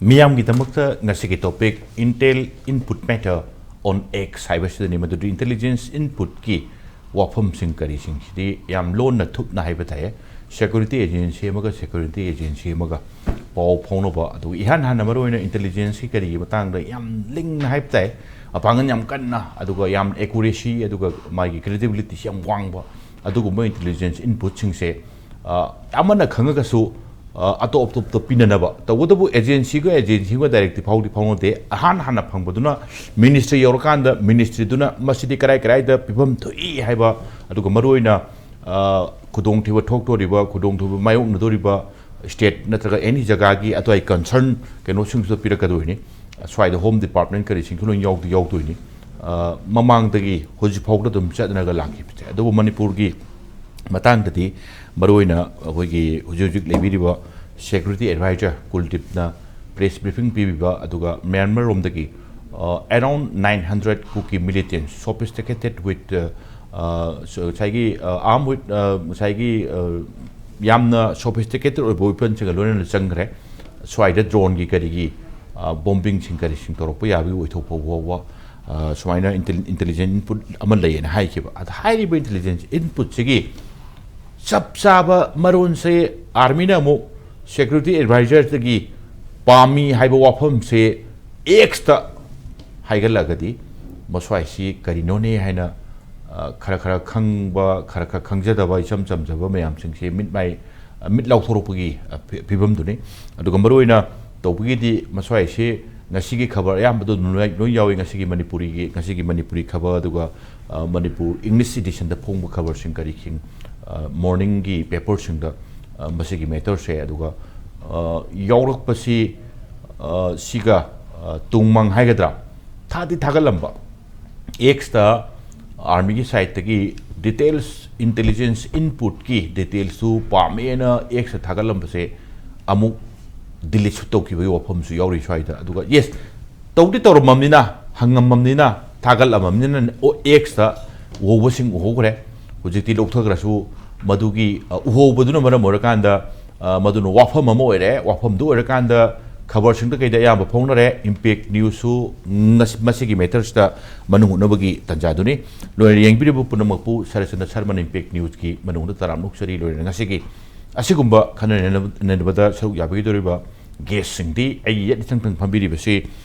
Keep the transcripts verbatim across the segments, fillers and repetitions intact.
ꯃꯤꯌꯥꯝꯒꯤꯗꯃꯛꯇ ꯉꯁꯤꯒꯤ topic Intel Input Matter on X ꯍꯥꯏꯕꯁꯤꯗꯅꯤ꯫ ꯃꯗꯨꯗꯤ intelligence inputꯀꯤ ꯋꯥꯐꯝꯁꯤꯡ ꯀꯔꯤꯁꯤꯡꯁꯤꯗꯤ ꯌꯥꯝ ꯂꯣꯟꯅ ꯊꯨꯞꯅ ꯍꯥꯏꯕ ꯇꯥꯏ꯫ Security agency ꯑꯃꯒ security agency ꯑꯃꯒ ꯄꯥꯎ ꯐꯥꯎꯅꯕ, ꯑꯗꯨꯒ ꯏꯍꯥꯟ ꯍꯥꯟꯅ ꯃꯔꯨꯑꯣꯏꯅ intelligenceꯀꯤ ꯀꯔꯤꯒꯤ ꯃꯇꯥꯡꯗ ꯌꯥꯝ ꯂꯤꯡꯅ ꯍꯥꯏꯕ ꯇꯥꯏ, ꯃꯄꯥꯡꯒꯜ ꯌꯥꯝ ꯀꯟꯅ, ꯑꯗꯨꯒ ꯌꯥꯝ accuracy, ꯑꯗꯨꯒ ꯃꯥꯒꯤ credibilityꯁꯤ ꯌꯥꯝ ꯋꯥꯡꯕ, ꯑꯗꯨꯒꯨꯝꯕ intelligence inputꯁꯤꯡꯁꯦ, ꯑ, ꯑꯃꯅ ꯈꯪꯉꯒꯁꯨ, ꯑ, ꯑꯇꯣꯞ ꯑꯇꯣꯞꯄ ꯄꯤꯅꯅꯕ꯫ ꯇꯧꯕꯇꯕꯨ agencyꯒ agencyꯒ directly ꯐꯥꯎꯗꯤ ꯐꯥꯎꯅꯗꯦ꯫ ꯑꯍꯥꯟ ꯍꯥꯟꯅ ꯐꯪꯕꯗꯨꯅ ministry ꯌꯧꯔꯀꯥꯟꯗ ministryꯗꯨꯅ ꯃꯁꯤꯗꯤ ꯀꯔꯥꯏ ꯀꯔꯥꯏꯗ ꯄꯤꯐꯝ ꯊꯣꯛꯏ ꯍꯥꯏꯕ, ꯑꯗꯨꯒ ꯃꯔꯨꯑꯣꯏꯅ, ꯑ, ꯈꯨꯗꯣꯡꯊꯤꯕ ꯊꯣꯛꯇꯣꯔꯤꯕ, ꯈꯨꯗꯣꯡꯊꯤꯕ ꯃꯥꯌꯣꯛꯅꯗꯣꯔꯤꯕ state ꯅꯠꯇ꯭ꯔꯒ any ꯖꯒꯥꯒꯤ ꯑꯗꯨꯋꯥꯏ concern ꯀꯩꯅꯣꯁꯤꯡꯁꯨ ꯄꯤꯔꯛꯀꯗꯣꯏꯅꯤ꯫ ꯁ꯭ꯋꯥꯏꯗ Home Department ꯀꯔꯤꯁꯤꯡꯁꯨ ꯂꯣꯏ ꯌꯥꯎꯗꯤ ꯌꯥꯎꯗꯣꯏꯅꯤ꯫ ꯑ, ꯃꯃꯥꯡꯗꯒꯤ ꯍꯧꯖꯤꯛ ꯐꯥꯎꯗ ꯑꯗꯨꯝ ꯆꯠꯅꯔꯒ ꯂꯥꯛꯈꯤꯕꯁꯦ꯫ ꯑꯗꯨꯕꯨ ꯃꯅꯤꯄꯨꯔꯒꯤ ꯃꯇꯥꯡꯗꯗꯤ ꯃꯔꯨꯑꯣꯏꯅ ꯑꯩꯈꯣꯏꯒꯤ ꯍꯧꯖꯤꯛ ꯍꯧꯖꯤꯛ ꯂꯩꯕꯤꯔꯤꯕ security advisor ꯀꯨꯜꯗꯤꯞꯅ press briefing ꯄꯤꯕꯤꯕ, ꯑꯗꯨꯒ ꯃ꯭ꯌꯥꯟꯃꯥꯔ ꯔꯣꯝꯗꯒꯤ, ꯑ, around nine hundred Kuki militants sophisticated with, ꯑ, ꯑ, so-, ꯉꯁꯥꯏꯒꯤ, ꯑ, armed with, ꯑ, ꯉꯁꯥꯏꯒꯤ, ꯑ, ꯌꯥꯝꯅ sophisticated ꯑꯣꯏꯕ weaponꯁꯤꯡꯒ ꯂꯣꯏꯅꯅ ꯆꯪꯈ꯭ꯔꯦ꯫ ꯁ꯭ꯋꯥꯏꯗ droneꯒꯤ ꯀꯔꯤꯒꯤ, ꯑ, bombingꯁꯤꯡ ꯀꯔꯤꯁꯤꯡ ꯇꯧꯔꯛꯄ ꯌꯥꯕꯒꯤ ꯑꯣꯏꯊꯣꯛꯄ ꯐꯥꯎꯕ, ꯑ, ꯁꯨꯃꯥꯏꯅ intel-, intelligence input ꯑꯃ ꯂꯩꯌꯦꯅ ꯍꯥꯏꯈꯤꯕ꯫ ꯑꯗ ꯍꯥꯏꯔꯤꯕ intelligence inputꯁꯤꯒꯤ ꯆꯞ ꯆꯥꯕ ꯃꯔꯣꯟꯁꯦ armyꯅ ꯑꯃꯨꯛ security advisorꯗꯒꯤ ꯄꯥꯝꯃꯤ ꯍꯥꯏꯕ ꯋꯥꯐꯝꯁꯦ Xꯇ ꯍꯥꯏꯒꯠꯂꯒꯗꯤ ꯃꯁ꯭ꯋꯥꯏꯁꯤ ꯀꯔꯤꯅꯣꯅꯦ ꯍꯥꯏꯅ, ꯑ, ꯈꯔ ꯈꯔ ꯈꯪꯕ, ꯈꯔ ꯈꯔ ꯈꯪꯖꯗꯕ, ꯏꯆꯝ ꯆꯝꯖꯕ ꯃꯌꯥꯝꯁꯤꯡꯁꯦ ꯃꯤꯠ ꯃꯥꯏ, ꯑ, ꯃꯤꯠ ꯂꯥꯎꯊꯣꯔꯛꯄꯒꯤ, ꯑ, ꯐꯤ-, ꯐꯤꯕꯝꯗꯨꯅꯤ꯫ ꯑꯗꯨꯒ ꯃꯔꯨꯑꯣꯏꯅ ꯇꯧꯕꯒꯤꯗꯤ ꯃꯁ꯭ꯋꯥꯏꯁꯤ ꯉꯁꯤꯒꯤ ꯈꯕꯔ ꯑꯌꯥꯝꯕꯗꯣ ꯑꯗꯨꯝ ꯂꯣꯏ, ꯂꯣꯏ ꯌꯥꯎꯏ꯫ ꯉꯁꯤꯒꯤ ꯃꯅꯤꯄꯨꯔꯤꯒꯤ, ꯉꯁꯤꯒꯤ ꯃꯅꯤꯄꯨꯔꯤ ꯈꯕꯔ, ꯑꯗꯨꯒ, ꯑ, ꯃꯅꯤꯄꯨꯔ English editionꯗ ꯐꯣꯡꯕ ꯈꯕꯔꯁꯤꯡ ꯀꯔꯤꯁꯤꯡ, ꯑ, morningꯒꯤ paperꯁꯤꯡꯗ, ꯑ, ꯃꯁꯤꯒꯤ matterꯁꯦ, ꯑꯗꯨꯒ, ꯑ, ꯌꯥꯎꯔꯛꯄꯁꯤ, ꯑ, ꯁꯤꯒ, ꯑ, ꯇꯨꯡꯃꯪ ꯍꯥꯏꯒꯗ꯭ꯔꯥ, ꯊꯥꯗꯤ ꯊꯥꯒꯠꯂꯝꯕ꯫ Xꯇ armyꯒꯤ sideꯇꯒꯤ details, intelligence inputꯀꯤ detailsꯇꯨ ꯄꯥꯝꯃꯦꯅ Xꯇ ꯊꯥꯒꯠꯂꯝꯕꯁꯦ ꯑꯃꯨꯛ deleteꯁꯨ ꯇꯧꯈꯤꯕꯒꯤ ꯋꯥꯐꯝꯁꯨ ꯌꯥꯎꯔꯤ ꯁ꯭ꯋꯥꯏꯗ꯫ ꯑꯗꯨꯒ yes, ꯇꯧꯗꯤ ꯇꯧꯔꯝꯃꯕꯅꯤꯅ, ꯍꯪꯉꯝꯃꯕꯅꯤꯅ, ꯊꯥꯒꯠꯂꯝꯃꯕꯅꯤꯅ, ꯑꯣ, Xꯇ ꯎꯍꯧꯕꯁꯤꯡ ꯎꯍꯧꯈ꯭ꯔꯦ꯫ ꯍꯧꯖꯤꯛꯇꯤ ꯂꯧꯊꯈ꯭ꯔꯁꯨ ꯃꯗꯨꯒꯤ, ꯑ, ꯎꯍꯧꯕꯗꯨꯅ ꯃꯔꯝ ꯑꯣꯏꯔꯀꯥꯟꯗ, ꯑ, ꯃꯗꯨꯅ ꯋꯥꯐꯝ ꯑꯃ ꯑꯣꯏꯔꯦ꯫ ꯋꯥꯐꯝꯗꯨ ꯑꯣꯏꯔꯀꯥꯟꯗ ꯈꯕꯔꯁꯤꯡꯗ ꯀꯩꯗ ꯑꯌꯥꯝꯕ ꯐꯣꯡꯅꯔꯦ꯫ ꯏꯝꯄꯦꯛ ꯅ꯭ꯌꯨꯁꯁꯨ ꯉꯁ-, ꯃꯁꯤꯒꯤ ꯃꯦꯇꯔꯁꯤꯗ ꯃꯅꯨꯡ ꯍꯨꯠꯅꯕꯒꯤ ꯇꯥꯟꯖꯥꯗꯨꯅꯤ꯫ ꯂꯣꯏꯅ ꯌꯦꯡꯕꯤꯔꯤꯕ ꯄꯨꯝꯅꯃꯛꯄꯨ ꯁꯔꯆꯟꯗ ꯁꯔꯃꯟ ꯏꯝꯄꯦꯛ ꯅ꯭ꯌꯨꯁꯀꯤ ꯃꯅꯨꯡꯗ ꯇꯔꯥꯝꯅ ꯑꯣꯛꯆꯔꯤ꯫ ꯂꯣꯏꯅꯅ ꯉꯁꯤꯒꯤ ꯑꯁꯤꯒꯨꯝꯕ ꯈꯟꯅ ꯅꯩꯅꯕꯗ ꯁꯔꯨꯛ ꯌꯥꯕꯤꯒꯗꯧꯔꯤꯕ ꯒꯦꯁꯁꯤꯡꯗꯤ ꯑꯩꯒꯤ ꯌꯦꯠ ꯏꯊꯪ ꯊꯪ ꯐꯝꯕꯤꯔꯤꯕꯁꯤ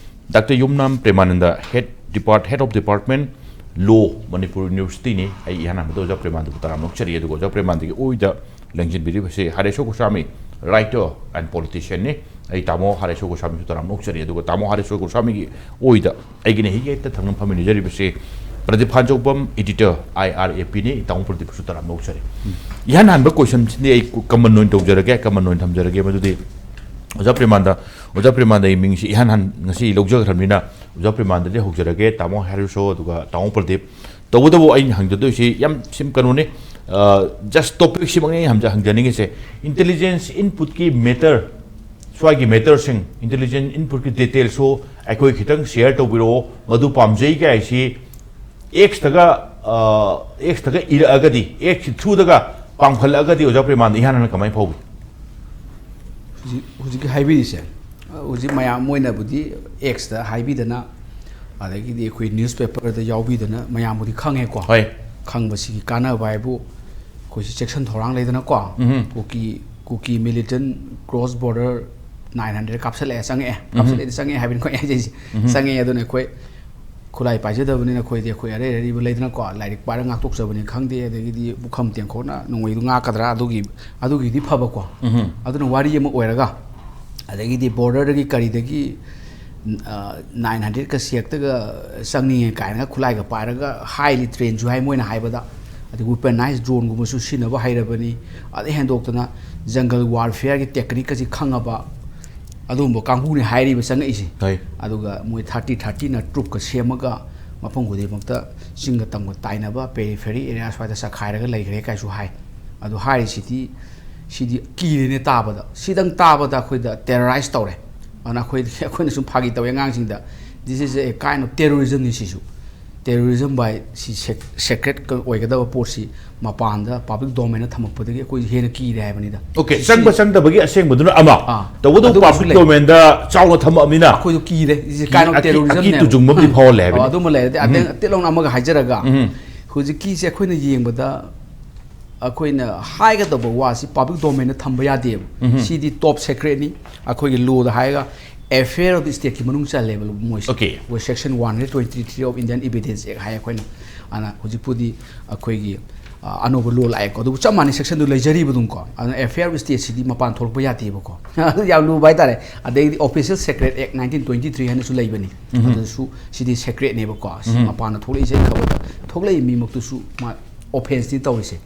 doctor Yumnam Premananda, head depart-, head of department, law, Manipur ꯌꯨꯅꯤꯚꯔꯁꯤꯇꯤꯅꯤ꯫ ꯑꯩ ꯏꯍꯥꯟ ꯍꯥꯟꯕꯗ ꯑꯣꯖꯥ ꯄ꯭ꯔꯦꯃꯥꯅꯟꯗꯕꯨ ꯇꯔꯥꯝꯅ ꯑꯣꯛꯆꯔꯤ꯫ ꯑꯗꯨꯒ ꯑꯣꯖꯥ ꯄ꯭ꯔꯦꯃꯥꯅꯟꯗꯒꯤ ꯑꯣꯏꯗ ꯂꯦꯡꯁꯤꯟꯕꯤꯔꯤꯕꯁꯤ ꯍꯔꯦꯁꯣ ꯒꯣꯁ꯭ꯋꯥꯃꯤ, writer and politician-ꯅꯤ꯫ ꯑꯩ ꯇꯥꯃꯣ ꯍꯔꯦꯁꯣ ꯒꯣꯁ꯭ꯋꯥꯃꯤꯁꯨ ꯇꯔꯥꯝꯅ ꯑꯣꯛꯆꯔꯤ꯫ ꯑꯗꯨꯒ ꯇꯥꯃꯣ ꯍꯔꯦꯁꯣ ꯒꯣꯁ꯭ꯋꯥꯃꯤꯒꯤ ꯑꯣꯏꯗ ꯑꯩꯒꯤꯅ ꯍꯤꯒꯤ ꯍꯦꯛꯇ ꯊꯪꯅ ꯐꯝꯃꯤꯟꯅꯖꯔꯤꯕꯁꯤ Pradeep ꯍꯥꯟꯖꯧꯕꯝ, editor, I R A P-ꯅꯤ꯫ ꯇꯥꯃꯣ ꯄ꯭ꯔꯗꯤꯞꯁꯨ ꯇꯔꯥꯝꯅ ꯑꯣꯛꯆꯔꯤ꯫ ꯏꯍꯥꯟ ꯍꯥꯟꯕ question-ꯁꯤꯗꯤ ꯑꯩ common ꯑꯣꯏꯅ ꯇꯧꯖꯔꯒꯦ, common ꯑꯣꯏꯅ ꯊꯝꯖꯔꯒꯦ꯫ ꯃꯗꯨꯗꯤ ꯑꯣꯖꯥ ꯄ꯭ꯔꯦꯃꯥꯅꯟꯗ, ꯑꯣꯖꯥ ꯄ꯭ꯔꯦꯃꯥꯅꯟꯗꯒꯤ ꯃꯤꯡꯁꯤ ꯏꯍꯥꯟ ꯍꯥꯟ ꯉꯁꯤ ꯂꯧꯖꯈ꯭ꯔꯕꯅꯤꯅ ꯑꯣꯖꯥ ꯄ꯭ꯔꯦꯃꯥꯅꯟꯗꯗꯒꯤ ꯍꯧꯖꯔꯒꯦ꯫ ꯇꯥꯃꯣ ꯍꯔꯦꯁꯣ ꯑꯗꯨꯒ ꯇꯥꯃꯣ ꯄ꯭ꯔꯗꯤꯞ꯫ ꯇꯧꯕꯇꯕꯨ ꯑꯩꯅ ꯍꯪꯖꯗꯣꯏꯁꯤ ꯌꯥꯝ ꯁꯤꯝ-, ꯀꯩꯅꯣꯅꯤ, ꯑ, just topic-ꯁꯤꯃꯛꯅꯤ ꯑꯩꯅ ꯍꯪꯖ-, ꯍꯪꯖꯅꯤꯡꯉꯤꯁꯦ꯫ Intelligence input-ꯀꯤ matter, ꯁ꯭ꯋꯥꯏꯒꯤ matter-ꯁꯤꯡ, intelligence input-ꯀꯤ details-ꯁꯨ ꯑꯩꯈꯣꯏ ꯈꯤꯇꯪ share ꯇꯧꯕꯤꯔꯛꯑꯣ꯫ ꯃꯗꯨ ꯄꯥꯝꯖꯩ ꯀꯥꯏꯁꯤ X-ꯇꯒ, ꯑ, X-ꯇꯒ ꯏꯔꯛꯑꯒꯗꯤ, X-ꯀꯤ through-ꯗꯒ ꯄꯥꯝꯈꯠꯂꯛꯑꯒꯗꯤ ꯑꯣꯖꯥ ꯄ꯭ꯔꯦꯃꯥꯅꯟꯗ ꯏꯍꯥꯟ ꯍꯥꯟꯅ ꯀꯃꯥꯏꯅ ꯐꯥꯎꯏ? ꯍꯧꯖꯤꯛ, ꯍꯧꯖꯤꯛꯀꯤ ꯍꯥꯏꯕꯤꯔꯤꯁꯦ, ꯍꯧꯖꯤꯛ ꯃꯌꯥꯝ ꯃꯣꯏꯅꯕꯨꯗꯤ X-ꯇ ꯍꯥꯏꯕꯤꯗꯅ, ꯑꯗꯒꯤꯗꯤ ꯑꯩꯈꯣꯏ newspaper-ꯗ ꯌꯥꯎꯕꯤꯗꯅ ꯃꯌꯥꯝꯕꯨꯗꯤ ꯈꯪꯉꯦꯀꯣ꯫ ꯍꯣꯏ꯫ ꯈꯪꯕꯁꯤꯒꯤ ꯀꯥꯟꯅꯕ ꯍꯥꯏꯕꯨ ꯑꯩꯈꯣꯏꯁꯤ ꯆꯦꯛꯁꯤꯟ ꯊꯧꯔꯥꯡ ꯂꯩꯗꯅꯀꯣ꯫ ꯎꯝꯍꯨꯝ꯫ ꯀꯨꯀꯤ, ꯀꯨꯀꯤ militant cross border nine hundred ꯀꯥꯞꯁꯤꯜꯂꯛꯑꯦ, ꯆꯪꯉꯛꯑꯦ꯫ ꯎꯝꯍꯨꯝ꯫ ꯀꯥꯞꯁꯤꯜꯂꯛꯑꯦꯗꯤ ꯆꯪꯉꯛꯑꯦ ꯍꯥꯏꯕꯅꯤꯀꯣ ꯑꯩ ꯍꯥꯏꯖꯩꯁꯦ꯫ ꯎꯝꯍꯨꯝ꯫ ꯆꯪꯉꯛꯑꯦ꯫ ꯑꯗꯨꯅ ꯑꯩꯈꯣꯏ ꯈꯨꯠꯂꯥꯏ ꯄꯥꯏꯖꯗꯕꯅꯤꯅ ꯑꯩꯈꯣꯏꯗꯤ ꯑꯩꯈꯣꯏ ꯑꯔꯩ ꯑꯔꯩꯕ ꯂꯩꯗꯅꯀꯣ, ꯂꯥꯏꯔꯤꯛ ꯄꯥꯔ ꯉꯥꯛꯊꯣꯛꯆꯕꯅꯤ ꯈꯪꯗꯦ, ꯑꯗꯒꯤꯗꯤ ꯄꯨꯈꯝ ꯇꯦꯡꯀꯣꯠꯅ ꯅꯣꯡꯃꯩꯗꯨ ꯉꯥꯛꯀꯗ꯭ꯔꯥ, ꯑꯗꯨꯒꯤ, ꯑꯗꯨꯒꯤꯗꯤ ꯐꯕꯀꯣ꯫ ꯎꯝꯍꯨꯝ꯫ ꯑꯗꯨꯅ ꯋꯥꯔꯤ ꯑꯃ ꯑꯣꯏꯔꯒ, ꯑꯗꯒꯤꯗꯤ border-ꯗꯒꯤ ꯀꯔꯤꯗꯒꯤ, ꯑ, nine hundred-ꯀ ꯁꯦꯛꯇꯒ ꯆꯪꯅꯤꯡꯉꯦ ꯀꯥꯏꯅꯒ ꯈꯨꯠꯂꯥꯏꯒ ꯄꯥꯏꯔꯒ highly trained-ꯁꯨ ꯍꯥꯏ ꯃꯣꯏꯅ ꯍꯥꯏꯕꯗ, ꯑꯗꯩ weaponized drone-ꯒꯨꯝꯕꯁꯨ ꯁꯤꯖꯤꯟꯅꯕ ꯍꯩꯔꯕꯅꯤ, ꯑꯗꯩ ꯍꯦꯟꯗꯣꯛꯇꯅ jungle warfare-ꯒꯤ technique-ꯀꯁꯤ ꯈꯪꯉꯕ, ꯑꯗꯨꯒꯨꯝꯕ ꯀꯥꯡꯕꯨꯅꯤ ꯍꯥꯏꯔꯤꯕ ꯆꯪꯉꯛꯏꯁꯦ꯫ ꯍꯣꯏ꯫ ꯑꯗꯨꯒ ꯃꯣꯏ thirty thirty-ꯅ troop-ꯀ ꯁꯦꯝꯃꯒ ꯃꯐꯝ ꯈꯨꯗꯤꯡꯃꯛꯇ ꯆꯤꯡꯒ ꯇꯝꯒ ꯇꯥꯏꯅꯕ periphery area ꯁ꯭ꯋꯥꯏꯗ ꯆꯈꯥꯏꯔꯒ ꯂꯩꯈ꯭ꯔꯦ ꯀꯥꯏꯁꯨ ꯍꯥꯏ꯫ ꯑꯗꯨ ꯍꯥꯏꯔꯤꯁꯤꯗꯤ, ꯁꯤꯗꯤ ꯀꯤꯔꯦꯅꯦ ꯇꯥꯕꯗ꯫ ꯁꯤꯗꯪ ꯇꯥꯕꯗ ꯑꯩꯈꯣꯏꯗ terrorize ꯇꯧꯔꯦ꯫ ꯑꯗꯨꯅ ꯑꯩꯈꯣꯏ, ꯑꯩꯈꯣꯏꯅ ꯁꯨꯝ ꯐꯥꯒꯤ ꯇꯧꯋꯦ ꯑꯉꯥꯡꯁꯤꯡꯗ, "This is a kind of terrorism-ꯅꯤ ꯁꯤꯁꯨ"꯫ Terrorism by ꯁꯤ ꯁꯦꯀ꯭ꯔꯦꯠ ꯑꯣꯏꯒꯗꯕ ꯄꯣꯠꯁꯤ ꯃꯄꯥꯟꯗ ꯄꯕ꯭ꯂꯤꯛ ꯗꯣꯃꯦꯟꯗ ꯊꯝꯃꯛꯄꯗꯒꯤ ꯑꯩꯈꯣꯏꯁꯦ ꯍꯦꯟꯅ ꯀꯤꯔꯦ ꯍꯥꯏꯕꯅꯤꯗ꯫ ꯑꯣꯀꯦ, ꯆꯪꯕ ꯆꯪꯗꯕꯒꯤ ꯑꯁꯦꯡꯕꯗꯨꯅ ꯑꯃ, ꯑꯥ, ꯇꯧꯕꯇꯕꯨ ꯑꯗꯨꯒꯤꯁꯨ ꯄꯕ꯭ꯂꯤꯛ ꯂꯩ꯫ ꯗꯣꯃꯦꯟꯗ ꯆꯥꯎꯅ ꯊꯝꯃꯛꯑꯃꯤꯅ ꯑꯩꯈꯣꯏꯗꯣ ꯀꯤꯔꯦ꯫ It's a ꯀꯤ- kind of ꯑꯀꯤ- terrorism ꯑꯀꯤ ꯅꯦꯕ꯫ ꯇꯨꯖꯨꯡꯕ ꯑꯃꯗꯤ ꯑꯥ꯫ ꯐꯥꯎꯍꯜꯂꯦ ꯍꯥꯏꯕꯅꯤ꯫ ꯑꯥ, ꯑꯗꯨꯃ ꯂꯩꯔꯦ꯫ ꯑꯗꯩ ꯑꯗꯩ ꯎꯝ꯫ ꯑꯇꯦꯠꯂꯧꯅ ꯑꯃꯒ ꯍꯥꯏꯖꯔꯒ, ꯍꯧꯖꯤꯛꯀꯤꯁꯦ ꯑꯩꯈꯣꯏꯅ ꯌꯦꯡꯕꯗ ꯑꯩꯈꯣꯏꯅ ꯍꯥꯏꯒꯗꯕ ꯋꯥꯁꯤ ꯄꯕ꯭ꯂꯤꯛ ꯗꯣꯃꯦꯟꯗ ꯊꯝꯕ ꯌꯥꯗꯦꯕ꯫ ꯁꯤꯗꯤ ꯇꯣꯞ ꯁꯦꯀ꯭ꯔꯦꯠꯅꯤ꯫ ꯑꯩꯈꯣꯏꯒꯤ ꯂꯣꯗ ꯍꯥꯏꯔꯒ ꯑꯦꯐꯤꯌꯔ ꯑꯣꯐ ꯁ꯭ꯇꯦꯠꯀꯤ ꯃꯅꯨꯡ ꯆꯜꯂꯦꯕ ꯃꯣꯏꯁꯦ꯫ ꯑꯣꯀꯦ꯫ ꯑꯩꯈꯣꯏ section one hundred twenty three of Indian Evidence Act ꯍꯥꯏ ꯑꯩꯈꯣꯏꯅ꯫ ꯑꯗꯨꯅ ꯍꯧꯖꯤꯛꯄꯨꯗꯤ ꯑꯩꯈꯣꯏꯒꯤ, ꯑ, ꯑꯅꯧꯕ ꯂꯣ ꯂꯥꯛꯑꯦꯀꯣ, ꯑꯗꯨꯕꯨ ꯆꯞ ꯃꯥꯟꯅꯩ, ꯁꯦꯛꯁꯟꯗꯨ ꯂꯩꯖꯔꯤꯕ ꯑꯗꯨꯝꯀꯣ꯫ ꯑꯗꯨꯅ ꯑꯦꯐꯤꯌꯔ ꯑꯣꯐ ꯁ꯭ꯇꯦꯠꯁꯤꯗꯤ ꯃꯄꯥꯟ ꯊꯣꯛꯂꯛꯄ ꯌꯥꯗꯦꯕꯀꯣ꯫ ꯑꯗꯨ ꯌꯥꯝ ꯂꯨꯕ ꯍꯥꯏꯇꯥꯔꯦ꯫ ꯑꯗꯩꯗꯤ Official Secret Act nineteen twenty three ꯍꯥꯏꯅꯁꯨ ꯂꯩꯕꯅꯤ꯫ ꯑꯗꯨꯁꯨ ꯁꯤꯗꯤ ꯁꯦꯀ꯭ꯔꯦꯠꯅꯦꯕꯀꯣ꯫ ꯁꯤ ꯃꯄꯥꯟꯗ ꯊꯣꯛꯂꯛꯏꯁꯦ ꯈꯕꯔꯗ ꯊꯣꯛꯂꯛꯏ ꯃꯤꯃꯛꯇꯨꯁꯨ ꯃꯥ ꯑꯣꯐꯦꯟꯁꯇꯤ ꯇꯧꯔꯤꯁꯦ꯫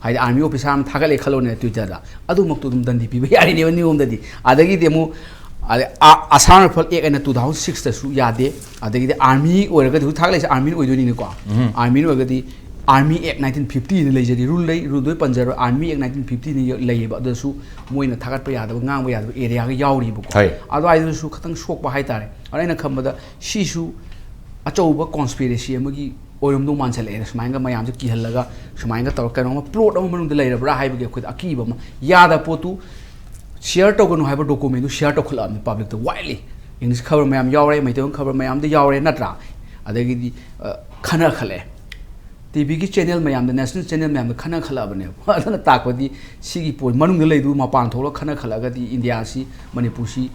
ꯍꯥꯏꯗꯤ ꯑꯥꯔꯃꯤ ꯑꯣꯐꯤꯁꯥꯔ ꯑꯃ ꯊꯥꯒꯠꯂꯦ ꯈꯜꯂꯣꯅꯦ ꯇ꯭ꯋꯤꯇꯔꯗ, ꯑꯗꯨꯃꯛꯇꯨ ꯑꯗꯨꯝ ꯗꯟꯗꯤ ꯄꯤꯕ ꯌꯥꯔꯤꯅꯦꯕ ꯅꯤꯌꯣꯝꯗꯗꯤ꯫ ꯑꯗꯒꯤꯗꯤ ꯑꯃꯨꯛ ꯑꯗꯩ ꯑ-, ꯑꯁꯥꯝ ꯔꯥꯏꯐꯜ ꯑꯦꯛ ꯍꯥꯏꯅ two thousand six ꯇꯁꯨ ꯌꯥꯗꯦ꯫ ꯑꯗꯒꯤꯗꯤ ꯑꯥꯔꯃꯤ ꯑꯣꯏꯔꯒꯗꯤ, ꯍꯧꯖꯤꯛ ꯊꯥꯒꯠꯂꯛꯏꯁꯦ ꯑꯥꯔꯃꯤ ꯑꯣꯏꯗꯣꯏꯅꯤꯅꯦꯀꯣ꯫ ꯑꯥꯔꯃꯤ ꯑꯣꯏꯔꯒꯗꯤ Army Act nineteen fifty ꯅ ꯂꯩꯖꯔꯤ, ꯔꯨꯜ ꯂꯩ, ꯔꯨꯜꯗꯣ ꯄꯟꯖꯔꯣꯏ, Army Act nineteen fifty ꯅ ꯂꯩꯌꯦꯕ꯫ ꯑꯗꯨꯁꯨ ꯃꯣꯏꯅ ꯊꯥꯒꯠꯄ ꯌꯥꯗꯕ, ꯉꯥꯡꯕ ꯌꯥꯗꯕ ꯑꯦꯔꯤꯌꯥꯒ ꯌꯥꯎꯔꯤꯕꯀꯣ꯫ ꯍꯣꯏ꯫ ꯑꯗꯨꯋꯥꯏꯗꯨꯁꯨ ꯈꯇꯪ ꯁꯣꯛꯄ ꯍꯥꯏꯇꯥꯔꯦ꯫ ꯑꯗꯨꯅ ꯑꯩꯅ ꯈꯟꯕꯗ ꯁꯤꯁꯨ ꯑꯆꯧꯕ ꯀꯣꯟꯁꯄꯤꯔꯦꯁꯤ ꯑꯃꯒꯤ ꯑꯣꯏꯔꯝꯗꯧ ꯃꯥꯟꯁꯤꯜꯂꯛꯑꯦ꯫ ꯁꯨꯃꯥꯏꯅꯒ ꯃꯌꯥꯝꯁꯦ ꯀꯤꯍꯜꯂꯒ ꯁꯨꯃꯥꯏꯅꯒ ꯇꯧꯔꯒ ꯀꯩꯅꯣꯝꯃ ꯄ꯭ꯂꯣꯠ ꯑꯃ ꯃꯅꯨꯡꯗ ꯂꯩꯔꯕ꯭ꯔꯥ ꯍꯥꯏꯕꯒꯤ ꯑꯩꯈꯣꯏꯗ ꯑꯀꯤꯕ ꯑꯃ, ꯌꯥꯗꯕ ꯄꯣꯠꯇꯨ ꯁꯤꯌꯔ ꯇꯧꯒꯅꯨ ꯍꯥꯏꯕ ꯗꯣꯀꯨꯃꯦꯟꯗꯨ ꯁꯤꯌꯥꯔ ꯇꯧꯈꯠꯂꯛꯑꯕꯅꯤ ꯄꯕ꯭ꯂꯤꯛꯇ ꯋꯥꯏꯗꯂꯤ꯫ ꯏꯪꯂꯤꯁ ꯈꯕꯔ ꯃꯌꯥꯝ ꯌꯥꯎꯔꯦ, ꯃꯩꯇꯩꯂꯣꯟ ꯈꯕꯔ ꯃꯌꯥꯝꯗ ꯌꯥꯎꯔꯦ, ꯅꯠꯇ꯭ꯔꯥ? ꯑꯗꯒꯤꯗꯤ, ꯑ, ꯈꯟꯅꯈꯠꯂꯛꯑꯦ꯫ ꯇꯤ ꯚꯤꯒꯤ ꯆꯦꯅꯦꯜ ꯃꯌꯥꯝꯗ, ꯅꯦꯁꯅꯦꯜ ꯆꯦꯅꯦꯜ ꯃꯌꯥꯝꯗ ꯈꯟꯅꯈꯠꯂꯛꯑꯕꯅꯦꯕ꯫ ꯑꯗꯨꯅ ꯇꯥꯛꯄꯗꯤ ꯁꯤꯒꯤ ꯄꯣꯠ ꯃꯅꯨꯡꯗ ꯂꯩꯗꯨ ꯃꯄꯥꯟ ꯊꯣꯛꯂꯒ ꯈꯟꯅꯈꯠꯂꯛꯑꯒꯗꯤ ꯏꯟꯗꯤꯌꯥꯁꯤ, ꯃꯅꯤꯄꯨꯔꯁꯤ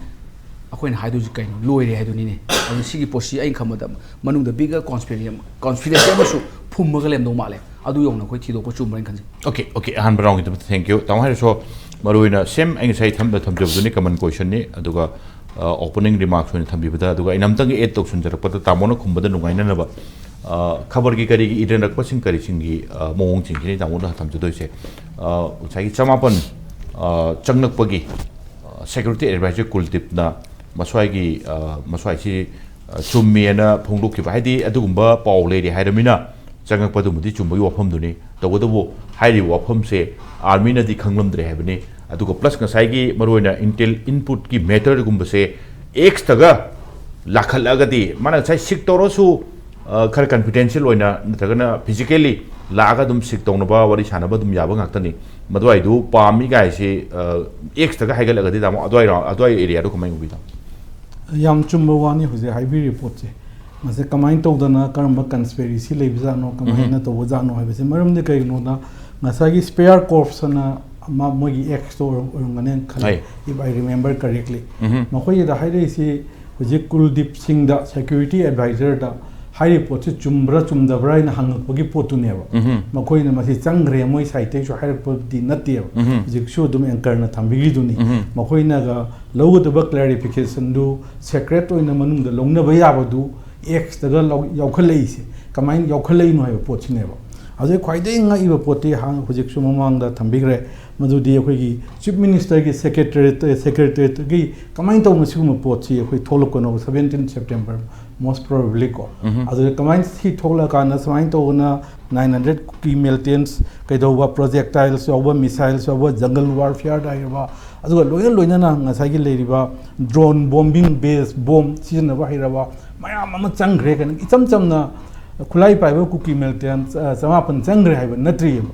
ꯑꯩꯈꯣꯏꯅ ꯍꯥꯏꯗꯣꯏꯁꯤ ꯀꯩꯅꯣ? ꯂꯣꯏꯔꯦ ꯍꯥꯏꯗꯨꯅꯤꯅꯦ꯫ ꯑꯗꯨꯅ ꯁꯤꯒꯤ ꯄꯣꯠꯁꯤ ꯑꯩꯅ ꯈꯟꯕꯗ ꯃꯅꯨꯡꯗ ꯕꯤꯒꯔ ꯀꯣꯟꯁꯄꯤꯔꯦꯁꯤ, ꯀꯣꯟꯁꯄꯤꯔꯦꯁꯤ ꯑꯃꯁꯨ ꯐꯨꯝꯃꯒ ꯂꯩꯔꯝꯗꯧ ꯃꯥꯜꯂꯦ꯫ ꯑꯗꯨ ꯌꯧꯅ ꯑꯩꯈꯣꯏ ꯊꯤꯗꯣꯛꯄ ꯆꯨꯝꯕ꯭ꯔꯥ ꯍꯥꯏꯅ ꯈꯟꯖꯩ꯫ ꯑꯣꯀꯦ, ꯑꯣꯀꯦ, ꯑꯍꯥꯟꯕ ꯔꯥꯎꯟꯒꯤꯗꯃꯛꯇ thank you꯫ ꯇꯥꯃꯣ ꯍꯥꯏꯔꯁꯨ ꯃꯔꯨꯑꯣꯏꯅ ꯁꯦꯝ ꯑꯩ ꯉꯁꯥꯏ ꯊꯝꯕ ꯊꯝꯖꯕꯗꯨꯅꯤ, ꯀꯃꯟ ꯀꯣꯏꯁꯟꯅꯤ꯫ ꯑꯗꯨꯒ, ꯑ, ꯑꯣꯄꯅꯤꯡ ꯔꯤꯃꯥꯔꯛꯁ ꯑꯣꯏꯅ ꯊꯝꯕꯤꯕꯗ, ꯑꯗꯨꯒ ꯑꯩꯅ ꯑꯝꯇꯪꯒ ꯑꯦꯗ ꯇꯧꯁꯤꯟꯖꯔꯛꯄꯗ ꯇꯥꯃꯣꯅ ꯈꯨꯝꯕꯗ ꯅꯨꯡꯉꯥꯏꯅꯅꯕ, ꯑ, ꯈꯕꯔꯒꯤ ꯀꯔꯤꯒꯤ ꯏꯔꯦꯟꯔꯛꯄꯁꯤꯡ ꯀꯔꯤꯁꯤꯡꯒꯤ, ꯑ, ꯃꯑꯣꯡꯁꯤꯡꯁꯤꯅꯤ ꯇꯥꯃꯣꯅ ꯊꯝꯖꯗꯣꯏꯁꯦ꯫ ꯑ, ꯉꯁꯥꯏꯒꯤ ꯆꯃꯥꯄꯟ, ꯑ, ꯆꯪꯂꯛꯄꯒꯤ, ꯑ, ꯁꯦꯀ꯭ꯌꯨꯔꯤꯇꯤ ꯑꯦꯗꯚꯥꯏꯖꯔ ꯀꯨꯜꯗꯤꯞꯅ ꯃꯁ꯭ꯋꯥꯏꯒꯤ, ꯑ, ꯃꯁ꯭ꯋꯥꯏꯁꯤ, ꯑ, ꯆꯨꯝꯃꯦꯅ ꯐꯣꯡꯗꯣꯛꯈꯤꯕ, ꯍꯥꯏꯗꯤ ꯑꯗꯨꯒꯨꯝꯕ ꯄꯥꯎ ꯂꯩꯔꯦ ꯍꯥꯏꯔꯃꯤꯅ ꯆꯪꯉꯛꯄꯗꯨꯃꯗꯤ ꯆꯨꯝꯕꯒꯤ ꯋꯥꯐꯝꯗꯨꯅꯤ꯫ ꯇꯧꯕꯇꯕꯨ ꯍꯥꯏꯔꯤꯕ ꯋꯥꯐꯝꯁꯦ ꯑꯥꯔꯃꯤꯅꯗꯤ ꯈꯪꯂꯝꯗ꯭ꯔꯦ ꯍꯥꯏꯕꯅꯤ꯫ ꯑꯗꯨꯒ ꯄ꯭ꯂꯁ ꯉꯁꯥꯏꯒꯤ ꯃꯔꯨꯑꯣꯏꯅ ꯏꯟꯇꯦꯜ ꯏꯟꯄꯨꯠꯀꯤ ꯃꯦꯇꯔꯒꯨꯝꯕꯁꯦ ꯑꯦꯛꯁꯇꯒ ꯂꯥꯛꯈꯠꯂꯛꯑꯒꯗꯤ ꯃꯥꯅ ꯉꯁꯥꯏ ꯁꯤꯛ ꯇꯧꯔꯁꯨ ꯑ, ꯈꯔ ꯀꯟꯐꯤꯗꯦꯟꯁꯤꯌꯦꯜ ꯑꯣꯏꯅ ꯅꯠꯇ꯭ꯔꯒꯅ ꯐꯤꯖꯤꯀꯦꯜꯂꯤ ꯂꯥꯛꯑꯒ ꯑꯗꯨꯝ ꯁꯤꯛ ꯇꯧꯅꯕ, ꯋꯥꯔꯤ ꯁꯥꯟꯅꯕ ꯑꯗꯨꯝ ꯌꯥꯕ ꯉꯥꯛꯇꯅꯤ꯫ ꯃꯗꯨꯋꯥꯏꯗꯨ ꯄꯥꯝꯃꯤ ꯀꯥꯏꯁꯤ, ꯑ, ꯑꯦꯛꯁꯇꯒ ꯍꯥꯏꯒꯠꯂꯒꯗꯤ, ꯇꯥꯃꯣ, ꯑꯗꯨꯋꯥꯏ ꯔꯥꯎ-, ꯑꯗꯨꯋꯥꯏ ꯑꯦꯔꯤꯌꯥꯗꯣ ꯀꯃꯥꯏꯅ ꯎꯕꯤꯗꯣ? ꯌꯥꯝ ꯆꯨꯝꯕ ꯋꯥꯅꯤ ꯍꯧꯖꯤꯛ ꯍꯥꯏꯕꯤꯔꯤꯕ ꯄꯣꯠꯁꯦ꯫ ꯃꯁꯤ ꯀꯃꯥꯏꯅ ꯇꯧꯗꯅ, ꯀꯔꯝꯕ ꯀꯟꯁꯄꯤꯔꯦꯁꯤ ꯂꯩꯕꯖꯥꯠꯅꯣ, ꯀꯃꯥꯏꯅ ꯇꯧꯕꯖꯥꯠꯅꯣ ꯍꯥꯏꯕꯁꯦ꯫ ꯃꯔꯝꯗꯤ ꯀꯩꯒꯤꯅꯣꯗ, ꯉꯁꯥꯏꯒꯤ ꯁ꯭ꯄꯦꯌꯥꯔ ꯀꯣꯔꯞꯁ ꯑꯅ ꯑꯃ, ꯃꯣꯏꯒꯤ ꯑꯦꯛꯁꯇꯣ ꯑꯣꯏꯔꯝ-, ꯑꯣꯏꯔꯝꯒꯅꯦꯅ ꯈꯜꯂꯤ, ꯍꯣꯏ꯫ if I remember correctly꯫ ꯎꯝꯍꯨꯝ꯫ ꯃꯈꯣꯏꯒꯤꯗ ꯍꯥꯏꯔꯛꯏꯁꯤ ꯍꯧꯖꯤꯛ ꯀꯨꯜꯗꯤꯞ ꯁꯤꯡꯗ ꯁꯦꯀ꯭ꯌꯨꯔꯤꯇꯤ ꯑꯦꯗꯚꯥꯏꯖꯔꯗ ꯍꯥꯏꯔꯤꯕ ꯄꯣꯠꯁꯤ ꯆꯨꯝꯕ꯭ꯔꯥ ꯆꯨꯝꯗꯕ꯭ꯔꯥ ꯍꯥꯏꯅ ꯍꯪꯉꯛꯄꯒꯤ ꯄꯣꯠꯇꯨꯅꯦꯕ꯫ ꯎꯝꯍꯨꯝ꯫ ꯃꯈꯣꯏꯅ ꯃꯁꯤ ꯆꯪꯈ꯭ꯔꯦ, ꯃꯣꯏ ꯁꯥꯏꯠꯇꯩꯁꯨ ꯍꯥꯏꯔꯛꯄꯗꯤ ꯅꯠꯇꯦꯕ꯫ ꯎꯝꯍꯨꯝ꯫ ꯍꯧꯖꯤꯛꯁꯨ ꯑꯗꯨꯝ ꯑꯦꯡꯀꯔꯅ ꯊꯝꯕꯤꯔꯤꯗꯨꯅꯤ꯫ ꯎꯝꯍꯨꯝ꯫ ꯃꯈꯣꯏꯅꯒ ꯂꯧꯒꯗꯕ ꯀ꯭ꯂꯦꯔꯤꯐꯤꯀꯦꯁꯟꯗꯨ ꯁꯦꯀ꯭ꯔꯦꯠ ꯑꯣꯏꯅ ꯃꯅꯨꯡꯗ ꯂꯧꯅꯕ ꯌꯥꯕꯗꯨ ꯑꯦꯛꯁꯇꯒ ꯂꯧ-, ꯌꯥꯎꯈꯠꯂꯛꯏꯁꯦ꯫ ꯀꯃꯥꯏꯅ ꯌꯥꯎꯈꯠꯂꯛꯏꯅꯣ ꯍꯥꯏꯕ ꯄꯣꯠꯁꯤꯅꯦꯕ꯫ ꯑꯗꯩ ꯈ꯭ꯋꯥꯏꯗꯒꯤ ꯉꯛꯏꯕ ꯄꯣꯠꯇꯤ ꯍꯥꯟ-, ꯍꯧꯖꯤꯛꯁꯨ ꯃꯃꯥꯡꯗ ꯊꯝꯕꯤꯈ꯭ꯔꯦ, ꯃꯗꯨꯗꯤ ꯑꯩꯈꯣꯏꯒꯤ ꯆꯤꯐ ꯃꯤꯅꯤꯁꯇꯔꯒꯤ ꯁꯦꯀ꯭ꯔꯦꯇꯔꯤ-, ꯁꯦꯀ꯭ꯔꯦꯇꯔꯤꯌꯦꯠꯇꯒꯤ ꯀꯃꯥꯏꯅ ꯇꯧꯅ ꯁꯤꯒꯨꯝꯕ ꯄꯣꯠꯁꯤ ꯑꯩꯈꯣꯏ ꯊꯣꯛꯂꯛꯄꯅꯣ, ꯁꯕꯦꯟꯇꯤꯟ ꯁꯦꯞꯇꯦꯝꯕꯔ most probably ꯀꯣ꯫ ꯎꯝꯍꯨꯝ꯫ ꯑꯗꯨꯗ ꯀꯃꯥꯏꯅ ꯁꯤ ꯊꯣꯛꯂꯛꯑꯀꯥꯟꯗ ꯁꯨꯃꯥꯏꯅ ꯇꯧꯗꯅ ꯅꯥꯏꯟ ꯍꯟꯗ꯭ꯔꯦꯠ ꯀꯨꯀꯤ ꯃꯤꯂꯤꯇꯦꯟꯁ ꯀꯩꯗꯧꯕ, ꯄ꯭ꯔꯣꯖꯦꯛꯇꯥꯏꯜꯁ ꯌꯥꯎꯕ, ꯃꯤꯁꯥꯏꯜꯁ ꯌꯥꯎꯕ, ꯖꯪꯒꯜ ꯋꯥꯔꯐꯤꯌꯥꯔꯗ ꯍꯥꯏꯔꯤꯕ, ꯑꯗꯨꯒ ꯂꯣꯏꯅ ꯂꯣꯏꯅꯅ ꯉꯁꯥꯏꯒꯤ ꯂꯩꯔꯤꯕ ꯗ꯭ꯔꯣꯟ ꯕꯣꯝꯕꯤꯡ ꯕꯦꯁ ꯕꯣꯝ ꯁꯤꯖꯤꯟꯅꯕ ꯍꯩꯔꯕ ꯃꯌꯥꯝ ꯑꯃ ꯆꯪꯈ꯭ꯔꯦ꯫ ꯀꯩꯅꯣ ꯏꯆꯝ ꯆꯝꯅ ꯈꯨꯠꯂꯥꯏ ꯄꯥꯏꯕ ꯀꯨꯀꯤ ꯃꯤꯂꯤꯇꯦꯟ, ꯑ, ꯆꯃꯥꯄꯟ ꯆꯪꯈ꯭ꯔꯦ ꯍꯥꯏꯕ ꯅꯠꯇ꯭ꯔꯤꯑꯕ꯫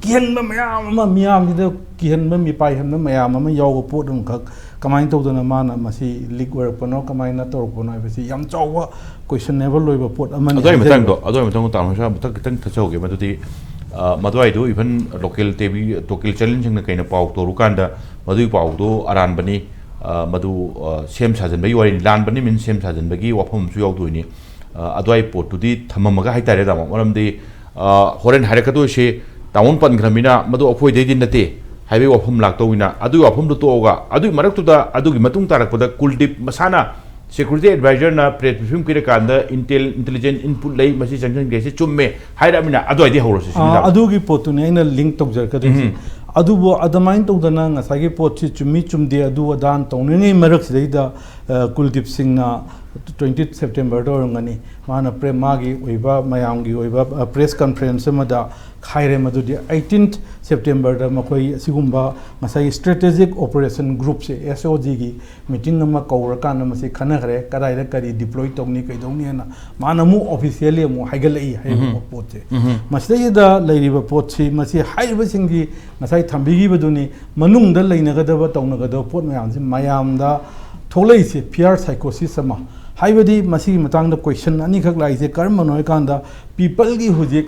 ꯀꯤꯍꯟꯕ ꯃꯌꯥꯝ ꯑꯃ, ꯃꯤꯌꯥꯝꯁꯤꯗ ꯀꯤꯍꯟꯕ, ꯃꯤꯄꯥꯏꯍꯟꯕ ꯃꯌꯥꯝ ꯑꯃ ꯌꯥꯎꯕ ꯄꯣꯠ ꯑꯃꯈꯛ꯫ ꯀꯃꯥꯏꯅ ꯇꯧꯗꯅ ꯃꯥꯅ ꯃꯁꯤ ꯂꯤꯛ ꯑꯣꯏꯔꯛꯄꯅꯣ, ꯀꯃꯥꯏꯅ ꯇꯧꯔꯛꯄꯅꯣ ꯍꯥꯏꯕꯁꯤ ꯌꯥꯝ ꯆꯥꯎꯕ ꯀꯣꯏꯁꯟꯅꯦꯕꯜ ꯑꯣꯏꯕ ꯄꯣꯠ ꯑꯃꯅꯤ ꯑꯗꯨꯋꯥꯏ ꯍꯥꯏꯖꯔꯤꯕ꯫ ꯃꯇꯥꯡꯗꯣ, ꯑꯗꯨꯋꯥꯏ ꯃꯇꯥꯡꯗꯣ ꯇꯥꯃꯣ ꯁꯥ ꯃꯊꯪ ꯈꯤꯇꯪ ꯊꯠꯆꯍꯧꯒꯦ꯫ ꯃꯗꯨꯗꯤ, ꯑ, ꯃꯗꯨꯋꯥꯏꯗꯣ ꯏꯚꯟ ꯂꯣꯀꯦꯜ ꯇꯤꯚꯤ, ꯂꯣꯀꯦꯜ ꯆꯦꯅꯦꯜꯁꯤꯡꯅ ꯀꯩꯅ ꯄꯥꯎ ꯇꯧꯔꯨꯀꯥꯟꯗ ꯃꯗꯨꯒꯤ ꯄꯥꯎꯗꯣ ꯑꯔꯥꯟꯕꯅꯤ, ꯑ, ꯃꯗꯨ, ꯑ, ꯁꯦꯝ ꯁꯥꯖꯤꯟꯕꯒꯤ ꯋꯥꯔꯤꯅꯤ, ꯂꯥꯟꯕꯅꯤ ꯃꯤꯟ ꯁꯦꯝ ꯁꯥꯖꯤꯟꯕꯒꯤ ꯋꯥꯐꯝ ꯑꯃꯁꯨ ꯌꯥꯎꯗꯣꯏꯅꯤ꯫ ꯑ, ꯑꯗꯨꯋꯥꯏ ꯄꯣꯠꯇꯨꯗꯤ ꯊꯝꯃꯝꯃꯒ ꯍꯥꯏꯇꯥꯔꯦ, ꯇꯥꯃꯣ꯫ ꯃꯔꯝꯗꯤ, ꯑ, ꯍꯣꯔꯦꯟ ꯍꯥꯏꯔꯛꯀꯗꯣꯏꯁꯦ ꯇꯥꯃꯣꯅ ꯄꯟꯈ꯭ꯔꯃꯤꯅ ꯃꯗꯨ ꯑꯩꯈꯣꯏꯗꯩꯗꯤ ꯅꯠꯇꯦ ꯍꯥꯏꯕꯒꯤ ꯋꯥꯐꯝ ꯂꯥꯛꯇꯧꯅꯤꯅ, ꯑꯗꯨꯒꯤ ꯋꯥꯐꯝꯗꯨ ꯇꯣꯛꯑꯒ, ꯑꯗꯨꯒꯤ ꯃꯔꯛꯇꯨꯗ, ꯑꯗꯨꯒꯤ ꯃꯇꯨꯡ ꯇꯥꯔꯛꯄꯗ ꯀꯨꯜꯗꯤꯞ ꯃꯁꯥꯅ ꯁꯦꯀ꯭ꯌꯨꯔꯤꯇꯤ ꯑꯦꯗꯚꯥꯏꯖꯔꯅ ꯄ꯭ꯔꯦꯁ ꯕ꯭ꯔꯤꯐꯤꯡ ꯄꯤꯔꯀꯥꯟꯗ ꯏꯟꯇꯦꯜ, ꯏꯟꯇꯦꯂꯤꯖꯦꯟꯁ ꯏꯟꯄꯨꯠ ꯂꯩ, ꯃꯁꯤ ꯆꯪꯁꯤꯟꯈ꯭ꯔꯦ, ꯁꯤ ꯆꯨꯝꯃꯦ ꯍꯥꯏꯔꯛꯑꯃꯤꯅ, ꯑꯗꯨꯋꯥꯏꯗꯤ ꯍꯧꯔꯁꯤ ꯁꯤꯅꯤ, ꯑꯥ, ꯇꯥꯃꯣ꯫ ꯑꯗꯨꯒꯤ ꯄꯣꯠꯇꯨꯅꯦ ꯑꯩꯅ ꯂꯤꯡ ꯇꯧꯖꯔꯛꯀꯗꯣꯏꯁꯦ꯫ ꯎꯝ꯫ ꯑꯗꯨꯕꯨ ꯑꯗꯨꯃꯥꯏꯅ ꯇꯧꯗꯅ ꯉꯁꯥꯏꯒꯤ ꯄꯣꯠꯁꯤ ꯆꯨꯝꯃꯤ ꯆꯨꯝꯗꯦ ꯑꯗꯨ ꯑꯗꯥꯅ ꯇꯧꯅꯔꯤꯉꯩ ꯃꯔꯛꯁꯤꯗꯩꯗ, ꯑ, ꯀꯨꯜꯗꯤꯞ ꯁꯤꯡꯅ ꯇ꯭ꯋꯦꯟꯇꯤ ꯁꯦꯞꯇꯦꯝꯕꯔꯗ ꯑꯣꯏꯔꯝꯒꯅꯤ, ꯃꯥꯅ ꯄ꯭ꯔꯦ ꯃꯥꯒꯤ ꯑꯣꯏꯕ, ꯃꯌꯥꯝꯒꯤ ꯑꯣꯏꯕ ꯄ꯭ꯔꯦꯁ ꯀꯟꯐꯔꯦꯟꯁ ꯑꯃꯗ ꯍꯥꯏꯔꯦ꯫ ꯃꯗꯨꯗꯤ ꯑꯩꯇꯤꯟ ꯁꯦꯞꯇꯦꯝꯕꯔꯗ ꯃꯈꯣꯏ ꯑꯁꯤꯒꯨꯝꯕ ꯉꯁꯥꯏꯒꯤ ꯁ꯭ꯇ꯭ꯔꯦꯇꯦꯖꯤꯛ ꯑꯣꯄꯔꯦꯁꯟ ꯒ꯭ꯔꯨꯞꯁꯦ, ꯑꯦꯁ ꯑꯣ ꯖꯤꯒꯤ ꯃꯤꯇꯤꯡ ꯑꯃ ꯀꯧꯔꯀꯥꯟꯗ ꯃꯁꯤ ꯈꯟꯅꯈ꯭ꯔꯦ, ꯀꯗꯥꯏꯗ ꯀꯔꯤ ꯗꯤꯄ꯭ꯂꯣꯏ ꯇꯧꯅꯤ, ꯀꯩꯗꯧꯅꯤ ꯍꯥꯏꯅ ꯃꯥꯅ ꯑꯃꯨꯛ ꯑꯣꯐꯤꯁꯤꯌꯦꯜꯂꯤ ꯑꯃꯨꯛ ꯍꯥꯏꯒꯠꯂꯛꯏ ꯍꯥꯏꯔꯤꯕ ꯄꯣꯠꯁꯦ꯫ ꯃꯁꯤꯗꯩꯗ ꯂꯩꯔꯤꯕ ꯄꯣꯠꯁꯤ, ꯃꯁꯤ ꯍꯥꯏꯔꯤꯕꯁꯤꯡꯒꯤ ꯉꯁꯥꯏ ꯊꯝꯕꯤꯈꯤꯕꯗꯨꯅꯤ, ꯃꯅꯨꯡꯗ ꯂꯩꯅꯒꯗꯕ, ꯇꯧꯅꯒꯗꯕ ꯄꯣꯠ ꯃꯌꯥꯝꯁꯤ ꯃꯌꯥꯝꯗ ꯊꯣꯛꯂꯛꯏꯁꯦ ꯐꯤꯌꯔ ꯁꯥꯏꯀꯣꯁꯤꯁ ꯑꯃ꯫ ꯍꯥꯏꯕꯗꯤ ꯃꯁꯤꯒꯤ ꯃꯇꯥꯡꯗ ꯀꯣꯏꯁꯟ ꯑꯅꯤꯈꯛ ꯂꯥꯛꯏꯁꯦ ꯀꯔꯝꯕꯅꯣ ꯍꯥꯏꯀꯥꯟꯗ, ꯄꯤꯄꯜꯒꯤ ꯍꯧꯖꯤꯛ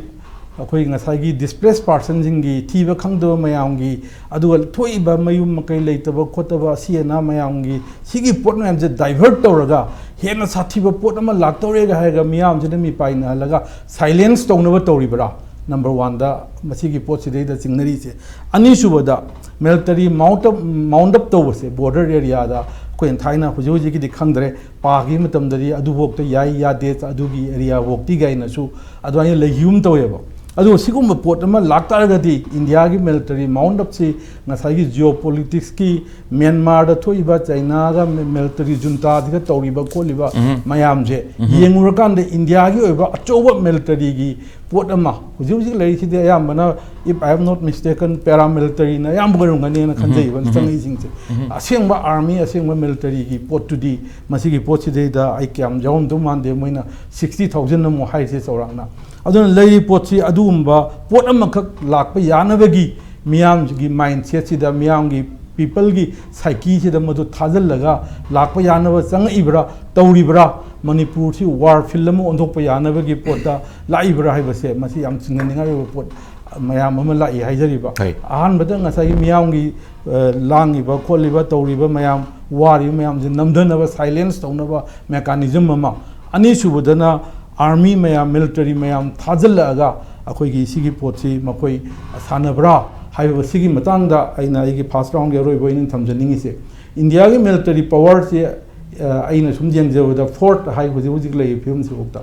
ꯑꯩꯈꯣꯏ ꯉꯁꯥꯏꯒꯤ ꯗꯤꯁꯄ꯭ꯂꯦꯁ ꯄꯥꯔꯁꯟꯁꯤꯡꯒꯤ, ꯊꯤꯕ ꯈꯪꯗꯕ ꯃꯌꯥꯝꯒꯤ, ꯑꯗꯨꯒ ꯊꯣꯛꯏꯕ ꯃꯌꯨꯝ ꯃꯀꯩ ꯂꯩꯇꯕ ꯈꯣꯠꯇꯕ, ꯑꯁꯤ ꯑꯅꯥ ꯃꯌꯥꯝꯒꯤ, ꯁꯤꯒꯤ ꯄꯣꯠ ꯃꯌꯥꯝꯁꯦ ꯗꯥꯏꯚꯔꯠ ꯇꯧꯔꯒ ꯍꯦꯟꯅ ꯁꯥꯊꯤꯕ ꯄꯣꯠ ꯑꯃ ꯂꯥꯛꯇꯧꯔꯦꯒ ꯍꯥꯏꯔꯒ ꯃꯤꯌꯥꯝꯁꯤꯗ ꯃꯤꯄꯥꯏꯅꯍꯜꯂꯒ ꯁꯥꯏꯂꯦꯟꯁ ꯇꯧꯅꯕ ꯇꯧꯔꯤꯕ꯭ꯔꯥ? ꯅꯝꯕꯔ ꯋꯥꯟꯗ ꯃꯁꯤꯒꯤ ꯄꯣꯠꯁꯤꯗꯩꯗ ꯆꯤꯡꯅꯔꯤꯁꯦ꯫ ꯑꯅꯤꯁꯨꯕꯗ, military Mount up, Mount up ꯇꯧꯕꯁꯦ ꯕꯣꯔꯗꯔ ꯑꯦꯔꯤꯌꯥꯗ, ꯑꯩꯈꯣꯏꯅ ꯊꯥꯏꯅ, ꯍꯧꯖꯤꯛ ꯍꯧꯖꯤꯛꯀꯤꯗꯤ ꯈꯪꯗ꯭ꯔꯦ, ꯄꯥꯈꯤꯕ ꯃꯇꯝꯗꯗꯤ ꯑꯗꯨꯐꯥꯎꯗ ꯌꯥꯏ ꯌꯥꯗꯦ, ꯑꯗꯨꯒꯤ ꯑꯦꯔꯤꯌꯥꯐꯥꯎꯗꯤ ꯀꯥꯏꯅꯁꯨ ꯑꯗꯨꯃꯥꯏꯅ ꯂꯩꯈꯤꯒꯨꯝ ꯇꯧꯋꯦꯕ꯫ ꯑꯗꯨꯒ ꯁꯤꯒꯨꯝꯕ ꯄꯣꯠ ꯑꯃ ꯂꯥꯛꯇꯥꯔꯒꯗꯤ ꯏꯟꯗꯤꯌꯥꯒꯤ ꯃꯤꯂꯤꯇꯔꯤ ꯃꯥꯎꯟꯠ ꯑꯞꯁꯤ ꯉꯁꯥꯏꯒꯤ ꯖꯤꯑꯣ ꯄꯣꯂꯤꯇꯤꯛꯁꯀꯤ ꯃ꯭ꯌꯥꯟꯃꯥꯔꯗ ꯊꯣꯛꯏꯕ ꯆꯩꯅꯥꯒ ꯃꯤ-, ꯃꯤꯂꯤꯇꯔꯤ ꯖꯨꯟꯇꯥꯁꯤꯒ ꯇꯧꯔꯤꯕ ꯈꯣꯠꯂꯤꯕ ꯃꯌꯥꯝꯁꯦ ꯌꯦꯡꯉꯨꯔꯀꯥꯟꯗ ꯏꯟꯗꯤꯌꯥꯒꯤ ꯑꯣꯏꯕ ꯑꯆꯧꯕ ꯃꯤꯂꯤꯇꯔꯤꯒꯤ ꯄꯣꯠ ꯑꯃ ꯍꯧꯖꯤꯛ ꯍꯧꯖꯤꯛ ꯂꯩꯔꯤꯁꯤꯗꯤ ꯑꯌꯥꯝꯕꯅ, if I am not mistaken, ꯄꯦꯔꯥꯃꯤꯂꯤꯇꯔꯤꯅ ꯑꯌꯥꯝꯕ ꯑꯣꯏꯔꯝꯒꯅꯤꯅ ꯈꯟꯖꯩꯕ ꯆꯪꯉꯛꯏꯁꯤꯡꯁꯦ꯫ ꯑꯁꯦꯡꯕ ꯑꯥꯔꯃꯤ, ꯑꯁꯦꯡꯕ ꯃꯤꯂꯤꯇꯔꯤꯒꯤ ꯄꯣꯠꯇꯨꯗꯤ ꯃꯁꯤꯒꯤ ꯄꯣꯠꯁꯤꯗꯩꯗ ꯑꯩ ꯀꯌꯥꯝ ꯌꯥꯎꯔꯝꯗꯧ ꯃꯥꯟꯗꯦ, ꯃꯣꯏꯅ ꯁꯤꯛꯁꯇꯤ ꯊꯥꯎꯖꯟ ꯑꯃꯨꯛ ꯍꯥꯏꯔꯤꯁꯦ ꯆꯥꯎꯔꯥꯛꯅ꯫ ꯑꯗꯨꯅ ꯂꯩꯔꯤꯕ ꯄꯣꯠꯁꯤ ꯑꯗꯨꯒꯨꯝꯕ ꯄꯣꯠ ꯑꯃꯈꯛ ꯂꯥꯛꯄ ꯌꯥꯅꯕꯒꯤ ꯃꯤꯌꯥꯝꯒꯤ ꯃꯥꯏꯟꯁꯦꯠꯁꯤꯗ, ꯃꯤꯌꯥꯝꯒꯤ ꯄꯤꯄꯜꯒꯤ ꯁꯥꯏꯀꯤꯁꯤꯗ ꯃꯗꯨ ꯊꯥꯖꯤꯜꯂꯒ ꯂꯥꯛꯄ ꯌꯥꯅꯕ ꯆꯪꯉꯛꯏꯕ꯭ꯔꯥ, ꯇꯧꯔꯤꯕ꯭ꯔꯥ, ꯃꯅꯤꯄꯨꯔꯁꯤ ꯋꯥꯔ ꯐꯤꯜ ꯑꯃ ꯑꯣꯟꯊꯣꯛꯄ ꯌꯥꯅꯕꯒꯤ ꯄꯣꯠꯇ ꯂꯥꯛꯏꯕ꯭ꯔꯥ ꯍꯥꯏꯕꯁꯦ, ꯃꯁꯤ ꯌꯥꯝ ꯆꯤꯡꯅꯅꯤꯡꯉꯥꯏ ꯑꯣꯏꯕ ꯄꯣꯠ ꯃꯌꯥꯝ ꯑꯃ ꯂꯥꯛꯏ ꯍꯥꯏꯖꯔꯤꯕ꯫ ꯍꯣꯏ꯫ ꯑꯍꯥꯟꯕꯗ ꯉꯁꯥꯏꯒꯤ ꯃꯤꯌꯥꯝꯒꯤ, ꯑ, ꯂꯥꯡꯉꯤꯕ ꯈꯣꯠꯂꯤꯕ ꯇꯧꯔꯤꯕ ꯃꯌꯥꯝ, ꯋꯥꯔꯤꯕ ꯃꯌꯥꯝꯁꯦ ꯅꯝꯊꯅꯕ, ꯁꯥꯏꯂꯦꯟꯁ ꯇꯧꯅꯕ ꯃꯦꯀꯥꯅꯤꯖꯝ ꯑꯃ, ꯑꯅꯤꯁꯨꯕꯗꯅ ꯑꯥꯔꯃꯤ ꯃꯌꯥꯝ, ꯃꯤꯂꯤꯇꯔꯤ ꯃꯌꯥꯝ ꯊꯥꯖꯤꯜꯂꯛꯑꯒ ꯑꯩꯈꯣꯏꯒꯤ ꯁꯤꯒꯤ ꯄꯣꯠꯁꯤ ꯃꯈꯣꯏ ꯁꯥꯟꯅꯕ꯭ꯔꯥ ꯍꯥꯏꯕ ꯁꯤꯒꯤ ꯃꯇꯥꯡꯗ ꯑꯩꯅ ꯑꯩꯒꯤ ꯐꯥꯔꯁ ꯔꯥꯎꯟꯒꯤ ꯑꯔꯣꯏꯕ ꯑꯣꯏꯅ ꯊꯝꯖꯅꯤꯡꯉꯤꯁꯦ, ꯏꯟꯗꯤꯌꯥꯒꯤ ꯃꯤꯂꯤꯇꯔꯤ ꯄꯥꯋꯔꯁꯦ, ꯑ, ꯑꯩꯅ ꯁꯨꯝ ꯌꯦꯡꯖꯕꯗ, ꯐꯣꯔꯠ ꯍꯥꯏ ꯍꯧꯖꯤꯛ ꯍꯧꯖꯤꯛ ꯂꯩꯔꯤꯕ ꯐꯤꯕꯝꯁꯤꯐꯥꯎꯗ,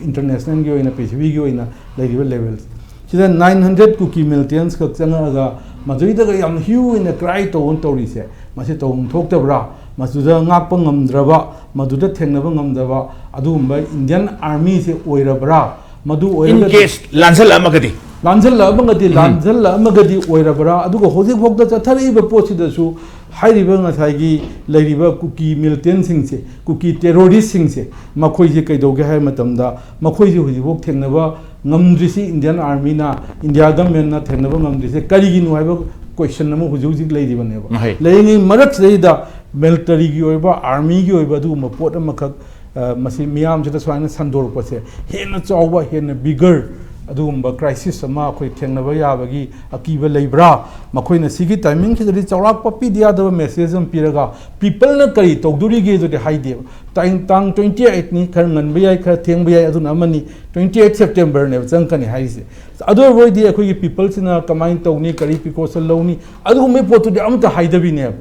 ꯏꯟꯇꯔꯅꯦꯁꯅꯦꯜꯒꯤ ꯑꯣꯏꯅ, ꯄ꯭ꯔꯤꯊꯤꯕꯤꯒꯤ ꯑꯣꯏꯅ ꯂꯩꯔꯤꯕ ꯂꯦꯚꯦꯜꯁꯦ, ꯁꯤꯗ ꯅꯥꯏꯟ ꯍꯟꯗ꯭ꯔꯦꯠ ꯀꯨꯀꯤ ꯃꯤꯂꯤꯇꯦꯟꯁ ꯈꯛ ꯆꯪꯉꯛꯑꯒ ꯃꯗꯨꯗꯒ ꯌꯥꯝ ꯍ꯭ꯌꯨ ꯑꯣꯏꯅ ꯀ꯭ꯔꯥꯏ ꯇꯧꯅ ꯇꯧꯔꯤꯁꯦ, ꯃꯁꯤ ꯇꯧꯐꯝ ꯊꯣꯛꯇꯕ꯭ꯔꯥ? ꯃꯗꯨꯗ ꯉꯥꯛꯄ ꯉꯝꯗ꯭ꯔꯕ, ꯃꯗꯨꯗ ꯊꯦꯡꯅꯕ ꯉꯝꯗꯕ ꯑꯗꯨꯒꯨꯝꯕ Indian Armyꯁꯦ ꯑꯣꯏꯔꯕ꯭ꯔꯥ? ꯃꯗꯨ In ꯑꯣꯏꯔꯒꯗꯤ case ꯂꯥꯟꯁꯜꯂꯛꯑꯃꯒꯗꯤ ꯂꯥꯟꯁꯤꯜꯂꯛꯑꯃꯒꯗꯤ ꯂꯥꯟꯁꯤꯜꯂꯛꯑꯃꯒꯗꯤ ꯑꯣꯏꯔꯕ꯭ꯔꯥ? ꯑꯗꯨꯒ ꯍꯧꯖꯤꯛꯐꯥꯎꯗ ꯆꯠꯊꯔꯛꯏꯕ ꯄꯣꯠꯁꯤꯗꯁꯨ ꯍꯥꯏꯔꯤꯕ ꯉꯁꯥꯏꯒꯤ ꯂꯩꯔꯤꯕ ꯀꯨꯀꯤ militantꯁꯤꯡꯁꯦ, ꯀꯨꯀꯤ terroristꯁꯤꯡꯁꯦ, ꯃꯈꯣꯏꯁꯦ ꯀꯩꯗꯧꯒꯦ ꯍꯥꯏꯕ ꯃꯇꯝꯗ, ꯃꯈꯣꯏꯁꯦ ꯍꯧꯖꯤꯛꯐꯥꯎ ꯊꯦꯡꯅꯕ ꯉꯝꯗ꯭ꯔꯤꯁꯤ, Indian Armyꯅ, India governmentꯅ ꯊꯦꯡꯅꯕ ꯉꯝꯗ꯭ꯔꯤꯁꯦ ꯀꯔꯤꯒꯤꯅꯣ ꯍꯥꯏꯕ question ꯑꯃ ꯍꯧꯖꯤꯛ ꯍꯧꯖꯤꯛ ꯂꯩꯔꯤꯕꯅꯦꯕ꯫ ꯉꯍꯩ꯫ ꯂꯩꯔꯤꯉꯩ ꯃꯔꯛꯁꯤꯗꯩꯗ militaryꯒꯤ ꯑꯣꯏꯕ, armyꯒꯤ ꯑꯣꯏꯕ ꯑꯗꯨꯒꯨꯝꯕ ꯄꯣꯠ ꯑꯃꯈꯛ, ꯑ, ꯃꯁꯤ ꯃꯤꯌꯥꯝꯁꯤꯗ ꯁꯨꯃꯥꯏꯅ ꯁꯟꯗꯣꯔꯛꯄꯁꯦ ꯍꯦꯟꯅ ꯆꯥꯎꯕ, ꯍꯦꯟꯅ bigger ꯑꯗꯨꯒꯨꯝꯕ crisis ꯑꯃ ꯑꯩꯈꯣꯏ ꯊꯦꯡꯅꯕ ꯌꯥꯕꯒꯤ ꯑꯀꯤꯕ ꯂꯩꯕ꯭ꯔꯥ? ꯃꯈꯣꯏꯅ ꯁꯤꯒꯤ timingꯁꯤꯗꯗꯤ ꯆꯥꯎꯔꯥꯛꯄ ꯄꯤꯗ ꯌꯥꯗꯕ message ꯑꯃ ꯄꯤꯔꯒ, peopleꯅ ꯀꯔꯤ ꯇꯧꯗꯣꯔꯤꯒꯦꯗꯨꯗꯤ ꯍꯥꯏꯗꯦꯕ꯫ ꯇꯥꯡ, ꯇꯥꯡ twenty eightꯅꯤ, ꯈꯔ ꯉꯟꯕ ꯌꯥꯏ, ꯈꯔ ꯊꯦꯡꯕ ꯌꯥꯏ, ꯑꯗꯨꯅ ꯑꯃꯅꯤ꯫ Twenty eight Septemberꯅꯦꯕ ꯆꯪꯉꯛꯀꯅꯤ ꯍꯥꯏꯔꯤꯁꯦ꯫ ꯑꯗꯨ ꯑꯣꯏꯔꯕ ꯑꯣꯏꯗꯤ ꯑꯩꯈꯣꯏꯒꯤ peopleꯁꯤꯅ ꯀꯃꯥꯏꯅ ꯇꯧꯅꯤ, ꯀꯔꯤ precaution ꯂꯧꯅꯤ, ꯑꯗꯨꯒꯨꯝꯕꯒꯤ ꯄꯣꯠꯇꯨꯗꯤ ꯑꯃꯠꯇ ꯍꯥꯏꯗꯕꯤꯅꯦꯕ꯫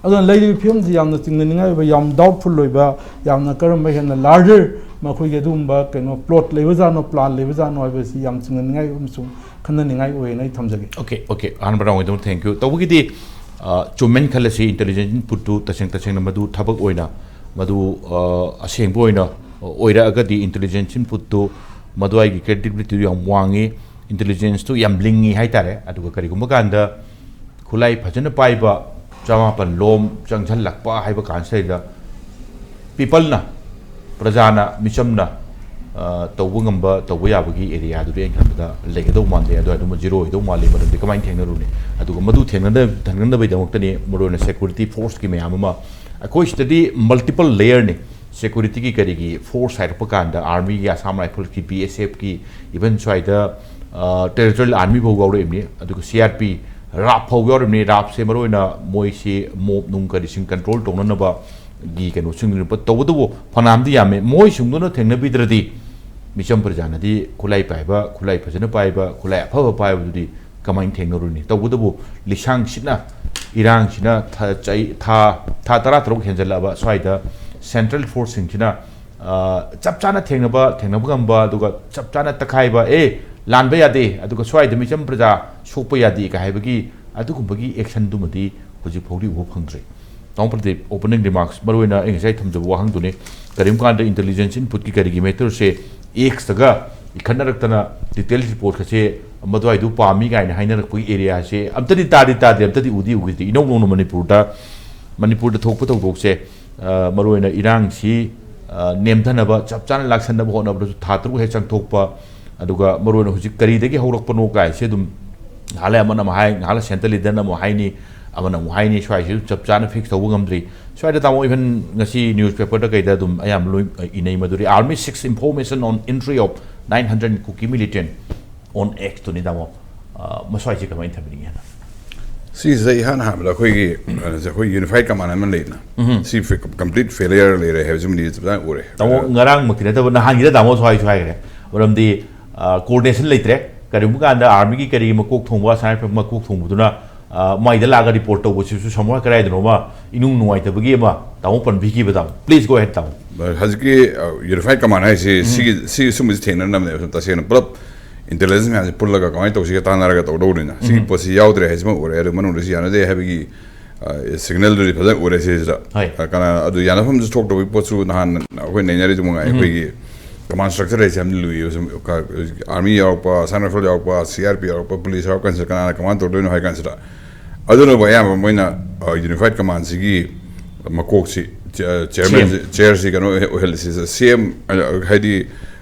ꯑꯗꯨꯅ ꯂꯩꯔꯤꯕ ꯐꯤꯕꯝꯁꯤ ꯌꯥꯝꯅ ꯆꯤꯡꯅꯅꯤꯡꯉꯥꯏ ꯑꯣꯏꯕ, ꯌꯥꯝ doubtful ꯑꯣꯏꯕ, ꯌꯥꯝꯅ ꯀꯔꯝꯕ ꯍꯦꯟꯅ larger ꯃꯈꯣꯏꯒꯤ ꯑꯗꯨꯒꯨꯝꯕ ꯀꯩꯅꯣ plot ꯂꯩꯕꯖꯥꯠꯅꯣ, plan ꯂꯩꯕꯖꯥꯠꯅꯣ ꯍꯥꯏꯕꯁꯤ ꯌꯥꯝ ꯆꯤꯡꯅꯅꯤꯡꯉꯥꯏ ꯑꯃꯁꯨꯡ ꯈꯟꯅꯅꯤꯡꯉꯥꯏ ꯑꯣꯏꯌꯦꯅ ꯑꯩ ꯊꯝꯖꯒꯦ꯫ Okay, okay, ꯑꯍꯥꯟꯕ round ꯑꯣꯏꯗꯧꯅ thank you꯫ ꯇꯧꯕꯒꯤꯗꯤ, ꯑ, ꯆꯨꯝꯃꯦꯅ ꯈꯜꯂꯁꯤ, intelligence inputꯇꯨ ꯇꯁꯦꯡ ꯇꯁꯦꯡꯅ ꯃꯗꯨ ꯊꯕꯛ ꯑꯣꯏꯅ, ꯃꯗꯨ, ꯑ, ꯑꯁꯦꯡꯕ ꯑꯣꯏꯅ ꯑꯣꯏꯔꯛꯑꯒꯗꯤ, intelligence inputꯇꯨ ꯃꯗꯨꯋꯥꯏꯒꯤ credibilityꯗꯨ ꯌꯥꯝ ꯋꯥꯡꯉꯤ, intelligenceꯇꯨ ꯌꯥꯝ ꯂꯤꯡꯉꯤ ꯍꯥꯏꯇꯥꯔꯦ꯫ ꯑꯗꯨꯒ ꯀꯔꯤꯒꯨꯝꯕ ꯀꯥꯟꯗ ꯈꯨꯠꯂꯥꯏ ꯐꯖꯅ ꯄꯥꯏꯕ ꯆꯃꯥꯄꯟ ꯂꯣꯝ ꯆꯪꯁꯤꯜꯂꯛꯄ ꯍꯥꯏꯕ ꯀꯥꯟꯁꯤꯗꯩꯗ peopleꯅ, ꯄ꯭ꯔꯖꯥꯅ, ꯃꯤꯆꯝꯅ, ꯑ, ꯇꯧꯕ ꯉꯝꯕ, ꯇꯧꯕ ꯌꯥꯕꯒꯤ areaꯗꯨꯗꯤ ꯑꯩꯅ ꯈꯟꯕꯗ ꯂꯩꯒꯗꯧ ꯃꯥꯟꯗꯦ꯫ ꯑꯗꯨ ꯑꯗꯨꯝ zero ꯑꯣꯏꯗꯧ ꯃꯥꯜꯂꯤ꯫ ꯃꯔꯝꯗꯤ ꯀꯃꯥꯏꯅ ꯊꯦꯡꯅꯔꯨꯅꯤ? ꯑꯗꯨꯒ ꯃꯗꯨ ꯊꯦꯡꯅꯗ-, ꯊꯦꯡꯅꯗꯕꯒꯤꯗꯃꯛꯇꯅꯤ ꯃꯔꯨꯑꯣꯏꯅ security forceꯀꯤ ꯃꯌꯥꯝ ꯑꯃ, ꯑꯩꯈꯣꯏ ꯁꯤꯗꯗꯤ multiple layerꯅꯤ꯫ Securityꯒꯤ ꯀꯔꯤꯒꯤ force ꯍꯥꯏꯔꯛꯄ ꯀꯥꯟꯗ armyꯒꯤ, Assam Riflesꯀꯤ, BSFꯀꯤ, even ꯁ꯭ꯋꯥꯏꯗ, ꯑ, territorial army ꯐꯥꯎ ꯌꯥꯎꯔꯛꯏꯕꯅꯤ, ꯑꯗꯨꯒ CRP, RAF ꯐꯥꯎ ꯌꯥꯎꯔꯤꯕꯅꯤ꯫ RAFꯁꯦ ꯃꯔꯨꯑꯣꯏꯅ ꯃꯣꯏꯁꯤ mob ꯅꯨꯡ ꯀꯔꯤꯁꯤꯡ control ꯇꯧꯅꯅꯕꯒꯤ ꯀꯩꯅꯣꯁꯤꯡ ꯇꯧꯕꯇꯕꯨ ꯐꯅꯌꯥꯝꯗꯤ ꯌꯥꯝꯃꯦ꯫ ꯃꯣꯏꯁꯤꯡꯗꯨꯅ ꯊꯦꯡꯅꯕꯤꯗ꯭ꯔꯗꯤ ꯃꯤꯆꯝ ꯄ꯭ꯔꯖꯥꯅꯗꯤ ꯈꯨꯠꯂꯥꯏ ꯄꯥꯏꯕ, ꯈꯨꯠꯂꯥꯏ ꯐꯖꯅ ꯄꯥꯏꯕ, ꯈꯨꯠꯂꯥꯏ ꯑꯐꯕ ꯄꯥꯏꯕꯗꯨꯗꯤ ꯀꯃꯥꯏꯅ ꯊꯦꯡꯅꯔꯨꯅꯤ? ꯇꯧꯕꯇꯕꯨ ꯂꯤꯁꯥꯡꯁꯤꯠꯅ, ꯏꯔꯥꯡꯁꯤꯅ ꯊꯥ, ꯆꯍꯤ, ꯊꯥ, ꯊꯥ ꯇꯔꯥꯇꯔꯨꯛ ꯍꯦꯟꯖꯜꯂꯛꯑꯕ ꯁ꯭ꯋꯥꯏꯗ central forceꯁꯤꯡꯁꯤꯅ, ꯑ, ꯆꯞ ꯆꯥꯅ ꯊꯦꯡꯅꯕ, ꯊꯦꯡꯅꯕ ꯉꯝꯕ, ꯑꯗꯨꯒ ꯆꯞ ꯆꯥꯅ ꯇꯛꯈꯥꯏꯕ, "ꯑꯦ, ꯂꯥꯟꯕ ꯌꯥꯗꯦ, ꯑꯗꯨꯒ ꯁ꯭ꯋꯥꯏꯗ ꯃꯤꯆꯝ ꯄ꯭ꯔꯖꯥ ꯁꯣꯛꯄ ꯌꯥꯗꯦ" ꯀ ꯍꯥꯏꯕꯒꯤ ꯑꯗꯨꯒꯨꯝꯕꯒꯤ actionꯗꯨꯃꯗꯤ ꯍꯧꯖꯤꯛ ꯐꯥꯎꯗꯤ ꯎꯕ ꯐꯪꯗ꯭ꯔꯤ꯫ ꯇꯥꯃꯣ ꯄ꯭ꯔꯗꯤꯞ, opening remarks, ꯃꯔꯨꯑꯣꯏꯅ ꯑꯩ ꯉꯁꯥꯏ ꯊꯝꯖꯕ ꯋꯥꯍꯪꯗꯨꯅꯤ꯫ ꯀꯔꯤꯒꯨꯝꯕ ꯀꯥꯟꯗ intelligence inputꯀꯤ ꯀꯔꯤꯒꯤ matterꯁꯦ Xꯇꯒ ꯏꯈꯠꯅꯔꯛꯇꯅ detail reportꯀꯁꯦ ꯃꯗꯨꯋꯥꯏꯗꯨ ꯄꯥꯝꯃꯤ ꯀꯥꯏꯅ ꯍꯥꯏꯅꯔꯛꯄꯒꯤ areaꯁꯦ ꯑꯝꯇꯗꯤ ꯇꯥꯗꯤ ꯇꯥꯗꯦ, ꯑꯝꯇꯗꯤ ꯎꯗꯤ ꯎꯈꯤꯗꯦ꯫ ꯏꯅꯧ ꯅꯧꯅ ꯃꯅꯤꯄꯨꯔꯗ, ꯃꯅꯤꯄꯨꯔꯗ ꯊꯣꯛꯄ ꯊꯧꯗꯣꯛꯁꯦ, ꯑ, ꯃꯔꯨꯑꯣꯏꯅ ꯏꯔꯥꯡꯁꯤ, ꯑ, ꯅꯦꯝꯊꯅꯕ, ꯆꯞ ꯆꯥꯅ ꯂꯥꯛꯁꯟꯅꯕ ꯍꯣꯠꯅꯕꯗꯁꯨ ꯊꯥ ꯇꯔꯨꯛ ꯍꯦꯛ ꯆꯪꯊꯣꯛꯄ, ꯑꯗꯨꯒ ꯃꯔꯨꯑꯣꯏꯅ ꯍꯧꯖꯤꯛ ꯀꯔꯤꯗꯒꯤ ꯍꯧꯔꯛꯄꯅꯣ ꯀꯥꯏꯁꯦ ꯑꯗꯨꯝ ꯉꯥꯏꯍꯥꯛ ꯂꯩ ꯑꯃꯅ ꯑꯃꯨꯛ ꯍꯥꯏ, ꯉꯥꯏꯍꯥꯛ ꯂꯩ central leaderꯅ ꯑꯃꯨꯛ ꯍꯥꯏꯅꯤ, ꯑꯃꯅ ꯑꯃꯨꯛ ꯍꯥꯏꯅꯤ, ꯁ꯭ꯋꯥꯏꯁꯤ ꯑꯗꯨꯝ ꯆꯞ ꯆꯥꯅ fix ꯇꯧꯕ ꯉꯝꯗ꯭ꯔꯤ꯫ ꯁ꯭ꯋꯥꯏꯗ ꯇꯥꯃꯣ, even ꯉꯁꯤ newspaperꯗ ꯀꯩꯗ ꯑꯗꯨꯝ ꯑꯌꯥꯝꯕ ꯂꯣꯏ, ꯑ, ꯏꯅꯩ ꯃꯗꯨꯗꯤ, "Army seeks information on entry of nine hundred Kuki militant on X" ꯇꯨꯅꯤ ꯇꯥꯃꯣ꯫ ꯑ, ꯃꯁ꯭ꯋꯥꯏꯁꯤ ꯀꯃꯥꯏꯅ ꯊꯝꯕꯤꯅꯤꯡꯉꯤ ꯍꯥꯏꯅ? ꯁꯤꯁꯤꯗ ꯏꯍꯥꯟ ꯍꯥꯟꯕꯗ ꯑꯩꯈꯣꯏꯒꯤ, ꯑ, ꯑꯩꯈꯣꯏ unified command ꯑꯃ ꯂꯩꯗꯅ, ꯎꯝ꯫ ꯁꯤ ꯐꯦ-, complete failure ꯂꯩꯔꯦ ꯍꯥꯏꯕꯁꯤꯃꯗꯤ ꯆꯞ ꯆꯥꯅ ꯎꯔꯦ꯫ ꯇꯥꯃꯣ, ꯑꯗ ꯉꯔꯥꯡꯃꯛꯇꯤ ꯅꯠꯇꯕ ꯅꯍꯥꯟꯒꯤꯗ ꯇꯥꯃꯣꯁꯨ ꯍꯥꯏꯁꯨ ꯍꯥꯏꯈ꯭ꯔꯦ꯫ ꯃꯔꯝꯗꯤ, ꯑ, coordination ꯂꯩꯇ꯭ꯔꯦ꯫ ꯀꯔꯤꯒꯨꯝꯕ ꯀꯥꯟꯗ armyꯒꯤ ꯀꯔꯤꯒꯤ ꯃꯀꯣꯛ ꯊꯣꯡꯕ, ꯁꯉꯥꯏ ꯃꯀꯣꯛ ꯊꯣꯡꯕꯗꯨꯅ, ꯑ, ꯃꯥꯏꯗ ꯂꯥꯛꯑꯒ report ꯇꯧꯕꯁꯤꯁꯨ ꯁꯃꯨꯔꯥ ꯀꯗꯥꯏꯗꯅꯣꯃ ꯏꯅꯨꯡ ꯅꯨꯡꯉꯥꯏꯇꯕꯒꯤ ꯑꯃ ꯇꯥꯃꯣ ꯄꯟꯕꯤꯈꯤꯕ, ꯇꯥꯃꯣ꯫ Please go ahead, ꯇꯥꯃꯣ꯫ ꯍꯧꯖꯤꯛꯀꯤ, ꯑ, unified command ꯍꯥꯏꯁꯤ ꯎꯝ꯫ ꯁꯤꯒꯤ, ꯁꯤ ꯁꯨꯝꯕꯁꯤ ꯊꯦꯡꯅꯅꯕꯅꯦꯕ꯫ ꯁꯨꯝ ꯇꯁꯦꯡꯅ ꯄꯨꯂꯞ intelligence ꯃꯌꯥꯝꯁꯦ ꯄꯨꯜꯂꯒ ꯀꯃꯥꯏꯅ ꯇꯧꯁꯤꯒꯦ ꯇꯥꯟꯅꯔꯒ ꯇꯧꯗꯧꯔꯤꯅ꯫ ꯁꯤꯒꯤ ꯎꯝ꯫ ꯄꯣꯠꯁꯤ ꯌꯥꯎꯗ꯭ꯔꯦ ꯍꯥꯏꯁꯤꯃ ꯎꯔꯦ꯫ ꯑꯗꯨ ꯃꯅꯨꯡꯗ ꯁꯤ ꯌꯥꯅꯗꯦ ꯍꯥꯏꯕꯒꯤ, ꯑ, signalꯗꯨꯗꯤ ꯐꯖꯅ ꯎꯔꯦ ꯁꯤꯁꯤꯗ꯫ ꯍꯣꯏ꯫ ꯑ, ꯀꯅꯥ ꯑꯗꯨ ꯌꯥꯅꯐꯝꯁꯨ ꯊꯣꯛꯇꯕꯒꯤ ꯄꯣꯠꯁꯨ ꯅꯍꯥꯟ ꯑꯩꯈꯣꯏ ꯅꯩꯅꯔꯤꯗꯨ ꯃꯉꯥꯏ꯫ ꯎꯝ꯫ ꯑꯩꯈꯣꯏꯒꯤ command structure ꯍꯥꯏꯁꯦ ꯌꯥꯝ ꯂꯨꯏꯌꯦꯕ꯫ ꯁꯨꯝ ꯀ-, army ꯌꯥꯎꯔꯛꯄ, Assam Rifle ꯌꯥꯎꯔꯛꯄ, C R P ꯌꯥꯎꯔꯛꯄ, police ꯌꯥꯎꯔꯛꯄ ꯀꯥꯟꯁꯤꯗ ꯀꯅꯥꯅ command ꯇꯧꯗꯣꯏꯅꯣ ꯍꯥꯏ ꯀꯥꯟꯁꯤꯗ, ꯑꯗꯨꯅꯕꯨ ꯑꯌꯥꯝꯕ ꯃꯣꯏꯅ, ꯑ, unified commandꯁꯤꯒꯤ ꯃꯀꯣꯛꯁꯤ, ꯆꯦ-, chairman, C M꯫ Chairꯁꯤ ꯀꯩꯅꯣ ꯑꯣꯏꯍꯜꯂꯤꯁꯤ, C M, ꯑ, ꯍꯥꯏꯗꯤ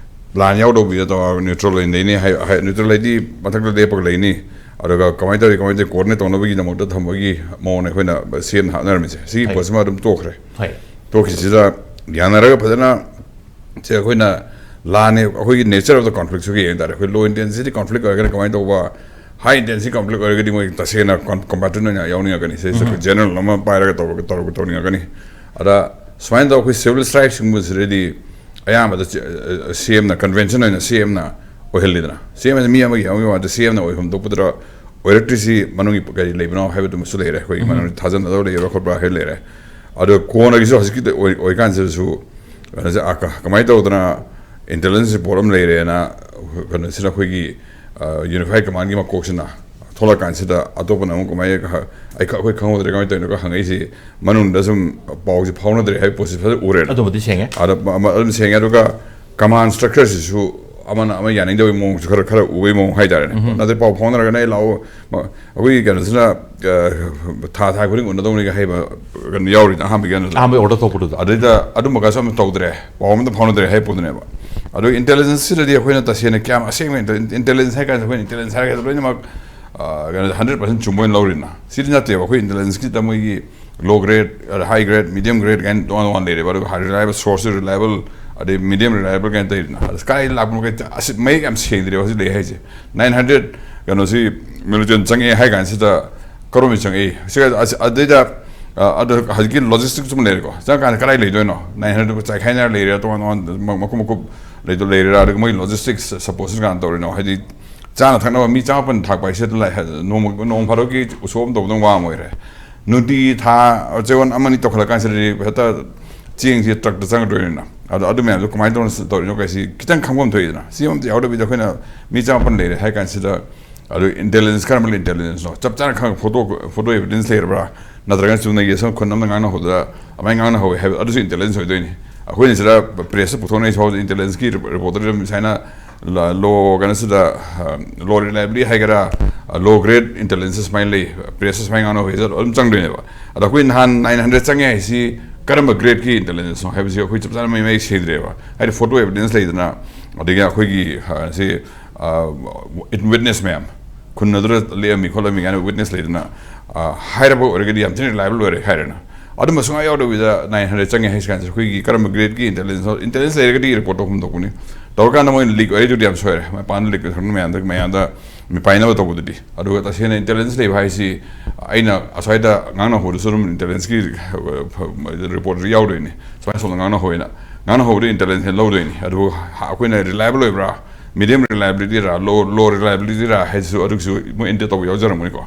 line ꯌꯥꯎꯗꯕꯤꯗ ꯇꯧꯔꯒ neutral ꯑꯣꯏꯅ ꯂꯩꯅꯤ ꯍꯥꯏ, ꯍꯥꯏ, neutral ꯍꯥꯏꯗꯤ ꯃꯊꯛꯇ ꯂꯦꯞꯄꯒ ꯂꯩꯅꯤ, ꯑꯗꯨꯒ ꯀꯃꯥꯏꯅ ꯇꯧꯔꯤ, ꯀꯃꯥꯏꯅ ꯇꯧꯔꯤ, coordinate ꯇꯧꯅꯕꯒꯤꯗꯃꯛꯇ ꯊꯝꯕꯒꯤ ꯃꯑꯣꯡꯅꯦ ꯑꯩꯈꯣꯏꯅ C Mꯅ ꯍꯥꯞꯅꯔꯝꯃꯤꯁꯦ꯫ ꯁꯤꯒꯤ ꯍꯣꯏ꯫ ꯄꯣꯠꯁꯤꯃ ꯑꯗꯨꯝ ꯇꯣꯛꯈ꯭ꯔꯦ꯫ ꯍꯣꯏ꯫ ꯇꯣꯛꯈꯤꯁꯤꯗ ꯌꯥꯅꯔꯒ ꯐꯖꯅ ꯁꯦ ꯑꯩꯈꯣꯏꯅ ꯂꯥꯟꯅꯦ, ꯑꯩꯈꯣꯏꯒꯤ nature of the conflictꯁꯨ ꯌꯦꯡ ꯇꯥꯔꯦ꯫ ꯑꯩꯈꯣꯏ low intensity conflict ꯑꯣꯏꯔꯒꯅ ꯀꯃꯥꯏꯅ ꯇꯧꯕ, high intensity conflict ꯑꯣꯏꯔꯒꯗꯤ ꯃꯣꯏ ꯇꯁꯦꯡꯅ con-, combatant ꯑꯣꯏꯅ ꯌꯥꯎꯅꯤꯡꯉꯛꯀꯅꯤ꯫ ꯁꯤꯁꯦ ꯑꯩꯈꯣꯏ ꯎꯝ꯫ General ꯑꯃ ꯄꯥꯏꯔꯒ ꯇꯧꯔꯒ, ꯇꯧꯔꯒ ꯇꯧꯅꯤꯡꯉꯛꯀꯅꯤ꯫ ꯑꯗ ꯁꯨꯃꯥꯏꯅ ꯇꯧ ꯑꯩꯈꯣꯏ civil strikeꯁꯤꯡꯒꯨꯝꯕꯁꯤꯗꯗꯤ ꯑꯌꯥꯝꯕꯗ ꯆꯦ-, ꯑ, C Mꯅ, convention ꯑꯣꯏꯅ C Mꯅ ꯑꯣꯏꯍꯜꯂꯤꯗꯅ꯫ C M ꯍꯥꯏꯁꯦ ꯃꯤ ꯑꯃꯒꯤ ꯍꯧꯅꯕꯤ ꯋꯥꯗ C Mꯅ ꯑꯣꯏꯐꯝ ꯊꯣꯛꯄꯗꯨꯗ ꯑꯣꯏꯔꯛꯇ꯭ꯔꯤꯁꯤ ꯃꯅꯨꯡꯒꯤ ꯀꯔꯤ ꯂꯩꯕꯅꯣ ꯍꯥꯏꯕꯗꯨꯃꯁꯨ ꯂꯩꯔꯦ꯫ ꯑꯩꯈꯣꯏꯒꯤ ꯎꯝ꯫ ꯃꯅꯨꯡꯗ ꯊꯥꯖꯅꯗꯕ ꯂꯩꯕ꯭ꯔꯥ ꯈꯣꯠꯄ꯭ꯔꯥ ꯍꯥꯏꯕ ꯂꯩꯔꯦ꯫ ꯑꯗꯣ ꯀꯣꯟꯅꯒꯤꯁꯨ ꯍꯧꯖꯤꯛꯀꯤ ꯑꯣꯏ-, ꯑꯣꯏꯀꯥꯟꯁꯤꯗꯁꯨ ꯀꯩꯅꯣꯁꯦ, ꯑ, ꯀ-, ꯀꯃꯥꯏꯅ ꯇꯧꯗꯅ intelligence report ꯑꯃ ꯂꯩꯔꯦꯅ ꯀꯩꯅꯣꯁꯤꯅ ꯑꯩꯈꯣꯏꯒꯤ, ꯑ, unified commandꯒꯤ ꯃꯀꯣꯛꯁꯤꯅ ꯊꯣꯛꯂꯛꯀꯥꯟꯁꯤꯗ ꯑꯇꯣꯞꯄꯅ ꯑꯃꯨꯛ ꯀꯃꯥꯏꯅ ꯈ-, ꯑꯩ ꯈ-, ꯑꯩꯈꯣꯏ ꯈꯪꯍꯧꯗ꯭ꯔꯦ, ꯀꯃꯥꯏꯅ ꯇꯧꯔꯤꯅꯣ ꯍꯪꯉꯛꯏꯁꯤ꯫ ꯃꯅꯨꯡꯗ ꯁꯨꯝ ꯄꯥꯎꯁꯤ ꯐꯥꯎꯅꯗ꯭ꯔꯦ ꯍꯥꯏꯕ ꯄꯣꯠꯁꯤ ꯐꯖꯅ ꯎꯔꯦꯅ꯫ ꯑꯗꯨꯃꯗꯤ ꯁꯦꯡꯉꯦ꯫ ꯑꯗ ꯃ-, ꯃ-, ꯑꯗꯨꯝ ꯁꯦꯡꯉꯦ꯫ ꯑꯗꯨꯒ command structure ꯁꯤꯁꯨ ꯑꯃꯅ ꯑꯃ ꯌꯥꯅꯤꯡꯗꯕꯒꯤ ꯃꯑꯣꯡꯁꯨ ꯈꯔ, ꯈꯔ ꯎꯕꯒꯤ ꯃꯑꯣꯡ ꯍꯥꯏꯇꯥꯔꯦꯅꯦ꯫ ꯅꯠꯇ꯭ꯔꯗꯤ ꯄꯥꯎ ꯐꯥꯎꯅꯔꯒꯅ "ꯑꯩ ꯂꯥꯛꯑꯣ", ꯃ-, ꯑꯩꯈꯣꯏꯒꯤ ꯀꯩꯅꯣꯁꯤꯅ, ꯑ, "ꯊꯥ, ꯊꯥ ꯈꯨꯗꯤꯡ ꯎꯅꯗꯧꯅꯤꯒ" ꯍꯥꯏꯕ ꯀꯩꯅꯣ ꯌꯥꯎꯔꯤꯗ, ꯑꯍꯥꯟꯕꯒꯤ ꯀꯩꯅꯣꯗ꯫ ꯑꯍꯥꯟꯕꯒꯤ order ꯊꯣꯛꯄꯗꯨꯗ꯫ ꯑꯗꯩꯗ ꯑꯗꯨꯝꯕꯒꯁꯨ ꯑꯝꯇ ꯇꯧꯗ꯭ꯔꯦ, ꯄꯥꯎ ꯑꯝꯇ ꯐꯥꯎꯅꯗ꯭ꯔꯦ ꯍꯥꯏ ꯄꯣꯠꯇꯨꯅꯦꯕ꯫ ꯑꯗꯣ intelligence ꯁꯤꯗꯗꯤ ꯑꯩꯈꯣꯏꯅ ꯇꯁꯦꯡꯅ ꯀꯌꯥꯝ ꯑꯁꯦꯡꯕ intel-, intelligence ꯍꯥꯏ ꯀꯥꯟꯗ, ꯑꯩꯈꯣꯏꯅ intelligence ꯍꯥꯏꯔꯒ ꯂꯣꯏꯅꯃꯛ, ꯑ, ꯀꯩꯅꯣ, hundred percent ꯆꯨꯝꯕ ꯑꯣꯏꯅ ꯂꯧꯔꯤꯅ꯫ ꯁꯤꯗꯤ ꯅꯠꯇꯦꯕ꯫ ꯑꯩꯈꯣꯏ intelligence ꯀꯤꯗ ꯃꯣꯏꯒꯤ low grade, ꯑꯗ high grade, medium grade ꯀꯥꯏꯅ ꯇꯣꯉꯥꯟ ꯇꯣꯉꯥꯟ ꯂꯩꯔꯦꯕ꯫ ꯑꯗꯨꯒ high reliable source, reliable, ꯑꯗꯩ medium reliable ꯀꯥꯏꯅ ꯇꯧꯔꯤꯗꯅ꯫ ꯑꯗ ꯀꯥꯏ ꯂꯥꯛꯄꯅꯣ ꯀꯥꯏ, ꯑꯁꯤ ꯃꯌꯦꯛ ꯌꯥꯝ ꯁꯦꯡꯗ꯭ꯔꯦꯕ ꯍꯧꯖꯤꯛ ꯂꯩ ꯍꯥꯏꯁꯦ꯫ Nine hundred ꯀꯩꯅꯣꯁꯤ military ꯆꯪꯉꯛꯑꯦ ꯍꯥꯏ ꯀꯥꯟꯁꯤꯗ ꯀꯔꯣꯝꯗ ꯆꯪꯉꯛꯏ? ꯁꯤ, ꯑꯁ-, ꯑꯗꯩꯗ, ꯑ, ꯑꯗ ꯍꯧꯖꯤꯛꯀꯤ logistics ꯑꯃ ꯂꯩꯔꯦꯀꯣ꯫ ꯆꯪꯉꯀꯥꯟꯗ ꯀꯗꯥꯏ ꯂꯩꯗꯣꯏꯅꯣ? Nine hundred ꯆꯥꯏꯈꯥꯏꯅꯔ ꯂꯩꯔꯤꯔꯥ, ꯇꯣꯉꯥꯟ ꯇꯣꯉꯥꯟ ꯃ-, ꯃꯀꯨꯞ ꯃꯀꯨꯞ ꯂꯩꯗꯣ ꯂꯩꯔꯤꯔꯥ? ꯑꯗꯨꯒ ꯃꯣꯏ logistics support ꯀꯅꯥꯅ ꯇꯧꯔꯤꯅꯣ? ꯍꯥꯏꯗꯤ ꯆꯥꯅ ꯊꯛꯅꯕ ꯃꯤ ꯆꯥꯃꯥꯄꯟ ꯊꯥꯛꯄ ꯍꯥꯏꯁꯦ ꯂꯥꯏ-, ꯅꯣꯡꯃ, ꯅꯣꯡ ꯐꯥꯗꯣꯛꯀꯤ ꯎꯁꯣꯞ ꯑꯃ ꯇꯧꯕꯗꯧ ꯋꯥ ꯑꯃ ꯑꯣꯏꯔꯦ꯫ ꯅꯨꯡꯇꯤ ꯊꯥ ꯆꯌꯣꯜ ꯑꯃꯅꯤ ꯇꯧꯈꯠꯂꯛꯀꯥꯟꯁꯤꯗꯗꯤ ꯍꯦꯛꯇ ꯆꯦꯡꯁꯤ truckꯇ ꯆꯪꯉꯛꯇꯣꯏꯅꯤꯅ꯫ ꯑꯗꯣ ꯑꯗꯨ ꯃꯌꯥꯝꯗꯣ ꯀꯃꯥꯏꯅ ꯇꯧꯅ ꯇꯧꯔꯤꯅꯣ ꯀꯥꯏꯁꯤ ꯈꯤꯇꯪ ꯈꯪꯐꯝ ꯊꯣꯛꯏꯗꯅ꯫ ꯁꯤ ꯑꯃꯇ ꯌꯥꯎꯗꯕꯤꯗ ꯑꯩꯈꯣꯏꯅ ꯃꯤ ꯆꯥꯃꯥꯄꯟ ꯂꯩꯔꯦ ꯍꯥꯏ ꯀꯥꯟꯁꯤꯗ, ꯑꯗꯨ intelligence, ꯀꯔꯝꯕ intelligenceꯅꯣ? ꯆꯞ ꯆꯥꯅ ꯈꯪ-, photo, photo evidence ꯂꯩꯔꯕ꯭ꯔꯥ? ꯅꯠꯇ꯭ꯔꯒꯅ ꯆꯨꯝꯅꯒꯤ ꯑꯁꯨꯝ ꯈꯨꯟ ꯑꯃꯗ ꯉꯥꯡꯅꯍꯧꯗꯅ ꯑꯗꯨꯃꯥꯏꯅ ꯉꯥꯡꯅꯍꯧꯋꯦ ꯍꯥꯏꯕ, ꯑꯗꯨꯁꯨ intelligence ꯑꯣꯏꯗꯣꯏꯅꯤ꯫ ꯑꯩꯈꯣꯏꯅ ꯁꯤꯗ pressꯇ ꯄꯨꯊꯣꯛꯅꯔꯤꯁꯤ ꯐꯥꯎꯕꯗ intelligenceꯀꯤ rep-, reportꯇ ꯑꯗꯨꯝ ꯁꯨꯃꯥꯏꯅ ꯂ-, low, ꯀꯩꯅꯣꯁꯤꯗ, ꯑ, low reliability ꯍꯥꯏꯒꯦꯔꯥ, ꯑ, low grade intelligence ꯁꯨꯃꯥꯏꯅ ꯂꯩ, pressꯇ ꯁꯨꯃꯥꯏꯅ ꯉꯥꯡꯅꯍꯧꯋꯦ ꯍꯥꯏꯁꯦ ꯑꯗꯨꯝ ꯆꯪꯗꯣꯏꯅꯦꯕ꯫ ꯑꯗꯣ ꯑꯩꯈꯣꯏ ꯅꯍꯥꯟ nine hundred ꯆꯪꯉꯦ ꯍꯥꯏꯁꯤ ꯀꯔꯝꯕ gradeꯀꯤ intelligenceꯅꯣ ꯍꯥꯏꯕꯁꯤ ꯑꯩꯈꯣꯏ ꯆꯞ ꯆꯥꯅ ꯃꯌꯦꯛ ꯃꯌꯦꯛ ꯁꯦꯡꯗ꯭ꯔꯦꯕ꯫ ꯍꯥꯏꯗꯤ photo evidence ꯂꯩꯗꯅ, ꯑꯗꯒꯤ ꯑꯩꯈꯣꯏꯒꯤ, ꯑ, ꯁꯤ, ꯑ, witness ꯃꯌꯥꯝ, ꯈꯨꯟ ꯑꯗꯨꯗ ꯂꯦꯛꯑꯝꯃꯤ ꯈꯣꯠꯂꯝꯃꯤ ꯀꯥꯏꯅ witness ꯂꯩꯗꯅ, ꯑ, ꯍꯥꯏꯔꯕ ꯑꯣꯏꯔꯒꯗꯤ ꯌꯥꯝ ꯊꯤꯅ reliable ꯑꯣꯏꯔꯦ ꯍꯥꯏꯔꯦꯅ꯫ ꯑꯗꯨꯝꯕ ꯁꯨꯡꯌꯥ ꯌꯥꯎꯗꯕꯤꯗ nine hundred ꯆꯪꯉꯦ ꯍꯥꯏꯁꯤ ꯀꯥꯟꯁꯤꯗ ꯑꯩꯈꯣꯏꯒꯤ ꯀꯔꯝꯕ gradeꯀꯤ intelligence, intelligence ꯂꯩꯔꯒꯗꯤ reportꯇꯣ ꯍꯨꯝꯗꯣꯛꯄꯅꯤ꯫ ꯇꯧꯔꯀꯥꯟꯗ ꯃꯣꯏꯅ leak ꯑꯣꯏꯔꯛꯏꯗꯨꯗꯤ ꯌꯥꯝ ꯁꯣꯏꯔꯦ꯫ ꯃꯄꯥꯟꯗ leak ꯑꯣꯏꯊꯣꯛꯅ ꯃꯌꯥꯝꯗ, ꯃꯌꯥꯝꯗ ꯃꯤꯄꯥꯏꯅꯕ ꯇꯧꯕꯗꯨꯗꯤ꯫ ꯑꯗꯨꯒ ꯇꯁꯦꯡꯅ intelligence ꯂꯩꯕ ꯍꯥꯏꯁꯤ ꯑꯩꯅ ꯑꯁ꯭ꯋꯥꯏꯗ ꯉꯥꯡꯅꯍꯧꯕꯗꯁꯨ ꯑꯗꯨꯝ intelligenceꯀꯤ reportꯁꯨ ꯌꯥꯎꯗꯣꯏꯅꯤ꯫ ꯁꯨꯃꯥꯏꯅ ꯁꯣꯝꯗ ꯉꯥꯡꯅꯍꯧꯋꯦꯅ, ꯉꯥꯡꯅꯍꯧꯕꯗ intelligence ꯂꯧꯗꯣꯏꯅꯤ꯫ ꯑꯗꯨꯕꯨ ꯑꯩꯈꯣꯏꯅ reliable ꯑꯣꯏꯕ꯭ꯔꯥ, medium reliabilityꯔꯥ, low, low reliabilityꯔꯥ ꯍꯥꯏꯁꯤꯁꯨ ꯑꯗꯨꯒꯤꯁꯨ ꯃꯣꯏ indicate ꯇꯧꯕ ꯌꯥꯎꯖꯔꯝꯒꯅꯤꯀꯣ꯫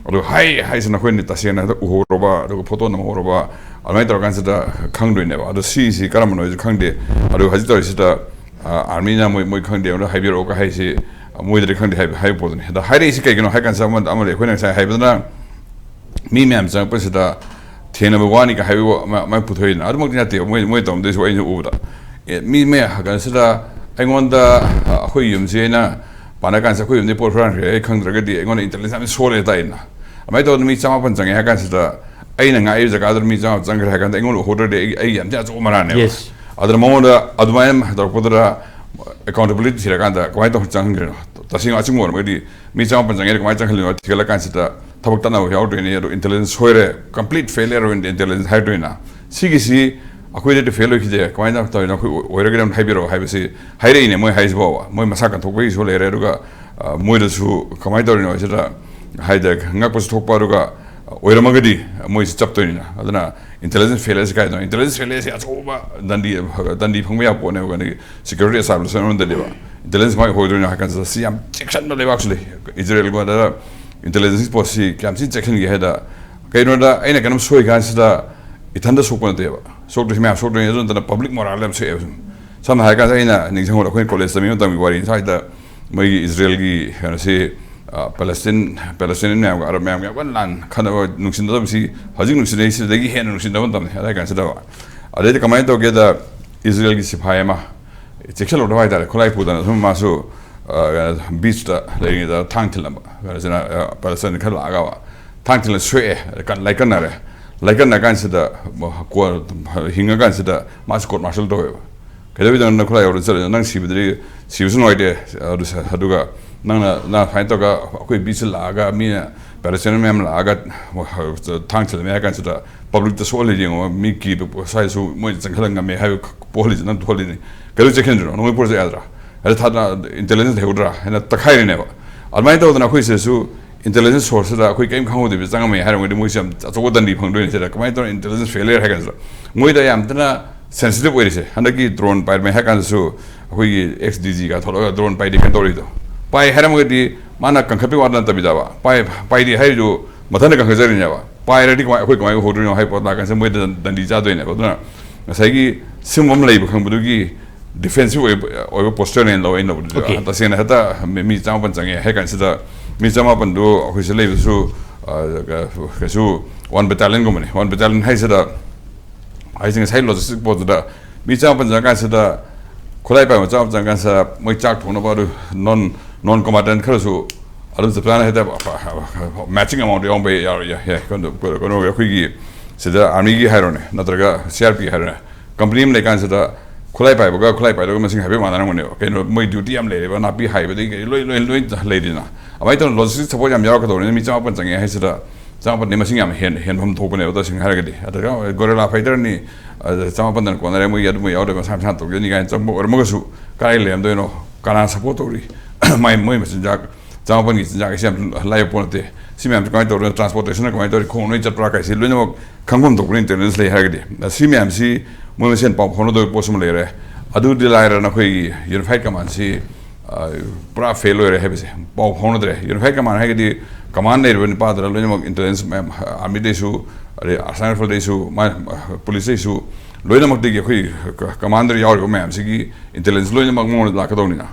ꯑꯗꯨ ꯍꯥꯏ ꯍꯥꯏꯁꯤꯅ ꯑꯩꯈꯣꯏꯅ ꯇꯁꯦꯡꯅ ꯍꯦꯛꯇ ꯎꯍꯧꯔꯕ, ꯑꯗꯨꯒ photo ꯅꯝꯍꯧꯔꯕ, ꯑꯗꯨꯃꯥꯏꯅ ꯇꯧꯔꯀꯥꯟꯁꯤꯗ ꯈꯪꯗꯣꯏꯅꯦꯕ꯫ ꯑꯗꯣ ꯁꯤꯁꯤ ꯀꯔꯝꯕꯅꯣ ꯍꯥꯏꯁꯨ ꯈꯪꯗꯦ꯫ ꯑꯗꯨ ꯍꯧꯖꯤꯛ ꯇꯧꯔꯤꯁꯤꯗ, ꯑ, armyꯅ ꯃꯣꯏ, ꯃꯣꯏ ꯈꯪꯗꯦ, ꯑꯗꯨ ꯍꯥꯏꯕꯤꯔꯛꯑꯣꯒ ꯍꯥꯏꯁꯤ, ꯃꯣꯏꯗꯗꯤ ꯈꯪꯗꯦ ꯍꯥꯏꯕ ꯍꯥꯏꯕ ꯄꯣꯠꯇꯨꯅꯤ꯫ ꯑꯗ ꯍꯥꯏꯔꯛꯏꯁꯤ ꯀꯩꯒꯤꯅꯣ ꯍꯥꯏ ꯀꯥꯟꯁꯤꯗ ꯑꯃ ꯑꯃ ꯂꯩ, ꯑꯩꯈꯣꯏꯅ ꯉꯁꯥꯏ ꯍꯥꯏꯕꯗꯨꯅ ꯃꯤ ꯃꯌꯥꯝ ꯆꯪꯉꯛꯄꯁꯤꯗ ꯊꯦꯡꯅꯕ ꯋꯥꯅꯤꯒ ꯍꯥꯏꯕ ꯃ- ꯃ ꯄꯨꯊꯣꯛꯏꯅ꯫ ꯑꯗꯨꯃꯛꯇꯤ ꯅꯠꯇꯦ꯫ ꯃꯣꯏ ꯃꯣꯏ ꯇꯧꯔꯝꯗꯣꯏꯁꯨ ꯑꯩꯅ ꯎꯕꯗ, ꯑꯦ, ꯃꯤ ꯃꯌꯥꯝ ꯀꯩꯅꯣꯁꯤꯗ ꯑꯩꯉꯣꯟꯗ, ꯑ, ꯑꯩꯈꯣꯏ ꯌꯨꯝꯁꯤ ꯑꯩꯅ ꯄꯥꯟꯅ ꯀꯥꯟꯁꯤꯗ ꯑꯩꯈꯣꯏ ꯌꯨꯝꯗꯤ ꯄꯣꯠ ꯍꯨꯔꯥꯟꯈ꯭ꯔꯦ ꯑꯩ ꯈꯪꯗ꯭ꯔꯒꯗꯤ ꯑꯩꯉꯣꯟꯗ ꯏꯟꯇꯦꯂꯤꯖꯦꯟꯁ ꯌꯥꯝ ꯁꯣꯜꯂꯦ ꯇꯥꯛꯏꯅ꯫ ꯑꯗꯨꯃꯥꯏꯅ ꯇꯧꯗꯅ ꯃꯤ ꯆꯥꯝꯃꯥꯄꯟ ꯆꯪꯉꯦ ꯍꯥꯏ ꯀꯥꯟꯁꯤꯗ, ꯑꯩꯅ ꯉꯥꯛꯏꯕ ꯖꯒꯥꯗꯨꯗ ꯃꯤ ꯆꯥꯝꯃꯥꯄꯟ ꯆꯪꯈ꯭ꯔꯦ ꯍꯥꯏ ꯀꯥꯟꯗ ꯑꯩꯉꯣꯟꯗ ꯎꯍꯧꯗ꯭ꯔꯗꯤ ꯑꯩ ꯑꯩ ꯌꯥꯝ ꯊꯤꯅ ꯑꯆꯧꯕ ꯃꯔꯥꯅꯦꯕ꯫ Yes. ꯑꯗꯨꯅ ꯃꯉꯣꯟꯗ ꯑꯗꯨꯃꯥꯏꯅ ꯇꯧꯔꯛꯄꯗꯨꯗ ꯑꯦꯀꯥꯎꯟꯇꯦꯕꯤꯂꯤꯇꯤ ꯊꯤꯔꯀꯥꯟꯗ ꯀꯃꯥꯏꯅ ꯇꯧꯔ ꯆꯪꯍꯟꯈ꯭ꯔꯤꯅꯣ? ꯇꯁꯦꯡꯅ ꯑꯆꯨꯝꯕ ꯑꯣꯏꯔꯝꯃꯒꯗꯤ ꯃꯤ ꯆꯥꯝꯃꯥꯄꯟ ꯆꯪꯉꯦ, ꯀꯃꯥꯏꯅ ꯆꯪꯍꯜꯂꯤꯅꯣ ꯊꯤꯒꯠꯂꯀꯥꯟꯁꯤꯗ ꯊꯕꯛ ꯇꯠꯅꯕ ꯌꯥꯎꯗꯣꯏꯅꯤ꯫ ꯑꯗꯣ ꯏꯟꯇꯦꯂꯤꯖꯦꯟꯁ ꯁꯣꯏꯔꯦ, complete failure of intelligence ꯍꯥꯏꯗꯣꯏꯅ꯫ ꯁꯤꯒꯤꯁꯤ ꯑꯩꯈꯣꯏꯗꯗꯤ ꯐꯦꯜ ꯑꯣꯏꯈꯤꯗꯦ, ꯀꯃꯥꯏꯅ ꯇꯧꯔꯤꯅꯣ? ꯑꯩꯈꯣꯏ ꯑꯣꯏꯔꯒꯗꯤ ꯑꯗꯨꯝ ꯍꯥꯏꯕꯤꯔꯛꯑꯣ ꯍꯥꯏꯕꯁꯤ ꯍꯥꯏꯔꯛꯏꯅꯦ꯫ ꯃꯣꯏ ꯍꯥꯏꯁꯤꯐꯥꯎꯕ ꯃꯣꯏ ꯃꯁꯥ ꯀꯟꯊꯣꯛꯄꯒꯤꯁꯨ ꯂꯩꯔꯦ, ꯑꯗꯨꯒ, ꯑ, ꯃꯣꯏꯗꯁꯨ ꯀꯃꯥꯏꯅ ꯇꯧꯔꯤꯅꯣ ꯁꯤꯗ ꯍꯥꯏꯗ ꯉꯛꯄꯁꯨ ꯊꯣꯛꯄ, ꯑꯗꯨꯒ ꯑꯣꯏꯔꯝꯃꯒꯗꯤ ꯃꯣꯏꯁꯤ ꯆꯞꯇꯣꯏꯅꯤꯅ꯫ ꯑꯗꯨꯅ ꯏꯟꯇꯦꯂꯤꯖꯦꯟꯁ ꯐꯦꯂꯔꯁꯤ ꯀꯥꯏꯗꯅꯣ? ꯏꯟꯇꯦꯂꯤꯖꯦꯟꯁ ꯐꯦꯂꯔꯁꯤ ꯑꯆꯧꯕ ꯗꯟꯗꯤ, ꯗꯟꯗꯤ ꯐꯪꯕ ꯌꯥꯕ ꯄꯣꯠꯅꯦꯕ꯫ ꯑꯗꯒꯤ ꯁꯦꯀ꯭ꯌꯨꯔꯤꯇꯤ ꯑꯦꯁꯇꯥꯕ꯭ꯂꯤꯁꯃꯦꯟ ꯑꯃꯗꯗꯤꯕ ꯏꯟꯇꯦꯂꯤꯖꯦꯟꯁ ꯀꯃꯥꯏꯅ ꯑꯣꯏꯗꯣꯏꯅꯣ ꯍꯥꯏ ꯀꯥꯟꯁꯤꯗ ꯁꯤ ꯌꯥꯝ ꯆꯦꯛꯁꯤꯟꯕ ꯂꯩꯕꯥꯛꯁꯨ ꯂꯩ꯫ ꯏꯖꯔꯦꯜꯒꯨꯝꯕꯗ ꯏꯟꯇꯦꯂꯤꯖꯦꯟꯁꯀꯤ ꯄꯣꯠꯁꯤ ꯀꯌꯥꯝ ꯊꯤꯅ ꯆꯦꯛꯁꯤꯟꯒꯦ ꯍꯥꯏꯗ, ꯀꯩꯅꯣꯗ ꯑꯩꯅ ꯀꯩꯅꯣꯝ ꯁꯣꯏ ꯀꯥꯟꯁꯤꯗ ꯏꯊꯟꯗ ꯁꯣꯛꯄ ꯅꯠꯇꯦꯕ, ꯁꯣꯛꯇꯣꯏꯁꯤ ꯃꯌꯥꯝ ꯁꯣꯛꯇꯣꯏꯅꯤ꯫ ꯑꯗꯨ ꯅꯠꯇꯅ ꯄꯕ꯭ꯂꯤꯛ ꯃꯣꯔꯥꯜ ꯌꯥꯝ ꯁꯣꯛꯑꯦꯕ ꯁꯨꯝ꯫ ꯁꯝꯅ ꯍꯥꯏꯔ ꯀꯥꯟꯗ ꯑꯩꯅ ꯅꯤꯡꯁꯤꯡꯍꯧꯔꯦ, ꯑꯩꯈꯣꯏꯅ ꯀꯣꯂꯦꯖ ꯇꯝꯃꯤ ꯃꯇꯝꯒꯤ ꯋꯥꯔꯤꯅꯤ꯫ ꯁ꯭ꯋꯥꯏꯗ ꯃꯣꯏꯒꯤ ꯏꯖꯔꯦꯜꯒꯤ ꯀꯩꯅꯣꯁꯤ, ꯑ, ꯄꯦꯂꯦꯁꯇꯤꯟ ꯄꯦꯂꯦꯁꯇꯤꯅꯤꯌꯟ ꯃꯌꯥꯝꯒ ꯑꯔꯕ ꯃꯌꯥꯝꯒ ꯌꯥꯝ ꯀꯟꯅ ꯂꯥꯟ ꯈꯠꯅꯕ, ꯅꯨꯡꯁꯤꯅꯗꯕꯁꯤ ꯍꯧꯖꯤꯛ ꯅꯨꯡꯁꯤꯅꯩꯁꯤꯗꯒꯤ ꯍꯦꯟꯅ ꯅꯨꯡꯁꯤꯅꯕ ꯃꯇꯝꯅꯤ꯫ ꯑꯗꯥꯏ ꯀꯥꯟꯁꯤꯗ ꯑꯗꯩꯗꯤ ꯀꯃꯥꯏꯅ ꯇꯧꯒꯦꯗ, ꯏꯖꯔꯦꯜꯒꯤ ꯁꯤꯐꯥꯏ ꯑꯃ ꯆꯦꯛꯁꯤꯜꯍꯧꯗꯕ ꯍꯥꯏꯇꯥꯔꯦ, ꯈꯨꯠꯂꯥꯏ ꯄꯨꯗꯅ ꯁꯨꯝ ꯃꯥꯁꯨ, ꯑ, ꯕꯤꯁꯇ ꯂꯩꯔꯤꯉꯩꯗ ꯊꯥꯡ ꯊꯤꯜꯂꯝꯕ ꯀꯩꯅꯣꯁꯤꯅ, ꯑ, ꯄꯦꯂꯦꯁꯇꯥꯏꯟ ꯈꯔ ꯂꯥꯛꯑꯒ ꯊꯥꯡ ꯊꯤꯜꯂ ꯁꯣꯛꯑꯦ, ꯀꯟ- ꯂꯥꯏꯀꯠꯅꯔꯦ꯫ ꯂꯥꯏꯀꯠꯅ ꯀꯥꯟꯁꯤꯗ ꯀꯣ-, ꯍꯤꯡꯉꯀꯥꯟꯁꯤꯗ ꯃꯥꯁꯨ ꯀꯣꯔꯠ ꯃꯥꯔꯁꯜ ꯇꯧꯋꯦꯕ꯫ "ꯀꯩꯗꯧꯕꯤꯗꯅꯣ ꯅꯪ ꯈꯨꯠꯂꯥꯏ ꯌꯥꯎꯔ ꯆꯠꯂꯤꯅꯣ? ꯅꯪ ꯁꯤꯕꯗꯨꯗꯤ ꯁꯤꯕꯁꯨ ꯅꯨꯡꯉꯥꯏꯇꯦ, ꯑꯗꯨ ꯁ-, ꯑꯗꯨꯒ ꯅꯪꯅ ꯅꯪ ꯁꯨꯃꯥꯏꯅ ꯇꯧꯔꯒ ꯑꯩꯈꯣꯏ ꯕꯤꯁꯁꯤ ꯂꯥꯛꯑꯒ ꯃꯤꯅ ꯄꯦꯂꯦꯁꯇꯥꯏꯟ ꯃꯌꯥꯝ ꯂꯥꯛꯑꯒ ꯊꯥꯡ ꯊꯤꯜꯂꯝꯃꯦ ꯍꯥꯏ ꯀꯥꯟꯁꯤꯗ ꯄꯕ꯭ꯂꯤꯛꯇ ꯁꯣꯛꯍꯜꯂꯤ ꯌꯦꯡꯉꯣ, ꯃꯤ ꯀꯤꯕ ꯄꯣ-, ꯁ꯭ꯋꯥꯏꯗꯁꯨ ꯃꯣꯏ ꯆꯪꯈꯠꯂ ꯉꯝꯃꯦ ꯍꯥꯏꯕ ꯄꯣꯛꯍꯜꯂꯤꯁꯦ ꯅꯪ ꯊꯣꯛꯍꯜꯂꯤꯅꯤ꯫ ꯀꯩꯗꯧ ꯆꯦꯛꯁꯤꯟꯗ꯭ꯔꯤꯅꯣ? ꯅꯣꯡꯃꯩ ꯄꯨꯔ ꯆꯠ ꯌꯥꯗ꯭ꯔꯥ? ꯑꯗ ꯊꯥꯗ ꯏꯟꯇꯦꯂꯤꯖꯦꯟꯁ ꯂꯩꯍꯧꯗ꯭ꯔꯥ?" ꯍꯥꯏꯅ ꯇꯛꯈꯥꯏꯔꯤꯅꯦꯕ꯫ ꯑꯗꯨꯃꯥꯏꯅ ꯇꯧꯗꯅ ꯑꯩꯈꯣꯏ ꯁꯤꯗꯁꯨ ꯏꯟꯇꯦꯂꯤꯖꯦꯟꯁ ꯁꯣꯔꯁꯁꯤꯗ ꯑꯩꯈꯣꯏ ꯀꯔꯤꯝ ꯈꯪꯍꯧꯗꯕꯤꯗ ꯆꯪꯉꯝꯃꯦ ꯍꯥꯏꯔꯝꯃꯒꯗꯤ ꯃꯣꯏꯁꯦ ꯌꯥꯝ ꯑꯆꯧꯕ ꯗꯟꯗꯤ ꯐꯪꯗꯣꯏꯅꯤ꯫ ꯁꯤꯗ ꯀꯃꯥꯏꯅ ꯇꯧꯔ ꯏꯟꯇꯦꯂꯤꯖꯦꯟꯁ ꯐꯦꯂꯤꯌꯔ ꯍꯥꯏ ꯀꯥꯟꯁꯤꯗ ꯃꯣꯏꯗ ꯌꯥꯝ ꯊꯤꯅ ꯁꯦꯟꯁꯤꯇꯤꯚ ꯑꯣꯏꯔꯤꯁꯦ꯫ ꯍꯟꯗꯛꯀꯤ ꯗ꯭ꯔꯣꯟ ꯄꯥꯏꯔꯝꯃꯦ ꯍꯥꯏ ꯀꯥꯟꯗꯁꯨ ꯑꯩꯈꯣꯏꯒꯤ ꯑꯦꯛꯁ ꯗꯤ ꯖꯤꯒ ꯊꯣꯛꯂꯒ ꯗ꯭ꯔꯣꯟ ꯄꯥꯏꯗꯦ ꯀꯩꯅꯣ ꯇꯧꯔꯤꯗꯣ, ꯄꯥꯏ ꯍꯥꯏꯔꯝꯃꯒꯗꯤ ꯃꯥꯅ ꯀꯟꯈꯠꯄꯒꯤ ꯋꯥ ꯅꯠꯇꯕꯤꯗꯕ, ꯄꯥꯏ ꯄꯥꯏꯗꯦ ꯍꯥꯏꯔꯤꯗꯨ ꯃꯊꯟꯇ ꯀꯟꯈꯠꯆꯔꯤꯅꯦꯕ꯫ ꯄꯥꯏꯔꯗꯤ ꯀꯃꯥꯏ, ꯑꯩꯈꯣꯏ ꯀꯃꯥꯏꯅ ꯎꯍꯧꯗꯣꯏꯅꯣ ꯍꯥꯏꯕ ꯄꯣꯠ ꯂꯥꯛꯀꯥꯟꯁꯤꯗ ꯃꯣꯏꯗ ꯗꯟꯗꯤ ꯆꯥꯗꯣꯏꯅꯦꯕ꯫ ꯑꯗꯨꯅ ꯉꯁꯥꯏꯒꯤ ꯁꯤꯒꯨꯝꯕ ꯑꯃ ꯂꯩꯕ ꯈꯪꯕꯗꯨꯒꯤ ꯗꯤꯐꯦꯟꯁꯤꯞ ꯑꯣꯏꯕ ꯑꯣꯏꯕ ꯄꯣꯁꯇꯔꯅꯦꯅ ꯂꯧꯋꯦ ꯑꯩꯅ ꯂꯧꯕꯗꯨꯗꯤ꯫ Okay. ꯇꯁꯦꯡꯅ ꯍꯦꯛꯇ ꯃꯤ ꯃꯤ ꯆꯥꯝꯃꯥꯄꯟ ꯆꯪꯉꯦ ꯍꯥꯏ ꯀꯥꯟꯁꯤꯗ, ꯃꯤ ꯆꯥꯝꯃꯥꯄꯟꯗꯨ ꯑꯩꯈꯣꯏ ꯁꯤꯗ ꯂꯩꯕꯗꯨꯁꯨ, ꯑ, ꯀ- ꯀꯩꯁꯨ ꯋꯥꯟ ꯕꯦꯇꯥꯂꯤꯌꯟꯒꯨꯝꯕꯅꯤ꯫ ꯋꯥꯟ ꯕꯦꯇꯥꯂꯤꯌꯟ ꯍꯥꯏꯁꯤꯗ, ꯍꯥꯏꯁꯦ ꯉꯁꯥꯏ ꯂꯣꯖꯤꯁꯇꯤꯛ ꯄꯣꯠꯇꯨꯗ ꯃꯤ ꯆꯥꯝꯃꯥꯄꯟ ꯆꯪꯉꯀꯥꯟꯁꯤꯗ, ꯈꯨꯠꯂꯥꯏ ꯄꯥꯏꯕ ꯆꯥꯝꯃꯥꯄꯟ ꯆꯪꯉꯀꯥꯟꯁꯤꯗ, ꯃꯣꯏ ꯆꯥꯛ ꯊꯣꯡꯅꯕ ꯑꯗꯨ ꯅꯣꯟ ꯅꯣꯟ ꯀꯣꯃꯥꯟꯗꯦꯟ ꯈꯔꯁꯨ ꯑꯗꯨꯝ ꯆꯞ ꯆꯥꯅ ꯍꯦꯛꯇ ꯃꯦꯠꯆꯤꯡ ꯑꯦꯃꯥꯎꯟ ꯌꯥꯎꯔꯝꯕ ꯌꯥꯎꯔ ꯌꯥꯏ꯫ ꯌꯥꯏ꯫ ꯀꯩꯅꯣ, ꯀꯩꯅꯣ, ꯑꯩꯈꯣꯏꯒꯤ ꯁꯤꯗ ꯑꯥꯔꯃꯤꯒꯤ ꯍꯥꯏꯔꯣꯅꯦ, ꯅꯠꯇ꯭ꯔꯒ ꯁꯤ ꯑꯥꯔ ꯄꯤ ꯍꯥꯏꯔꯣꯅꯦ, ꯀꯝꯄꯅꯤ ꯑꯃ ꯂꯩꯀꯥꯟꯁꯤꯗ ꯈꯨꯠꯂꯥꯏ ꯄꯥꯏꯕꯒ ꯈꯨꯠꯂꯥꯏ ꯄꯥꯏꯗꯕꯒ ꯃꯁꯤꯡ ꯍꯥꯏꯐꯦꯠ ꯃꯥꯟꯅꯔꯝꯒꯅꯦꯕ꯫ ꯀꯩꯅꯣ, ꯃꯣꯏ ꯗ꯭ꯌꯨꯇꯤ ꯌꯥꯝ ꯂꯩꯔꯦꯕ, ꯅꯥꯄꯤ ꯍꯥꯏꯕꯗꯒꯤ ꯀꯩ ꯂꯣꯏ, ꯂꯣꯏ, ꯂꯣꯏ ꯂꯩꯗꯅ꯫ ꯑꯗꯨꯃꯥꯏꯅ ꯇꯧꯅ ꯂꯣꯖꯤꯁꯇꯤꯛ ꯁꯄꯣꯔꯠ ꯌꯥꯝ ꯌꯥꯎꯔꯛꯀꯗꯧꯕꯅꯤꯅ, ꯃꯤ ꯆꯥꯝꯃꯥꯄꯟ ꯆꯪꯉꯦ ꯍꯥꯏꯁꯤꯗ, ꯆꯥꯝꯃꯥꯄꯟꯗꯤ ꯃꯁꯤꯡ ꯌꯥꯝ ꯍꯦꯟ-, ꯍꯦꯟꯐꯝ ꯊꯣꯛꯄꯅꯦꯕ, ꯇꯁꯦꯡꯅ ꯍꯥꯏꯔꯒꯗꯤ꯫ ꯑꯗꯨꯒ ꯒꯣꯔꯤꯂꯥ ꯐꯥꯏꯇꯔꯅꯤ, ꯑꯗ ꯆꯥꯝꯃꯥꯄꯟꯗꯅ ꯀꯣꯟꯅꯔꯦ, ꯃꯣꯏꯒꯤ ꯑꯗꯨꯝꯕ ꯌꯥꯎꯗ꯭ꯔꯦ, ꯃꯁꯥ ꯃꯁꯥꯅ ꯇꯧꯖꯅꯤ ꯀꯥꯏꯅ ꯆꯪꯕ ꯑꯣꯏꯔꯝꯃꯒꯁꯨ, ꯀꯗꯥꯏ ꯂꯩꯔꯝꯗꯣꯏꯅꯣ? ꯀꯅꯥ ꯁꯄꯣꯔꯠ ꯇꯧꯔꯤ? ꯃꯥꯏ, ꯃꯣꯏ ꯃꯆꯤꯟꯖꯥꯛ, ꯆꯥꯝꯃꯥꯄꯟꯒꯤ ꯆꯤꯟꯖꯥꯛ ꯑꯁꯤ ꯌꯥꯝ ꯂꯥꯏꯕ ꯄꯣꯠ ꯅꯠꯇꯦ꯫ ꯁꯤ ꯃꯌꯥꯝꯁꯤ ꯀꯃꯥꯏꯅ ꯇꯧꯔꯒ, ꯇ꯭ꯔꯥꯟꯁꯄꯣꯔꯇꯦꯁꯟꯅ ꯀꯃꯥꯏꯅ ꯇꯧꯔꯤ, ꯈꯣꯡ ꯂꯣꯏ ꯆꯠꯄ꯭ꯔꯥ ꯀꯥꯏꯁꯤ ꯂꯣꯏꯅꯃꯛ ꯈꯪꯐꯝ ꯊꯣꯛꯄꯅꯤ, ꯏꯟꯇꯦꯂꯤꯖꯦꯟꯁ ꯂꯩ ꯍꯥꯏꯔꯒꯗꯤ꯫ ꯑꯗ ꯁꯤ ꯃꯌꯥꯝꯁꯤ ꯃꯣꯏ ꯃꯁꯦꯟ ꯄꯥꯎ ꯐꯥꯎꯅꯗꯕ ꯄꯣꯠꯁꯨ ꯑꯃ ꯂꯩꯔꯦ꯫ ꯑꯗꯨꯗꯤ ꯂꯥꯏꯔꯅ ꯑꯩꯈꯣꯏꯒꯤ ꯌꯨꯅꯤꯐꯥꯏꯠ ꯀꯃꯥꯟꯁꯤ, ꯑ, ꯄꯨꯔꯥ ꯐꯦꯜ ꯑꯣꯏꯔꯦ ꯍꯥꯏꯕꯁꯦ, ꯄꯥꯎ ꯐꯥꯎꯅꯗ꯭ꯔꯦ꯫ ꯌꯨꯅꯤꯐꯥꯏꯠ ꯀꯃꯥꯟ ꯍꯥꯏꯔꯒꯗꯤ ꯀꯃꯥꯟ ꯂꯩꯔꯤꯕ ꯅꯤꯄꯥꯗꯨꯅ ꯂꯣꯏꯅꯃꯛ ꯏꯟꯇꯦꯂꯤꯖꯦꯟꯁ ꯃꯌꯥꯝ, ꯑꯥꯔꯃꯤꯗꯩꯁꯨ, ꯑꯗꯩ ꯑꯁꯥꯝ ꯔꯥꯏꯐꯜꯗꯩꯁꯨ, ꯃꯥ-, ꯄꯨꯂꯤꯁꯇꯩꯁꯨ, ꯂꯣꯏꯅꯃꯛꯇꯒꯤ ꯑꯩꯈꯣꯏ ꯀ-, ꯀꯃꯥꯟꯗꯔ ꯌꯥꯎꯔꯤꯕ ꯃꯌꯥꯝꯁꯤꯒꯤ ꯏꯟꯇꯦꯂꯤꯖꯦꯟꯁ ꯂꯣꯏꯅꯃꯛ ꯃꯉꯣꯟꯗ ꯂꯥꯛꯀꯗꯧꯅꯤꯅ꯫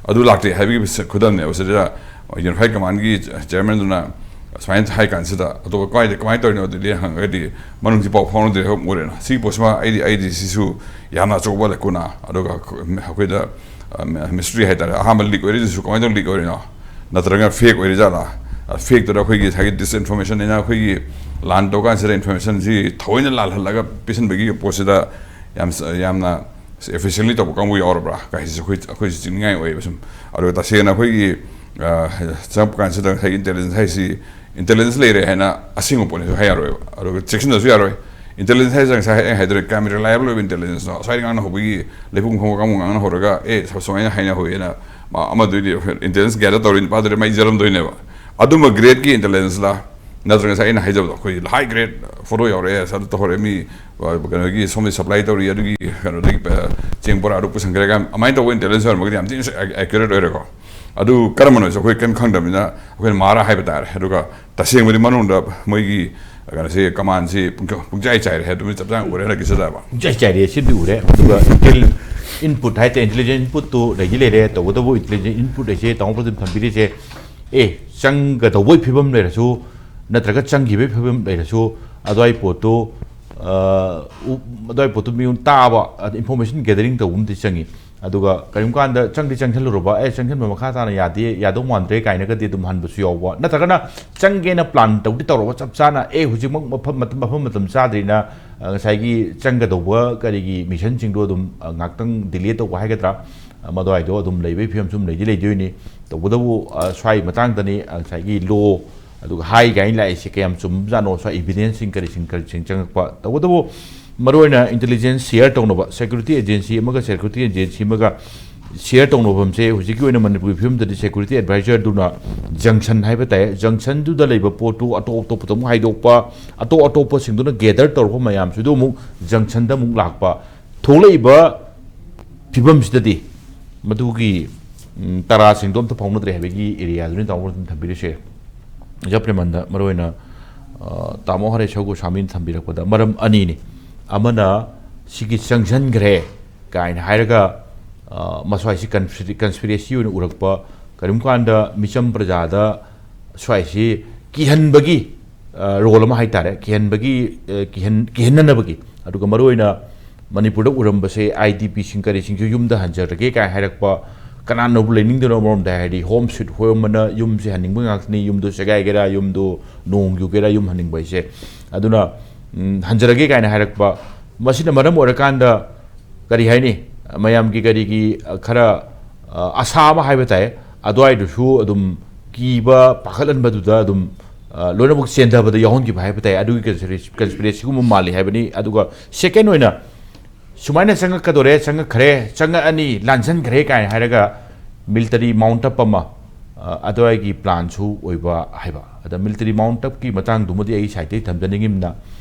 ꯑꯗꯨ ꯂꯥꯛꯇꯦ ꯍꯥꯏꯕꯒꯤ ꯈꯨꯗꯝꯅꯦꯕ꯫ ꯁꯤꯗ ꯌꯨꯅꯤꯐꯥꯏꯠ ꯀꯃꯥꯟꯒꯤ ꯆꯤꯌꯔꯃꯦꯟꯗꯨꯅ ꯁꯨꯃꯥꯏꯅ ꯍꯥꯏ ꯀꯥꯟꯁꯤꯗ, ꯑꯇꯣꯞꯄ ꯀꯃꯥꯏꯅ, ꯀꯃꯥꯏꯅ ꯇꯧꯔꯤꯅꯣ ꯑꯗꯨꯗꯤ ꯍꯪꯉꯒꯗꯤ, ꯃꯅꯨꯡꯁꯤ ꯄꯥꯎ ꯐꯥꯎꯅꯗ꯭ꯔꯦ ꯍꯥꯏꯕ ꯑꯃ ꯑꯣꯏꯔꯦꯅ꯫ ꯁꯤꯒꯤ ꯄꯣꯠꯁꯤꯃ ꯑꯩꯗꯤ, ꯑꯩꯗꯤ ꯁꯤꯁꯨ ꯌꯥꯝꯅ ꯑꯆꯧꯕ ꯂꯦꯀꯨꯅꯥ, ꯑꯗꯨꯒ ꯑꯩꯈꯣꯏꯗ, ꯑ, ꯃꯤꯁꯇ꯭ꯔꯤ ꯍꯥꯏꯇꯥꯔꯦ꯫ ꯑꯍꯥꯟꯕ ꯂꯤꯛ ꯑꯣꯏꯔꯤꯗꯨꯁꯨ ꯀꯃꯥꯏꯅ ꯇꯧꯅ ꯂꯤꯛ ꯑꯣꯏꯔꯤꯅꯣ? ꯅꯠꯇ꯭ꯔꯒ ꯐꯦꯛ ꯑꯣꯏꯔꯤꯖꯥꯠꯂꯥ? ꯐꯦꯛꯇꯨꯗ ꯑꯩꯈꯣꯏꯒꯤ ꯉꯁꯥꯏꯒꯤ ꯗꯤꯁꯏꯟꯐꯣꯔꯃꯦꯁꯟ ꯑꯩꯅ ꯑꯩꯈꯣꯏꯒꯤ ꯂꯥꯟ ꯇꯧꯀꯥꯟꯁꯤꯗ ꯏꯟꯐꯣꯔꯃꯦꯁꯟꯁꯤ ꯊꯑꯣꯏꯅ ꯂꯥꯜꯍꯜꯂꯒ ꯄꯤꯁꯤꯟꯕꯒꯤ ꯄꯣꯠꯁꯤꯗ ꯌꯥꯝ, ꯌꯥꯝꯅ ꯑꯦꯐꯤꯁꯤꯌꯦꯟꯂꯤ ꯇꯧꯕ ꯀꯥꯡꯕꯨ ꯌꯥꯎꯔꯕ꯭ꯔꯥ ꯀꯥꯏꯁꯤꯁꯨ ꯑꯩꯈꯣꯏ, ꯑꯩꯈꯣꯏꯁꯨ ꯆꯤꯡꯅꯤꯡꯉꯥꯏ ꯑꯣꯏꯌꯦꯕ ꯁꯨꯝ꯫ ꯑꯗꯨꯒ ꯇꯁꯦꯡꯅ ꯑꯩꯈꯣꯏꯒꯤ, ꯑ, ꯆꯪꯉꯛꯄ ꯀꯥꯟꯁꯤꯗ ꯉꯁꯥꯏꯒꯤ ꯏꯟꯇꯦꯂꯤꯖꯦꯟꯁ ꯍꯥꯏꯁꯤ, ꯏꯟꯇꯦꯂꯤꯖꯦꯟꯁ ꯂꯩꯔꯦ ꯍꯥꯏꯅ ꯑꯁꯦꯡꯕ ꯄꯣꯠꯅꯤꯁꯨ ꯍꯥꯏ ꯌꯥꯔꯣꯏꯕ, ꯑꯗꯨꯒ ꯆꯦꯛꯁꯤꯟꯗꯁꯨ ꯌꯥꯔꯣꯏ꯫ ꯏꯟꯇꯦꯂꯤꯖꯦꯟꯁ ꯍꯥꯏꯁꯦ ꯉꯁꯥꯏ ꯑꯩ ꯍꯥꯏꯗꯣꯔꯦ, ꯀꯌꯥꯝ ꯔꯤꯂꯥꯏꯕꯜ ꯑꯣꯏꯕ ꯏꯟꯇꯦꯂꯤꯖꯦꯟꯁꯅꯣ? ꯁ꯭ꯋꯥꯏꯗ ꯉꯥꯡꯅꯍꯧꯕꯒꯤ ꯂꯩꯄꯨꯡ ꯈꯣꯡꯕ ꯀꯥꯡꯕꯨ ꯉꯥꯡꯅꯍꯧꯔꯒ, "ꯑꯦ, ꯁꯨꯃꯥꯏꯅ ꯍꯥꯏꯅꯍꯧꯋꯦꯅ", ꯃꯥ ꯑꯃꯗꯨꯗꯤ ꯏꯟꯇꯦꯂꯤꯖꯦꯟꯁ ꯒꯦꯗꯔ ꯇꯧꯔꯤ ꯅꯨꯄꯥꯗꯨꯗꯤ ꯃꯩ ꯖꯔꯝꯗꯣꯏꯅꯦꯕ꯫ ꯑꯗꯨꯝꯕ ꯒ꯭ꯔꯦꯗꯀꯤ ꯏꯟꯇꯦꯂꯤꯖꯦꯟꯁꯂ, ꯅꯠꯇ꯭ꯔꯒ ꯉꯁꯥꯏ ꯑꯩꯅ ꯍꯥꯏꯖꯕꯗꯣ, ꯑꯩꯈꯣꯏ ꯍꯥꯏ ꯒ꯭ꯔꯦꯗ ꯐꯣꯇꯣ ꯌꯧꯔꯛꯑꯦ, ꯑꯗꯨ ꯇꯧꯍꯧꯔꯦ, ꯃꯤ, ꯑ, ꯀꯩꯅꯣꯒꯤ ꯁꯣꯝꯗ ꯁꯄ꯭ꯂꯥꯏ ꯇꯧꯔꯤ, ꯑꯗꯨꯒꯤ ꯀꯩꯅꯣꯗꯒꯤ, ꯑ, ꯆꯦꯡ ꯕꯣꯔꯥꯗꯨ ꯄꯨꯁꯟꯈ꯭ꯔꯦ ꯀꯥꯏꯅ ꯑꯗꯨꯃꯥꯏꯅ ꯇꯧꯕ ꯏꯟꯇꯦꯂꯤꯖꯦꯟꯁ ꯑꯣꯏꯔꯝꯃꯒꯗꯤ ꯌꯥꯝ ꯊꯤꯅ ꯑꯦꯀ꯭ꯌꯨꯔꯦꯠ ꯑꯣꯏꯔꯦꯀꯣ꯫ ꯑꯗꯨ ꯀꯔꯝꯕꯅꯣꯁꯨ ꯑꯩꯈꯣꯏ ꯀꯔꯤꯝ ꯈꯪꯗꯕꯅꯤꯅ ꯑꯩꯈꯣꯏꯅ ꯃꯥꯔꯥ ꯍꯥꯏꯕ ꯇꯥꯔꯦ꯫ ꯑꯗꯨꯒ ꯇꯁꯦꯡꯕꯗꯤ ꯃꯅꯨꯡꯗ ꯃꯣꯏꯒꯤ ꯀꯩꯅꯣꯁꯤ, ꯀꯃꯥꯟꯁꯤ ꯄꯨꯡꯆ-, ꯄꯨꯡꯆꯥꯏ ꯆꯥꯏꯔꯦ ꯍꯥꯏꯕꯗꯨꯃ ꯆꯞ ꯆꯥꯅ ꯎꯔꯦ ꯍꯟꯗꯛꯀꯤꯁꯤꯗꯕ꯫ ꯄꯨꯡꯆꯥꯏ ꯆꯥꯏꯔꯦ, ꯁꯤꯗꯤ ꯎꯔꯦ꯫ ꯑꯗꯨꯒ ꯏꯟꯇꯦꯜ ꯏꯟꯄꯨꯠ ꯍꯥꯏꯇꯥꯔꯦ, ꯏꯟꯇꯦꯂꯤꯖꯦꯟꯁ ꯏꯟꯄꯨꯠꯇꯨ ꯂꯩꯗꯤ ꯂꯩꯔꯦ꯫ ꯇꯧꯕꯇꯕꯨ ꯏꯟꯇꯦꯂꯤꯖꯦꯟꯁ ꯏꯟꯄꯨꯠ ꯍꯥꯏꯁꯦ ꯇꯥꯃꯣ ꯄ꯭ꯔꯗꯤꯞ ꯊꯝꯕꯤꯔꯤꯁꯦ, ꯑꯦ, ꯆꯪꯒꯗꯧꯕꯒꯤ ꯐꯤꯕꯝ ꯂꯩꯔꯁꯨ ꯅꯠꯇ꯭ꯔꯒ ꯆꯪꯈꯤꯕꯒꯤ ꯐꯤꯕꯝ ꯂꯩꯔꯁꯨ, ꯑꯗꯨꯋꯥꯏ ꯄꯣꯠꯇꯨ, ꯑ, ꯎ-, ꯑꯗꯨꯋꯥꯏ ꯄꯣꯠꯇꯨ ꯃꯤꯉꯣꯟ ꯇꯥꯕ, ꯑꯗ ꯏꯟꯐꯣꯔꯃꯦꯁꯟ ꯒꯦꯗꯔꯤꯡ ꯇꯧꯕ ꯑꯃꯗꯤ ꯆꯪꯉꯤ꯫ ꯑꯗꯨꯒ ꯀꯔꯤꯒꯨꯝꯕ ꯀꯥꯟꯗ ꯆꯪꯗꯤ ꯆꯪꯁꯜꯂꯨꯔꯕ, ꯑꯦ, ꯆꯪꯁꯟꯕ ꯃꯈꯥ ꯇꯥꯅ ꯌꯥꯗꯦ, ꯌꯥꯗꯧ ꯃꯥꯟꯗ꯭ꯔꯦ ꯀꯥꯏꯅꯒꯗꯤ ꯑꯗꯨꯝ ꯍꯟꯕꯁꯨ ꯌꯥꯎꯕ, ꯅꯠꯇ꯭ꯔꯒꯅ ꯆꯪꯒꯦꯅ ꯄ꯭ꯂꯥꯟ ꯇꯧꯗꯤ ꯇꯧꯔꯕ, ꯆꯞ ꯆꯥꯅ, ꯑꯦ, ꯍꯧꯖꯤꯛꯃꯛ ꯃꯐꯝ ꯃꯇꯝ, ꯃꯐꯝ ꯃꯇꯝ ꯆꯥꯗ꯭ꯔꯤꯅ, ꯑ, ꯉꯁꯥꯏꯒꯤ ꯆꯪꯒꯗꯧꯕ ꯀꯔꯤꯒꯤ ꯃꯤꯁꯟꯁꯤꯡꯗꯣ ꯑꯗꯨꯝ, ꯑ, ꯉꯥꯛꯇꯪ ꯗꯤꯂꯦ ꯇꯧꯕ ꯍꯥꯏꯒꯗ꯭ꯔꯥ, ꯑ, ꯃꯗꯨꯋꯥꯏꯗꯣ ꯑꯗꯨꯝ ꯂꯩꯕꯒꯤ ꯐꯤꯕꯝꯁꯨ ꯑꯗꯨꯝ ꯂꯩꯗꯤ ꯂꯩꯗꯣꯏꯅꯤ꯫ ꯇꯧꯕꯇꯕꯨ, ꯑ, ꯁ꯭ꯋꯥꯏ ꯃꯇꯥꯡꯗꯅꯤ, ꯑ, ꯉꯁꯥꯏꯒꯤ ꯂꯣ ꯑꯗꯨꯒ ꯍꯥꯏ ꯀꯥꯏꯅ ꯂꯥꯛꯏꯁꯦ ꯀꯌꯥꯝ ꯆꯨꯝꯕꯖꯥꯠꯅꯣ, ꯁ꯭ꯋꯥꯏ ꯏꯚꯤꯗꯦꯟꯁꯁꯤꯡ ꯀꯔꯤꯁꯤꯡ ꯀꯔꯤꯁꯤꯡ ꯆꯪꯉꯛꯄ꯫ ꯇꯧꯕꯇꯕꯨ ꯃꯔꯨꯑꯣꯏꯅ ꯏꯟꯇꯦꯂꯤꯖꯦꯟꯁ ꯁꯤꯌꯔ ꯇꯧꯅꯕ, ꯁꯦꯀ꯭ꯌꯨꯔꯤꯇꯤ ꯑꯦꯖꯦꯟꯁꯤ ꯑꯃꯒ ꯁꯦꯀ꯭ꯌꯨꯔꯤꯇꯤ ꯑꯦꯖꯦꯟꯁꯤ ꯑꯃꯒ ꯁꯤꯌꯔ ꯇꯧꯅꯕ ꯐꯤꯕꯝꯁꯦ, ꯍꯧꯖꯤꯛꯀꯤ ꯑꯣꯏꯅ ꯃꯅꯤꯄꯨꯔꯒꯤ ꯐꯤꯕꯝꯗꯗꯤ ꯁꯦꯀ꯭ꯌꯨꯔꯤꯇꯤ ꯑꯦꯗꯚꯥꯏꯖꯔꯗꯨꯅ ꯖꯪꯁꯟ ꯍꯥꯏꯕ ꯇꯥꯏ, ꯖꯪꯁꯟꯗꯨꯗ ꯂꯩꯕ ꯄꯣꯠꯇꯨ ꯑꯇꯣꯞ ꯑꯇꯣꯞꯄꯗ ꯑꯃꯨꯛ ꯍꯥꯏꯗꯣꯛꯄ, ꯑꯇꯣꯞ ꯑꯇꯣꯞꯄꯁꯤꯡꯗꯨꯅ ꯒꯦꯗꯔ ꯇꯧꯔꯛꯄ ꯃꯌꯥꯝꯁꯤꯗꯨ ꯑꯃꯨꯛ ꯖꯪꯁꯟꯗ ꯑꯃꯨꯛ ꯂꯥꯛꯄ, ꯊꯣꯛꯂꯛꯏꯕ ꯐꯤꯕꯝꯁꯤꯗꯗꯤ ꯃꯗꯨꯒꯤ, ꯎꯝ, ꯇꯔꯥꯁꯤꯡꯗꯣ ꯑꯝꯇ ꯐꯥꯎꯅꯗ꯭ꯔꯦ ꯍꯥꯏꯕꯒꯤ ꯑꯦꯔꯤꯌꯥꯗꯨꯅꯤ ꯇꯥꯃꯣ ꯑꯗꯨꯝ ꯊꯝꯕꯤꯔꯤꯁꯦ꯫ ꯖꯞ ꯔꯦꯃꯟꯗ ꯃꯔꯨꯑꯣꯏꯅ, ꯑ, ꯇꯥꯃꯣ ꯍꯔꯦ ꯁꯧꯒꯨ ꯁꯥꯃꯤꯅ ꯊꯝꯕꯤꯔꯛꯄꯗ ꯃꯔꯝ ꯑꯅꯤꯅꯤ꯫ ꯑꯃꯅ ꯁꯤꯒꯤ ꯆꯪꯁꯤꯟꯈ꯭ꯔꯦ ꯀꯥꯏꯅ ꯍꯥꯏꯔꯒ, ꯑ, ꯃꯁ꯭ꯋꯥꯏꯁꯤ ꯀꯟꯁꯄꯤꯔꯦꯁꯤ ꯑꯣꯏꯅ ꯎꯔꯛꯄ, ꯀꯔꯤꯒꯨꯝꯕ ꯀꯥꯟꯗ ꯃꯤꯆꯝ ꯄ꯭ꯔꯖꯥꯗ ꯁ꯭ꯋꯥꯏꯁꯤ ꯀꯤꯍꯟꯕꯒꯤ, ꯑ, ꯔꯣꯜ ꯑꯃ ꯍꯥꯏꯇꯥꯔꯦ, ꯀꯤꯍꯟꯕꯒꯤ, ꯑ, ꯀꯤꯍꯟ-, ꯀꯤꯍꯟꯅꯅꯕꯒꯤ꯫ ꯑꯗꯨꯒ ꯃꯔꯨꯑꯣꯏꯅ ꯃꯅꯤꯄꯨꯔꯗ ꯎꯔꯝꯕꯁꯦ, ꯑꯥꯏ ꯗꯤ ꯄꯤꯁꯤꯡ ꯀꯔꯤꯁꯤꯡꯁꯨ ꯌꯨꯝꯗ ꯍꯟꯖꯔꯒꯦ ꯀꯥꯏꯅ ꯍꯥꯏꯔꯛꯄ, ꯀꯅꯥꯅꯕꯨ ꯂꯩꯅꯤꯡꯗꯣꯏꯅꯣ? ꯑꯃꯔꯣꯝꯗ ꯍꯥꯏꯔꯗꯤ ꯍꯣꯝ ꯁ꯭ꯋꯤꯠ ꯍꯣꯝ ꯑꯅ ꯌꯨꯝꯁꯦ ꯍꯟꯅꯤꯡꯕ ꯉꯥꯛꯇꯅꯤ, ꯌꯨꯝꯗꯣ ꯁꯦꯒꯥꯏꯒꯦꯔꯥ, ꯌꯨꯝꯗꯣ ꯅꯣꯡ ꯌꯨꯒꯦꯔꯥ, ꯌꯨꯝ ꯍꯟꯅꯤꯡꯕ ꯍꯥꯏꯁꯦ꯫ ꯑꯗꯨꯅ, ꯎꯝ, ꯍꯟꯖꯔꯒꯦ ꯀꯥꯏꯅ ꯍꯥꯏꯔꯛꯄ, ꯃꯁꯤꯅ ꯃꯔꯝ ꯑꯣꯏꯔꯀꯥꯟꯗ ꯀꯔꯤ ꯍꯥꯏꯅꯤ, ꯃꯌꯥꯝꯒꯤ ꯀꯔꯤꯒꯤ, ꯑ, ꯈꯔ, ꯑ, ꯑꯁꯥ ꯑꯃ ꯍꯥꯏꯕ ꯇꯥꯏ, ꯑꯗꯨꯋꯥꯏꯗꯨꯁꯨ ꯑꯗꯨꯝ ꯀꯤꯕ ꯄꯥꯈꯠꯍꯟꯕꯗꯨꯗ ꯑꯗꯨꯝ, ꯑ, ꯂꯣꯏꯅꯃꯛ ꯆꯦꯟꯊꯕꯗ ꯌꯥꯎꯍꯟꯈꯤꯕ ꯍꯥꯏꯕ ꯇꯥꯏ꯫ ꯑꯗꯨꯒꯤ ꯀꯟꯁꯄꯤꯔꯦꯁꯤꯒꯨꯝꯕ ꯃꯥꯜꯂꯤ ꯍꯥꯏꯕꯅꯤ꯫ ꯑꯗꯨꯒ ꯁꯦꯀꯦꯟ ꯑꯣꯏꯅ, ꯁꯨꯃꯥꯏꯅ ꯆꯪꯉꯛꯀꯗꯣꯔꯦ, ꯆꯪꯉꯛꯈ꯭ꯔꯦ, ꯆꯪꯉꯛꯑꯅꯤ, ꯂꯥꯟꯁꯟꯈ꯭ꯔꯦ ꯀꯥꯏꯅ ꯍꯥꯏꯔꯒ ꯃꯤꯂꯤꯇꯔꯤ ꯃꯥꯎꯟꯠ ꯑꯞ ꯑꯃ, ꯑ, ꯑꯗꯨꯋꯥꯏꯒꯤ ꯄ꯭ꯂꯥꯟꯁꯨ ꯑꯣꯏꯕ ꯍꯥꯏꯕ꯫ ꯑꯗ ꯃꯤꯂꯤꯇꯔꯤ ꯃꯥꯎꯟꯠ ꯑꯞꯀꯤ ꯃꯇꯥꯡꯗꯨꯃꯗꯤ ꯑꯩ ꯁꯥꯏꯠꯇꯒꯤ ꯊꯝꯖꯅꯤꯡꯉꯤꯕꯅ,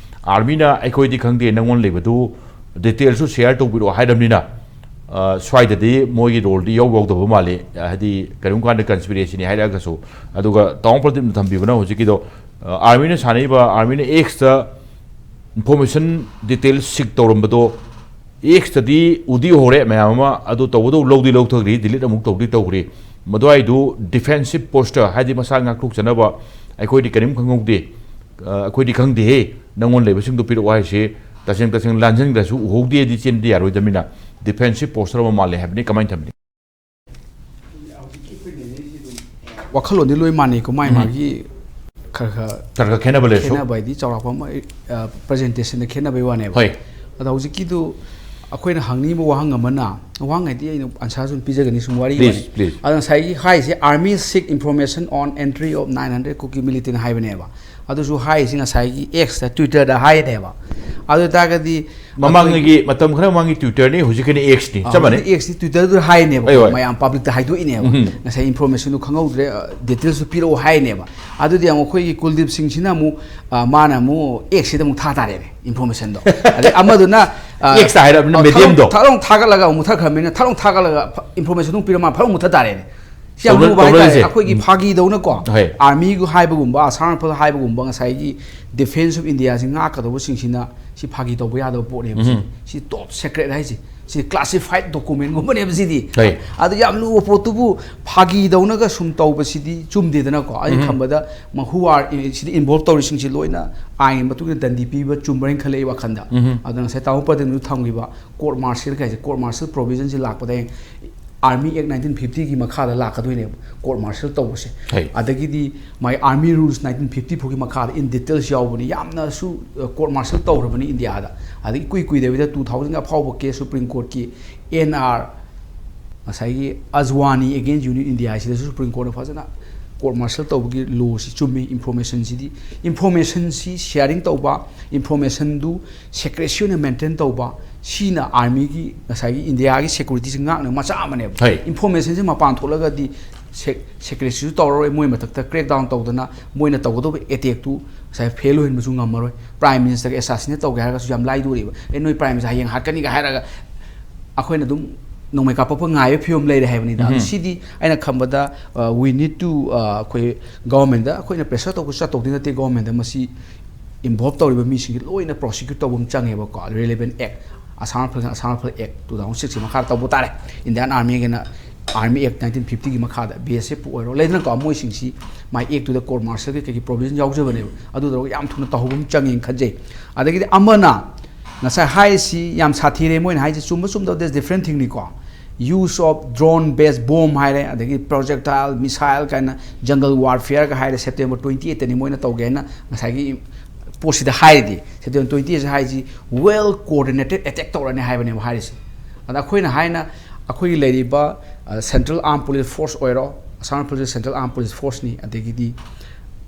ꯑꯥꯔꯃꯤꯅ ꯑꯩꯈꯣꯏꯗꯤ ꯈꯪꯗꯦ, ꯅꯪꯉꯣꯟꯗ ꯂꯩꯕꯗꯨ ꯗꯤꯇꯦꯜꯁꯨ ꯁꯤꯌꯔ ꯇꯧꯕꯤꯔꯛꯑꯣ ꯍꯥꯏꯔꯕꯅꯤꯅ, ꯑ, ꯁ꯭ꯋꯥꯏꯗꯗꯤ ꯃꯣꯏꯒꯤ ꯔꯣꯜꯗꯤ ꯌꯥꯎ ꯌꯥꯎꯗꯕ ꯃꯥꯜꯂꯤ꯫ ꯍꯥꯏꯗꯤ ꯀꯔꯤꯒꯨꯝꯕ ꯀꯥꯟꯗ ꯀꯟꯁꯄꯤꯔꯦꯁꯤꯅꯤ ꯍꯥꯏꯔꯛꯑꯒꯁꯨ꯫ ꯑꯗꯨꯒ ꯇꯥꯃꯣ ꯄ꯭ꯔꯗꯤꯞꯅ ꯊꯝꯕꯤꯕꯅ ꯍꯧꯖꯤꯛꯀꯤꯗꯣ ꯑꯥꯔꯃꯤꯅ ꯁꯥꯟꯅꯔꯤꯕ, ꯑꯥꯔꯃꯤꯅ ꯑꯦꯛꯁꯇ ꯏꯟꯐꯣꯔꯃꯦꯁꯟ ꯗꯤꯇꯦꯜ ꯁꯤꯛ ꯇꯧꯔꯝꯕꯗꯣ, ꯑꯦꯛꯁꯇꯗꯤ ꯎꯗꯤ ꯎꯍꯧꯔꯦ ꯃꯌꯥꯝ ꯑꯃ, ꯑꯗꯨ ꯇꯧꯕꯗꯧ ꯂꯧꯗꯤ ꯂꯧꯊꯈ꯭ꯔꯤ, ꯗꯤꯂꯤꯠ ꯑꯃꯨꯛ ꯇꯧꯗꯤ ꯇꯧꯈ꯭ꯔꯤ꯫ ꯃꯗꯨꯋꯥꯏꯗꯨ ꯗꯤꯐꯦꯟꯁꯤꯞ ꯄꯣꯁꯇꯔ, ꯍꯥꯏꯗꯤ ꯃꯁꯥ ꯉꯥꯛꯊꯣꯛꯆꯅꯕ, "ꯑꯩꯈꯣꯏꯗꯤ ꯀꯔꯤꯝ ꯈꯪꯍꯧꯗꯦ, ꯑ, ꯑꯩꯈꯣꯏꯗꯤ ꯈꯪꯗꯦꯍꯦ, ꯅꯪꯉꯣꯟꯗ ꯂꯩꯕꯁꯤꯡꯗꯣ ꯄꯤꯔꯛꯑꯣ" ꯍꯥꯏꯁꯦ ꯇꯁꯦꯡ ꯇꯁꯦꯡ ꯂꯥꯟꯖꯟꯈ꯭ꯔꯁꯨ ꯎꯍꯧꯗꯦꯗꯤ ꯆꯦꯟꯕꯗꯤ ꯌꯥꯔꯣꯏꯗꯕꯅꯤꯅ, ꯗꯤꯐꯦꯟꯁꯤꯞ ꯄꯣꯁꯇꯔ ꯑꯃ ꯃꯥꯜꯂꯦ ꯍꯥꯏꯕꯅꯤ꯫ ꯀꯃꯥꯏꯅ ꯊꯝꯕꯤꯅꯤ? ꯋꯥꯈꯜꯂꯣꯟꯗꯤ ꯂꯣꯏ ꯃꯥꯟꯅꯩꯀꯣ, ꯃꯥꯏ ꯃꯥꯒꯤ ꯈꯔ ꯈꯔ ꯈꯔ ꯈꯔ ꯈꯦꯠꯅꯕ ꯂꯩꯔꯁꯨ꯫ ꯈꯦꯠꯅꯕ ꯍꯥꯏꯗꯤ ꯆꯥꯎꯔꯥꯛꯄ ꯑꯃ, ꯑ, ꯄ꯭ꯔꯖꯦꯟꯇꯦꯁꯟꯗ ꯈꯦꯠꯅꯕꯩ ꯋꯥꯅꯦꯕ꯫ ꯍꯣꯏ꯫ ꯑꯗꯣ ꯍꯧꯖꯤꯛꯀꯤꯗꯨ ꯑꯩꯈꯣꯏꯅ ꯍꯪꯅꯤꯡꯕ ꯋꯥꯍꯪ ꯑꯃꯅ, ꯋꯥꯍꯪ ꯍꯥꯏꯗꯤ ꯑꯩꯅ ꯑꯟꯁꯔ ꯁꯨꯝ ꯄꯤꯖꯒꯅꯤ, ꯁꯨꯝ ꯋꯥꯔꯤ Please, ꯑꯃꯅꯤ꯫ please. ꯑꯗꯣ ꯉꯁꯥꯏꯒꯤ ꯍꯥꯏꯔꯤꯁꯦ, "Army seek information on entry of nine hundred Kuki militant" ꯍꯥꯏꯕꯅꯦꯕ꯫ ꯑꯗꯨꯁꯨ ꯍꯥꯏꯔꯤꯁꯤ ꯉꯁꯥꯏꯒꯤ ꯑꯦꯛꯁꯇ, ꯇ꯭ꯋꯤꯇꯔꯗ ꯍꯥꯏꯅꯦꯕ꯫ ꯑꯗꯨ ꯑꯣꯏꯇꯥꯔꯒꯗꯤ ꯃꯃꯥꯡꯒꯤ, ꯃꯇꯝ ꯈꯔ ꯃꯃꯥꯡꯒꯤ ꯇ꯭ꯋꯤꯇꯔꯅꯤ, ꯍꯧꯖꯤꯛꯀꯤꯅ ꯑꯦꯛꯁꯅꯤ, ꯆꯞ ꯃꯥꯟꯅꯩ꯫ ꯑꯦꯛꯁꯇꯤ ꯇ꯭ꯋꯤꯇꯔꯗꯨ ꯍꯥꯏꯅꯦꯕ, ꯍꯣꯏ, ꯍꯣꯏ꯫ ꯃꯌꯥꯝ ꯄꯕ꯭ꯂꯤꯛꯇ ꯍꯥꯏꯗꯣꯛꯏꯅꯦꯕ꯫ ꯎꯝ꯫ ꯉꯁꯥꯏ ꯏꯟꯐꯣꯔꯃꯦꯁꯟꯗꯨ ꯈꯪꯍꯧꯗ꯭ꯔꯦ, ꯗꯤꯇꯦꯜꯁꯇꯨ ꯄꯤꯔꯛꯑꯣ ꯍꯥꯏꯅꯦꯕ꯫ ꯑꯗꯨꯗꯤ ꯑꯃꯨꯛ ꯑꯩꯈꯣꯏꯒꯤ ꯀꯨꯜꯗꯤꯞ ꯁꯤꯡꯁꯤꯅ ꯑꯃꯨꯛ, ꯑ, ꯃꯥꯅ ꯑꯃꯨꯛ ꯑꯦꯛꯁꯤꯗ ꯑꯃꯨꯛ ꯊꯥ ꯇꯥꯔꯦꯅꯦ ꯏꯟꯐꯣꯔꯃꯦꯁꯟꯗꯣ꯫ ꯑꯗꯩ ꯑꯃꯗꯨꯅ, ꯑ, ꯑꯦꯛꯁꯇ ꯍꯥꯏꯔꯕꯅꯤꯅ, ꯑ, ꯊꯥꯗꯣꯛ-, ꯃꯦꯗꯤꯌꯝꯗꯣ꯫ ꯊꯥꯗꯣꯛ ꯊꯥꯒꯠꯂꯒ ꯑꯃꯨꯛ ꯃꯨꯊꯠꯈ꯭ꯔꯕꯅꯤꯅ, ꯊꯥꯗꯣꯛ ꯊꯥꯒꯠꯂꯒ ꯏꯟꯐꯣꯔꯃꯦꯁꯟ ꯑꯃꯨꯛ ꯄꯤꯔ ꯃꯥ ꯐꯠ ꯑꯃꯨꯛ ꯃꯨꯊꯠ ꯇꯥꯔꯦꯅꯦ꯫ ꯁꯤ ꯌꯥꯝ ꯇꯧꯅ-, ꯂꯨꯕ ꯍꯥꯏꯇꯥꯔꯦ꯫ ꯇꯧꯅꯔꯤꯁꯦ꯫ ꯑꯩꯈꯣꯏꯒꯤ ꯎꯝ꯫ ꯐꯥꯒꯤꯗꯧꯅꯀꯣ, ꯍꯣꯏ꯫ ꯑꯥꯔꯃꯤꯒ ꯍꯥꯏꯕꯒꯨꯝꯕ, ꯑꯁꯥꯝ ꯔꯥꯏꯐꯜ ꯍꯥꯏꯕꯒꯨꯝꯕ, ꯉꯁꯥꯏꯒꯤ ꯗꯤꯐꯦꯟꯁ ꯑꯣꯐ ꯏꯟꯗꯤꯌꯥꯁꯤ ꯉꯥꯛꯀꯗꯧꯕꯁꯤꯡꯁꯤꯅ ꯁꯤ ꯐꯥꯒꯤ ꯇꯧꯕ ꯌꯥꯗꯕ ꯄꯣꯠꯅꯦꯕ ꯁꯤ꯫ ꯎꯝ꯫ ꯁꯤ ꯇꯣꯞ ꯁꯦꯀ꯭ꯔꯦꯠ ꯍꯥꯏꯁꯦ꯫ ꯁꯤ ꯀ꯭ꯂꯥꯁꯤꯐꯥꯏꯠ ꯗꯣꯀꯨꯃꯦꯟꯒꯨꯝꯕꯅꯦꯕ ꯁꯤꯗꯤ꯫ ꯍꯣꯏ꯫ ꯑꯗꯨ ꯌꯥꯝ ꯂꯨꯕ ꯄꯣꯠꯇꯨꯕꯨ ꯐꯥꯒꯤꯗꯧꯅꯒ ꯁꯨꯝ ꯇꯧꯕꯁꯤꯗꯤ ꯆꯨꯝꯗꯦꯗꯅꯀꯣ꯫ ꯑꯩꯅ ꯎꯝ꯫ ꯈꯟꯕꯗ ꯃꯍꯨ ꯑꯥꯔ ꯁꯤꯗ ꯏꯟꯚꯣꯜꯕ ꯇꯧꯔꯤꯁꯤꯡꯁꯤ ꯂꯣꯏꯅ ꯑꯥꯏꯟꯒꯤ ꯃꯇꯨꯡ ꯏꯟꯅ ꯗꯟꯗꯤ ꯄꯤꯕ ꯆꯨꯝꯕ꯭ꯔꯥ ꯍꯥꯏꯅ ꯈꯜꯂꯦ ꯑꯩ ꯋꯥꯈꯟꯗ꯫ ꯎꯝ꯫ ꯑꯗꯨꯅ ꯉꯁꯥꯏ ꯇꯥꯃꯣ ꯄ꯭ꯔꯗꯤꯞꯅꯁꯨ ꯊꯝꯈꯤꯕ ꯀꯣꯔꯠ ꯃꯥꯔꯁꯤꯌꯦꯜ ꯀꯥꯏꯁꯦ, ꯀꯣꯔꯠ ꯃꯥꯔꯁꯤꯌꯦꯜ ꯄ꯭ꯔꯣꯚꯤꯖꯟꯁꯤ ꯂꯥꯛꯄꯗ ꯍꯌꯦꯡ ꯑꯥꯔꯃꯤ ꯑꯦꯛ ꯅꯥꯏꯟꯇꯤꯟ ꯐꯤꯐꯇꯤꯒꯤ ꯃꯈꯥꯗ ꯂꯥꯛꯀꯗꯣꯏꯅꯦꯕ ꯀꯣꯔꯠ ꯃꯥꯔꯁꯤꯌꯦꯜ ꯇꯧꯕꯁꯦ꯫ ꯍꯣꯏ꯫ ꯑꯗꯒꯤꯗꯤ ꯃꯥꯏ ꯑꯥꯔꯃꯤ ꯔꯨꯜꯁ ꯅꯥꯏꯟꯇꯤꯟ ꯐꯤꯐꯇꯤ ꯐꯣꯔꯒꯤ ꯃꯈꯥꯗ ꯏꯟ ꯗꯤꯇꯦꯜꯁ ꯌꯥꯎꯕꯅꯤ꯫ ꯌꯥꯝꯅꯁꯨ, ꯑ, ꯀꯣꯔꯠ ꯃꯥꯔꯁꯤꯌꯦꯜ ꯇꯧꯈ꯭ꯔꯕꯅꯤ ꯏꯟꯗꯤꯌꯥꯗ꯫ ꯑꯗꯒꯤ ꯏꯀꯨꯏ ꯀꯨꯏꯗꯕꯤꯗ ꯇꯨ ꯊꯥꯎꯖꯟꯒꯤ ꯑꯐꯥꯎꯕ ꯀꯦꯁ ꯁꯨꯄ꯭ꯔꯤꯝ ꯀꯣꯔꯠꯀꯤ ꯑꯦꯟ ꯑꯥꯔ, ꯉꯁꯥꯏꯒꯤ ꯑꯖꯋꯥꯅꯤ ꯑꯦꯒꯦꯟꯁ ꯌꯨꯅꯤꯌꯟ ꯏꯟꯗꯤꯌꯥ ꯍꯥꯏꯁꯤꯗꯁꯨ ꯁꯨꯄ꯭ꯔꯤꯝ ꯀꯣꯔꯠꯅ ꯐꯖꯅ ꯀꯣꯔꯠ ꯃꯥꯔꯁꯤꯌꯦꯜ ꯇꯧꯕꯒꯤ ꯂꯣꯁꯤ ꯆꯨꯝꯃꯤ꯫ ꯏꯟꯐꯣꯔꯃꯦꯁꯟꯁꯤꯗꯤ, ꯏꯟꯐꯣꯔꯃꯦꯁꯟꯁꯤ ꯁꯤꯌꯥꯔꯤꯡ ꯇꯧꯕ, ꯏꯟꯐꯣꯔꯃꯦꯁꯟꯗꯨ ꯁꯦꯀ꯭ꯔꯦꯁꯤ ꯑꯣꯏꯅ ꯃꯦꯟꯇꯦꯟ ꯇꯧꯕ, ꯁꯤꯅ ꯑꯥꯔꯃꯤꯒꯤ, ꯉꯁꯥꯏꯒꯤ ꯏꯟꯗꯤꯌꯥꯒꯤ ꯁꯦꯀ꯭ꯌꯨꯔꯤꯇꯤꯁꯤ ꯉꯥꯛꯅ ꯃꯆꯥꯛ ꯑꯃꯅꯦꯕ꯫ ꯍꯣꯏ꯫ ꯏꯟꯐꯣꯔꯃꯦꯁꯟꯁꯤ ꯃꯄꯥꯟ ꯊꯣꯛꯂꯒꯗꯤ ꯁꯦꯛ-, ꯁꯦꯀ꯭ꯔꯦꯁꯤꯁꯨ ꯇꯧꯔꯔꯣꯏ, ꯃꯣꯏ ꯃꯊꯛꯇ ꯀ꯭ꯔꯦꯛ ꯗꯥꯎꯟ ꯇꯧꯗꯅ ꯃꯣꯏꯅ ꯇꯧꯒꯗꯧꯕ ꯑꯦꯇꯦꯛꯇꯨ ꯉꯁꯥꯏ ꯐꯦꯜ ꯑꯣꯏꯍꯟꯕꯁꯨ ꯉꯝꯃꯔꯣꯏ꯫ ꯄ꯭ꯔꯥꯏꯝ ꯃꯤꯅꯤꯁꯇꯔꯒ ꯑꯦꯁꯥꯁꯤꯅꯦꯠ ꯇꯧꯒꯦ ꯍꯥꯏꯔꯒꯁꯨ ꯌꯥꯝ ꯂꯥꯏꯗꯣꯔꯤꯕ꯫ ꯑꯦ, ꯅꯣꯏ ꯄ꯭ꯔꯥꯏꯝ ꯃꯤꯅꯤꯁꯇꯔ ꯍꯌꯦꯡ ꯍꯥꯠꯀꯅꯤꯒ ꯍꯥꯏꯔꯒ ꯑꯩꯈꯣꯏꯅ ꯑꯗꯨꯝ ꯅꯣꯡꯃꯩ ꯀꯥꯞꯄꯛꯄ ꯉꯥꯏꯕ ꯐꯤꯕꯝ ꯂꯩꯔꯦ ꯍꯥꯏꯕꯅꯤꯗ꯫ ꯑꯗꯨ ꯁꯤꯗꯤ ꯑꯩꯅ ꯈꯟꯕꯗ, ꯑ, we need to, ꯑ, ꯑꯩꯈꯣꯏ government ꯗ ꯑꯩꯈꯣꯏꯅ pressure ꯇꯧꯕ ꯆꯠꯇꯧꯗꯤ ꯅꯠꯇꯦ꯫ Government ꯗ ꯃꯁꯤ involve ꯇꯧꯔꯤꯕ ꯃꯤꯁꯤꯡꯁꯤ ꯂꯣꯏꯅ prosecute ꯇꯧꯕ ꯑꯃ ꯆꯪꯉꯦꯕꯀꯣ꯫ Relevant act, Assam Rifle, Assam Rifle Act two thousand six ꯀꯤ ꯃꯈꯥꯗ ꯇꯧꯕ ꯇꯥꯔꯦ꯫ Indian Army ꯒꯤꯅ Army Act nineteen fifty ꯒꯤ ꯃꯈꯥꯗ, B S F ꯄꯨ ꯑꯣꯏꯔꯣ, ꯂꯩꯗꯅꯀꯣ, ꯃꯣꯏꯁꯤꯡꯁꯤ ꯃꯥꯏ act ꯇꯨꯗ court martial ꯒꯤ ꯀꯩꯒꯤ provision ꯌꯥꯎꯖꯕꯅꯦꯕ꯫ ꯑꯗꯨ ꯇꯧꯔꯒ ꯌꯥꯝ ꯊꯨꯅ ꯇꯧꯍꯧꯕ ꯑꯃ ꯆꯪꯉꯦꯅ ꯈꯟꯖꯩ꯫ ꯑꯗꯒꯤꯗꯤ ꯑꯃꯅ ꯉꯁꯥꯏ ꯍꯥꯏꯔꯤꯁꯤ ꯌꯥꯝ ꯁꯥꯊꯤꯔꯦ, ꯃꯣꯏꯅ ꯍꯥꯏꯁꯤ ꯆꯨꯝꯕ ꯆꯨꯝꯗꯕ, that's different thing ꯅꯤꯀꯣ꯫ Use of drone based bomb ꯍꯥꯏꯔꯦ, ꯑꯗꯒꯤ projectile, missile ꯀꯥꯏꯅ jungle warfare ꯒ ꯍꯥꯏꯔꯦ, September twenty eight ꯇꯅꯤ ꯃꯣꯏꯅ ꯇꯧꯒꯦ ꯍꯥꯏꯅ ꯉꯁꯥꯏꯒꯤ ꯄꯣꯠꯁꯤꯗ ꯍꯥꯏꯔꯤꯗꯤ꯫ September twenty eight ꯍꯥꯏꯁꯤ well coordinated attack ꯇꯧꯔꯅꯤ ꯍꯥꯏꯕꯅꯦꯕ ꯍꯥꯏꯔꯤꯁꯦ꯫ ꯑꯗ ꯑꯩꯈꯣꯏꯅ ꯍꯥꯏꯅ ꯑꯩꯈꯣꯏꯒꯤ ꯂꯩꯔꯤꯕ, ꯑ, Central Armed Police Force ꯑꯣꯏꯔꯣ, Assam Rifle Central Armed Police Force ꯅꯤ, ꯑꯗꯒꯤꯗꯤ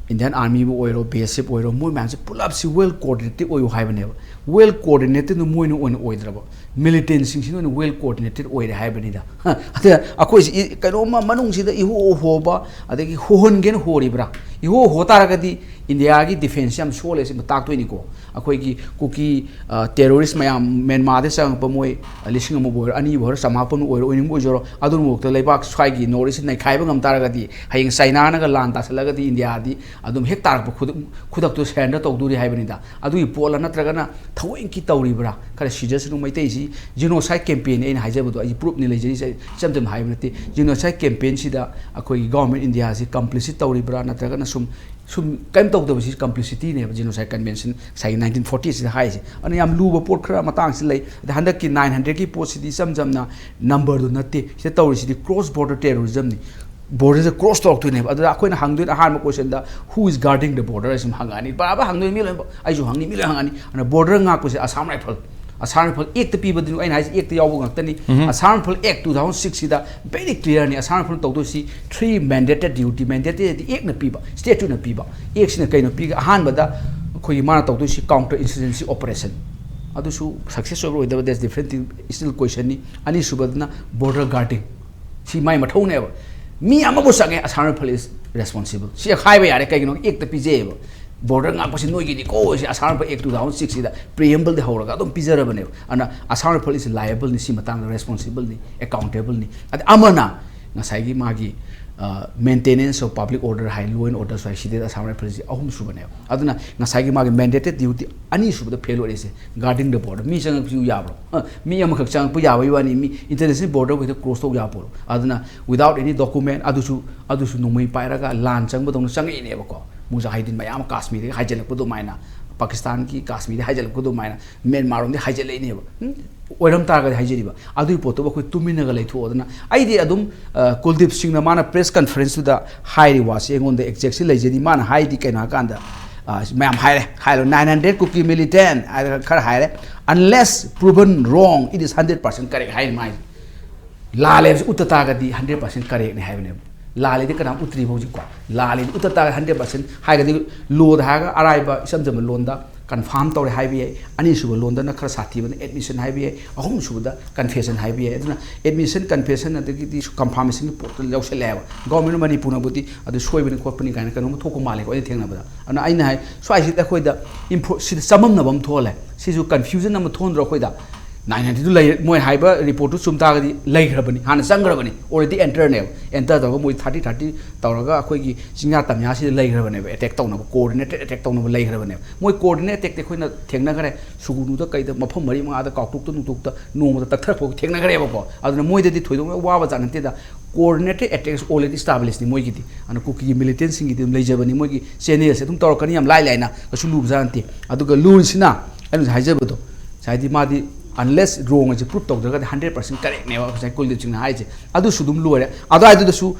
Indian Army ꯕꯨ ꯑꯣꯏꯔꯣ, B S F ꯑꯣꯏꯔꯣ, ꯃꯣꯏ ꯃꯌꯥꯝꯁꯦ ꯄꯨꯂꯞꯁꯤ well coordinated ꯑꯣꯏꯌꯨ ꯍꯥꯏꯕꯅꯦꯕ꯫ Well coordinated ꯗꯨ ꯃꯣꯏꯅ ꯑꯣꯏꯅ ꯑꯣꯏꯗ꯭ꯔꯕ, militant ꯁꯤꯡꯁꯤꯅ ꯑꯣꯏꯅ well coordinated ꯑꯣꯏꯔꯦ ꯍꯥꯏꯕꯅꯤꯗ꯫ ꯑꯗ ꯑꯩꯈꯣꯏꯁꯤ ꯏ-, ꯀꯩꯅꯣꯝꯃ ꯃꯅꯨꯡꯁꯤꯗ ꯏꯍꯣ ꯍꯣꯕ, ꯑꯗꯒꯤ ꯍꯣꯍꯟꯒꯦꯅ ꯍꯣꯔꯤꯕ꯭ꯔꯥ? ꯏꯍꯣ ꯍꯣ ꯇꯥꯔꯒꯗꯤ India ꯒꯤ defence ꯌꯥꯝ ꯁꯣꯜꯂꯦ, ꯁꯤ ꯇꯥꯛꯇꯣꯏꯅꯤꯀꯣ꯫ ꯑꯩꯈꯣꯏꯒꯤ ꯀꯨꯀꯤ, ꯑ, terrorist ꯃꯌꯥꯝ ꯃ꯭ꯌꯥꯟꯃꯥꯔꯗ ꯆꯪꯉꯛꯄ ꯃꯣꯏ ꯂꯤꯁꯤꯡ ꯑꯃꯕꯨ ꯑꯣꯏꯔꯣ, ꯑꯅꯤꯕꯨ ꯑꯣꯏꯔꯣ, ꯆꯃꯥꯄꯟꯕꯨ ꯑꯣꯏꯔꯣ, ꯑꯣꯏꯅꯤꯡꯕ ꯑꯣꯏꯖꯔꯣ, ꯑꯗꯨꯃꯛꯇ ꯂꯩꯕꯥꯛ ꯁ꯭ꯋꯥꯏꯒꯤ North East ꯅꯩꯈꯥꯏꯕ ꯉꯝ ꯇꯥꯔꯒꯗꯤ, ꯍꯌꯦꯡ ꯆꯥꯏꯅꯥꯅꯒ ꯂꯥꯟ ꯇꯥꯁꯜꯂꯒꯗꯤ India ꯗꯤ ꯑꯗꯨꯝ ꯍꯦꯛ ꯇꯥꯔꯛꯄ ꯈꯨꯗꯛ-, ꯈꯨꯗꯛꯇꯨ surrender ꯇꯧꯗꯣꯔꯤ ꯍꯥꯏꯕꯅꯤꯗ꯫ ꯑꯗꯨꯒꯤ ꯄꯣꯠꯂ ꯅꯠꯇ꯭ꯔꯒꯅ ꯊꯑꯣꯏꯀꯤ ꯇꯧꯔꯤꯕ꯭ꯔꯥ? ꯈꯔ ꯁꯤꯖꯁꯅꯨ, ꯃꯩꯇꯩꯁꯤ genocide campaign ꯅꯤ ꯑꯩꯅ ꯍꯥꯏꯖꯕꯗꯣ, ꯑꯩ proof ꯅꯤ ꯂꯩꯖꯔꯤꯁꯦ, ꯑꯩ ꯏꯆꯝ ꯆꯝꯅ ꯍꯥꯏꯕ ꯅꯠꯇꯦ꯫ Genocide campaign ꯁꯤꯗ ꯑꯩꯈꯣꯏꯒꯤ government India ꯁꯤ complicit ꯇꯧꯔꯤꯕ꯭ꯔꯥ, ꯅꯠꯇ꯭ꯔꯒꯅ ꯁꯨꯝ, ꯁꯨꯝ ꯀꯔꯤꯝ ꯇꯧꯗꯕꯁꯤ complicity ꯅꯦꯕ, genocide convention ꯉꯁꯥꯏꯒꯤ nineteen forty ꯁꯤꯗ ꯍꯥꯏꯔꯤꯁꯦ꯫ ꯑꯗꯨꯅ ꯌꯥꯝ ꯂꯨꯕ ꯄꯣꯠ ꯈꯔ ꯃꯇꯥꯡꯁꯤ ꯂꯩ꯫ ꯑꯗ ꯍꯟꯗꯛꯀꯤ nine hundred ꯀꯤ ꯄꯣꯠꯁꯤꯗꯤ ꯏꯆꯝ ꯆꯝꯅ number ꯗꯨ ꯅꯠꯇꯦ꯫ ꯁꯤꯗ ꯇꯧꯔꯤꯁꯤꯗꯤ cross border terrorism ꯅꯤ꯫ Border ꯁꯦ cross ꯇꯧꯔꯛꯇꯣꯏꯅꯦꯕ꯫ ꯑꯗꯨꯗ ꯑꯩꯈꯣꯏꯅ ꯍꯪꯗꯣꯏꯅ ꯑꯍꯥꯟꯕ question the, "Who is guarding the border?" ꯍꯥꯏꯁꯤ ꯁꯨꯝ ꯍꯪꯉꯛꯑꯅꯤ꯫ ꯕꯥꯕꯥ ꯍꯪꯗꯣꯏꯅꯤ, ꯃꯤ ꯂꯣꯏꯅꯃꯛ꯫ ꯑꯩꯁꯨ ꯍꯪꯅꯤ, ꯃꯤ ꯂꯣꯏ ꯍꯪꯉꯛꯑꯅꯤ꯫ ꯑꯗꯨꯅ border ꯉꯥꯛꯄꯁꯦ Assam Rifle꯫ Assam Rifle act ꯇ ꯄꯤꯕꯗꯨꯅꯤ ꯑꯩꯅ ꯍꯥꯏꯁꯦ, act ꯇ ꯌꯥꯎꯕ ꯉꯥꯛꯇꯅꯤ꯫ Assam Rifle Act two thousand six ꯁꯤꯗ very clear ꯅꯤ꯫ Assam Rifle ꯇꯧꯗꯣꯏꯁꯤ three mandated duty, mandated ꯗꯤ act ꯅ ꯄꯤꯕ, statute ꯅ ꯄꯤꯕ꯫ Act ꯁꯤꯅ ꯀꯩꯅꯣ ꯄꯤꯒꯦ? ꯑꯍꯥꯟꯕꯗ ꯑꯩꯈꯣꯏꯒꯤ ꯃꯥꯅ ꯇꯧꯗꯣꯏꯁꯤ counter insurgency operation꯫ ꯑꯗꯨꯁꯨ success ꯑꯣꯏꯕ ꯑꯣꯏꯗꯕ, that's different thing, still question ꯅꯤ꯫ ꯑꯅꯤꯁꯨꯕꯗꯅ border guarding꯫ ꯁꯤ ꯃꯥꯏ ꯃꯊꯧꯅꯦꯕ꯫ ꯃꯤ ꯑꯃꯕꯨ ꯆꯪꯉꯦ, Assam Rifle is responsible꯫ ꯁꯤ ꯍꯥꯏꯕ ꯌꯥꯔꯦ, ꯀꯩꯒꯤꯅꯣ? Act ꯇ ꯄꯤꯖꯩꯌꯦꯕ꯫ ꯕꯣꯔꯗꯔ ꯉꯥꯛꯄꯁꯤ ꯅꯣꯏꯒꯤꯅꯤꯀꯣ, ꯁꯤ ꯑꯁꯥꯝ ꯔꯥꯏꯐꯜ ꯑꯦꯛ ꯇꯨ ꯊꯥꯎꯖꯟ ꯁꯤꯛꯁꯁꯤꯗ ꯄ꯭ꯔꯤꯑꯦꯝꯕꯜꯗꯤ ꯍꯧꯔꯒ ꯑꯗꯨꯝ ꯄꯤꯖꯔꯕꯅꯦꯕ꯫ ꯑꯗꯨꯅ ꯑꯁꯥꯝ ꯔꯥꯏꯐꯜ ꯏꯁ ꯂꯥꯏꯑꯦꯕꯜꯅꯤ, ꯁꯤ ꯃꯇꯥꯡꯗ ꯔꯦꯁꯄꯣꯟꯁꯤꯕꯜꯅꯤ, ꯑꯦꯀꯥꯎꯟꯇꯦꯕꯜꯅꯤ꯫ ꯑꯗ ꯑꯃꯅ ꯉꯁꯥꯏꯒꯤ ꯃꯥꯒꯤ ꯃꯦꯟꯇꯦꯅꯦꯟꯁ ꯑꯣꯐ ꯄꯕ꯭ꯂꯤꯛ ꯑꯣꯔꯗꯔ ꯍꯥꯏ, ꯂꯣ ꯑꯦꯟ ꯑꯣꯔꯗꯔꯁꯨ ꯍꯥꯏ, ꯁꯤꯗꯩꯗ ꯑꯁꯥꯝ ꯔꯥꯏꯐꯜꯁꯤ ꯑꯍꯨꯝꯁꯨꯕꯅꯦꯕ꯫ ꯑꯗꯨꯅ ꯉꯁꯥꯏꯒꯤ ꯃꯥꯒꯤ ꯃꯦꯟꯗꯦꯇꯦꯠ ꯗ꯭ꯌꯨꯇꯤ ꯑꯅꯤꯁꯨꯕꯗ ꯐꯦꯜ ꯑꯣꯏꯔꯛꯏꯁꯦ, ꯒꯥꯔꯗꯤꯡ ꯗ ꯕꯣꯔꯗꯔ꯫ ꯃꯤ ꯆꯪꯉꯛꯄꯁꯨ ꯌꯥꯕ꯭ꯔꯣ? ꯑ, ꯃꯤ ꯑꯃꯈꯛ ꯆꯪꯉꯛꯄ ꯌꯥꯕꯒꯤ ꯋꯥꯅꯤ, ꯃꯤ ꯏꯟꯇꯔꯅꯦꯁꯅꯦꯜ ꯕꯣꯔꯗꯔ ꯍꯦꯛꯇ ꯀ꯭ꯔꯣꯁ ꯇꯧ ꯌꯥꯄꯣꯠꯂꯣ꯫ ꯑꯗꯨꯅ without any document, ꯑꯗꯨꯁꯨ ꯑꯗꯨꯁꯨ ꯅꯣꯡꯃꯩ ꯄꯥꯏꯔꯒ ꯂꯥꯟ ꯆꯪꯕꯗꯧꯅ ꯆꯪꯉꯛꯏꯅꯦꯕꯀꯣ꯫ ꯃꯨꯖꯥꯍꯤꯗꯤꯟ ꯃꯌꯥꯝ ꯑꯃ ꯀꯥꯁꯃꯤꯔꯗꯒꯤ ꯍꯥꯏꯖꯤꯜꯂꯛꯄ ꯑꯗꯨꯃꯥꯏꯅ, ꯄꯥꯀꯤꯁꯇꯥꯟꯒꯤ ꯀꯥꯁꯃꯤꯔꯗꯒꯤ ꯍꯥꯏꯖꯤꯜꯂꯛꯄ ꯑꯗꯨꯃꯥꯏꯅ ꯃ꯭ꯌꯥꯟꯃꯥꯔꯔꯣꯝꯗꯒꯤ ꯍꯥꯏꯖꯤꯜꯂꯛꯏꯅꯦꯕ꯫ ꯎꯝ? ꯑꯣꯏꯔꯝ ꯇꯥꯔꯒꯗꯤ ꯍꯥꯏꯖꯔꯤꯕ ꯑꯗꯨꯒꯤ ꯄꯣꯠꯇꯨꯕꯨ ꯑꯩꯈꯣꯏ ꯇꯨꯃꯤꯟꯅꯒ ꯂꯩꯊꯣꯛꯑꯗꯅ, ꯑꯩꯗꯤ ꯑꯗꯨꯝ, ꯑ, ꯀꯨꯜꯗꯤꯞ ꯁꯤꯡꯅ ꯃꯥꯅ ꯄ꯭ꯔꯦꯁ ꯀꯟꯐꯔꯦꯟꯁꯇꯨꯗ ꯍꯥꯏꯔꯤ ꯋꯥꯁꯦ ꯑꯩꯉꯣꯟꯗ ꯑꯦꯛꯖꯦꯛꯁꯤ ꯂꯩꯖꯔꯤ꯫ ꯃꯥꯅ ꯍꯥꯏꯗꯤ ꯀꯩꯅꯣ ꯍꯥꯏꯀꯥꯟꯗ, ꯑ, ꯃꯌꯥꯝ ꯍꯥꯏꯔꯦ, ꯍꯥꯏꯔꯣ, "Nine hundred Kuki militant" ꯍꯥꯏꯔꯒ ꯈꯔ ꯍꯥꯏꯔꯦ꯫ "Unless proven wrong, it is hundred percent correct" ꯍꯥꯏꯔꯤ ꯃꯥꯏꯁꯦ꯫ ꯂꯥꯜꯂꯦ ꯍꯥꯏꯕꯁꯤ ꯎꯠꯇ ꯇꯥꯔꯒꯗꯤ ꯍꯟꯗ꯭ꯔꯦꯠ ꯄꯥꯔꯁꯦꯟ ꯀꯔꯦꯛꯅꯤ ꯍꯥꯏꯕꯅꯦꯕ꯫ ꯂꯥꯜꯂꯦꯗꯤ ꯀꯅꯥꯝ ꯎꯠꯇ꯭ꯔꯤꯕ ꯍꯧꯖꯤꯛꯀꯣ꯫ ꯂꯥꯜꯂꯦꯗꯤ ꯎꯠꯇ ꯇꯥꯔꯒꯗꯤ ꯍꯟꯗ꯭ꯔꯦꯠ ꯄꯥꯔꯁꯦꯟ ꯍꯥꯏꯔꯒꯗꯤ, ꯂꯣꯗ ꯍꯥꯏꯔꯒ ꯑꯔꯥꯏꯕ ꯏꯆꯝ ꯆꯝꯕ ꯂꯣꯟꯗ ꯀꯟꯐꯥꯔꯝ ꯇꯧꯔꯦ ꯍꯥꯏꯕ ꯌꯥꯏ꯫ ꯑꯅꯤꯁꯨꯕ ꯂꯣꯟꯗꯅ ꯈꯔ ꯁꯥꯊꯤꯕꯅ ꯑꯦꯗꯃꯤꯁꯟ ꯍꯥꯏꯕ ꯌꯥꯏ꯫ ꯑꯍꯨꯝꯁꯨꯕꯗ ꯀꯟꯐꯦꯁꯟ ꯍꯥꯏꯕ ꯌꯥꯏ꯫ ꯑꯗꯨꯅ ꯑꯦꯗꯃꯤꯁꯟ, ꯀꯟꯐꯦꯁꯟ, ꯑꯗꯒꯤꯗꯤ ꯀꯟꯐꯥꯔꯃꯦꯁꯟꯒꯤ ꯄꯣꯠꯇ ꯌꯥꯎꯁꯜꯂꯛꯑꯦꯕ꯫ ꯒꯣꯔꯃꯦꯟ ꯑꯣꯐ ꯃꯅꯤꯄꯨꯔꯅꯕꯨꯗꯤ ꯑꯗꯨ ꯁꯣꯏꯕꯅꯤ ꯈꯣꯠꯄꯅꯤ ꯀꯥꯏꯅ ꯀꯩꯅꯣꯝꯃ ꯊꯣꯛꯄ ꯃꯥꯜꯂꯦꯀꯣ, ꯑꯩꯅ ꯊꯦꯡꯅꯕꯗ꯫ ꯑꯗꯨꯅ ꯑꯩꯅ ꯍꯥꯏ, ꯁ꯭ꯋꯥꯏꯁꯤꯗ ꯑꯩꯈꯣꯏꯗ ꯏꯟꯐꯣ-, ꯁꯤꯗ ꯆꯃꯝꯅꯕ ꯑꯃ ꯊꯣꯛꯍꯜꯂꯦ꯫ ꯁꯤꯁꯨ ꯀꯟꯐ꯭ꯌꯨꯖꯟ ꯑꯃ ꯊꯣꯛꯍꯟꯗ꯭ꯔꯣ ꯑꯩꯈꯣꯏꯗ? ꯅꯥꯏꯟ ꯍꯟꯗ꯭ꯔꯦꯗꯇꯨ ꯂꯩ, ꯃꯣꯏ ꯍꯥꯏꯕ ꯔꯤꯄꯣꯔꯠꯇꯨ ꯆꯨꯝ ꯇꯥꯔꯒꯗꯤ ꯂꯩꯈ꯭ꯔꯕꯅꯤ, ꯍꯥꯟꯅ ꯆꯪꯈ꯭ꯔꯕꯅꯤ, already enterꯅꯦꯕ꯫ Enter ꯇꯧꯔꯒ ꯃꯣꯏ ꯊꯥꯔꯇꯤ ꯊꯥꯔꯇꯤ ꯇꯧꯔꯒ ꯑꯩꯈꯣꯏꯒꯤ ꯆꯤꯡꯌꯥ ꯇꯝꯌꯥꯁꯤꯗ ꯂꯩꯈ꯭ꯔꯕꯅꯦꯕ, ꯑꯦꯇꯦꯛ ꯇꯧꯅꯕ, ꯀꯣꯑꯣꯔꯗꯤꯅꯦꯇꯦꯠ ꯑꯦꯇꯦꯛ ꯇꯧꯅꯕ ꯂꯩꯈ꯭ꯔꯕꯅꯦꯕ꯫ ꯃꯣꯏ ꯀꯣꯑꯣꯔꯗꯤꯅꯦꯠ ꯑꯦꯇꯦꯛꯇꯤ ꯑꯩꯈꯣꯏꯅ ꯊꯦꯡꯅꯈ꯭ꯔꯦ, ꯁꯨꯒꯨꯅꯨꯗ ꯀꯩꯗ ꯃꯐꯝ ꯃꯔꯤ ꯃꯉꯥꯗ ꯀꯥꯎꯇ꯭ꯔꯨꯛꯇ ꯅꯨꯡꯇ꯭ꯔꯨꯛꯇ ꯅꯣꯡꯃꯗ ꯇꯛꯊꯔꯛꯄ ꯊꯦꯡꯅꯈ꯭ꯔꯦꯕꯀꯣ꯫ ꯑꯗꯨꯅ ꯃꯣꯏꯗꯗꯤ ꯊꯣꯏꯗꯣꯛꯅ ꯋꯥꯕ ꯖꯥꯠ ꯅꯠꯇꯦꯗ꯫ Coordinated attacks already established ꯅꯤ ꯃꯣꯏꯒꯤꯗꯤ꯫ ꯑꯗꯨꯅ ꯀꯨꯀꯤꯒꯤ ꯃꯤꯂꯤꯇꯦꯟꯁꯤꯡꯒꯤꯗꯤ ꯑꯗꯨꯝ ꯂꯩꯖꯕꯅꯤ, ꯃꯣꯏꯒꯤ ꯆꯦꯅꯦꯜꯁꯦ ꯑꯗꯨꯝ ꯇꯧꯔꯛꯀꯅꯤ, ꯌꯥꯝ ꯂꯥꯏ ꯂꯥꯏꯅ, ꯀꯩꯁꯨ ꯂꯨꯕ ꯖꯥꯠ ꯅꯠꯇꯦ꯫ ꯑꯗꯨꯒ ꯂꯨꯔꯤꯁꯤꯅ ꯑꯩꯅ ꯍꯧꯖꯤꯛ ꯍꯥꯏꯖꯕꯗꯣ, ꯍꯥꯏꯗꯤ ꯃꯥꯗꯤ unless wrong ꯑꯁꯤ ꯄ꯭ꯔꯨꯞ ꯇꯧꯗ꯭ꯔꯒꯗꯤ ꯍꯟꯗ꯭ꯔꯦꯠ ꯄꯥꯔꯁꯦꯟ ꯀꯔꯦꯛꯅꯦꯕ ꯉꯁꯥꯏ ꯀꯨꯜꯗꯤꯞ ꯁꯤꯡꯅ ꯍꯥꯏꯁꯦ꯫ ꯑꯗꯨꯁꯨ ꯑꯗꯨꯝ ꯂꯣꯏꯔꯦ꯫ ꯑꯗꯨꯋꯥꯏꯗꯨꯗꯁꯨ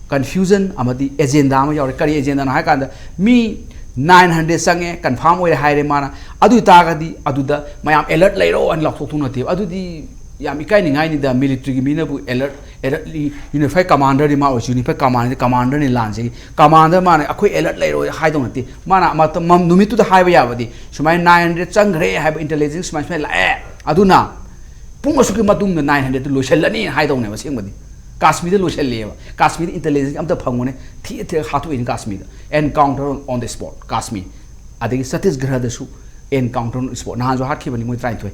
ꯀꯟꯐ꯭ꯌꯨꯖꯟ ꯑꯃꯗꯤ ꯑꯦꯖꯦꯟꯗꯥ ꯑꯃ ꯌꯥꯎꯔꯦ꯫ ꯀꯔꯤ ꯑꯦꯖꯦꯟꯗꯥꯅꯣ ꯍꯥꯏ ꯀꯥꯟꯗ, ꯃꯤ ꯅꯥꯏꯟ ꯍꯟꯗ꯭ꯔꯦꯗ ꯆꯪꯉꯦ, ꯀꯟꯐꯥꯔꯝ ꯑꯣꯏꯔꯦ ꯍꯥꯏꯔꯦ ꯃꯥꯅ, ꯑꯗꯨ ꯑꯣꯏ ꯇꯥꯔꯒꯗꯤ ꯑꯗꯨꯗ ꯃꯌꯥꯝ ꯑꯦꯂꯔꯠ ꯂꯩꯔꯣ ꯍꯥꯏꯅ ꯂꯥꯎꯊꯣꯛꯇꯧ ꯅꯠꯇꯦꯕ꯫ ꯑꯗꯨꯗꯤ ꯌꯥꯝ ꯏꯀꯥꯏꯅꯤꯡꯉꯥꯏꯅꯤꯗ, ꯃꯤꯂꯤꯇ꯭ꯔꯤꯒꯤ ꯃꯤꯅꯕꯨ ꯑꯦꯂꯔꯠ, ꯑꯦꯂꯔꯠ, ꯌꯨꯅꯤꯐꯥꯏ ꯀꯃꯥꯟꯗꯔꯗꯤ ꯃꯥ ꯑꯣꯏꯁꯨ, ꯌꯨꯅꯤꯐꯥꯏ ꯀꯃꯥꯟꯗꯔꯗꯤ ꯀꯃꯥꯟꯗꯔꯅꯤ ꯂꯥꯟꯁꯤꯒꯤ꯫ ꯀꯃꯥꯟꯗꯔ ꯃꯥꯅ ꯑꯩꯈꯣꯏ ꯑꯦꯂꯔꯠ ꯂꯩꯔꯣꯏ ꯍꯥꯏꯗꯧ ꯅꯠꯇꯦ꯫ ꯃꯥꯅ ꯃꯇꯝ, ꯃꯝ-, ꯅꯨꯃꯤꯠꯇꯨꯗ ꯍꯥꯏꯕ ꯌꯥꯕꯗꯤ, "ꯁꯨꯃꯥꯏꯅ ꯅꯥꯏꯟ ꯍꯟꯗ꯭ꯔꯦꯗ ꯆꯪꯈ꯭ꯔꯦ ꯍꯥꯏꯕ ꯏꯟꯇꯦꯂꯤꯖꯦꯟꯁ ꯁꯨꯃꯥꯏ ꯁꯨꯃꯥꯏꯅ ꯂꯥꯛꯑꯦ, ꯑꯗꯨꯅ ꯄꯨꯡ ꯑꯁꯨꯛꯀꯤ ꯃꯇꯨꯡꯗ ꯅꯥꯏꯟ ꯍꯟꯗ꯭ꯔꯦꯗꯇꯨ ꯂꯣꯏꯁꯤꯜꯂꯅꯤ" ꯍꯥꯏꯗꯧꯅꯦꯕ ꯑꯁꯦꯡꯕꯗꯤ꯫ ꯀꯥꯁꯃꯤꯔꯗ ꯂꯣꯏꯁꯤꯜꯂꯦꯕ꯫ ꯀꯥꯁꯃꯤꯔꯗ ꯏꯟꯇꯦꯂꯤꯖꯦꯟꯁ ꯑꯝꯇ ꯐꯪꯉꯨꯅꯦ, ꯊꯤꯔ ꯊꯤꯔꯒ ꯍꯥꯠꯇꯣꯛꯏꯅꯤ ꯀꯥꯁꯃꯤꯔꯗ꯫ Encounter on the spot Kashmir. ꯑꯗꯒꯤ ꯁꯇꯤꯁꯒ꯭ꯔꯍꯗꯁꯨ encounter on spot, ꯅꯍꯥꯟꯁꯨ ꯍꯥꯠꯈꯤꯕꯅꯤ ꯃꯣꯏ ꯇꯔꯥꯅꯤꯊꯣꯏ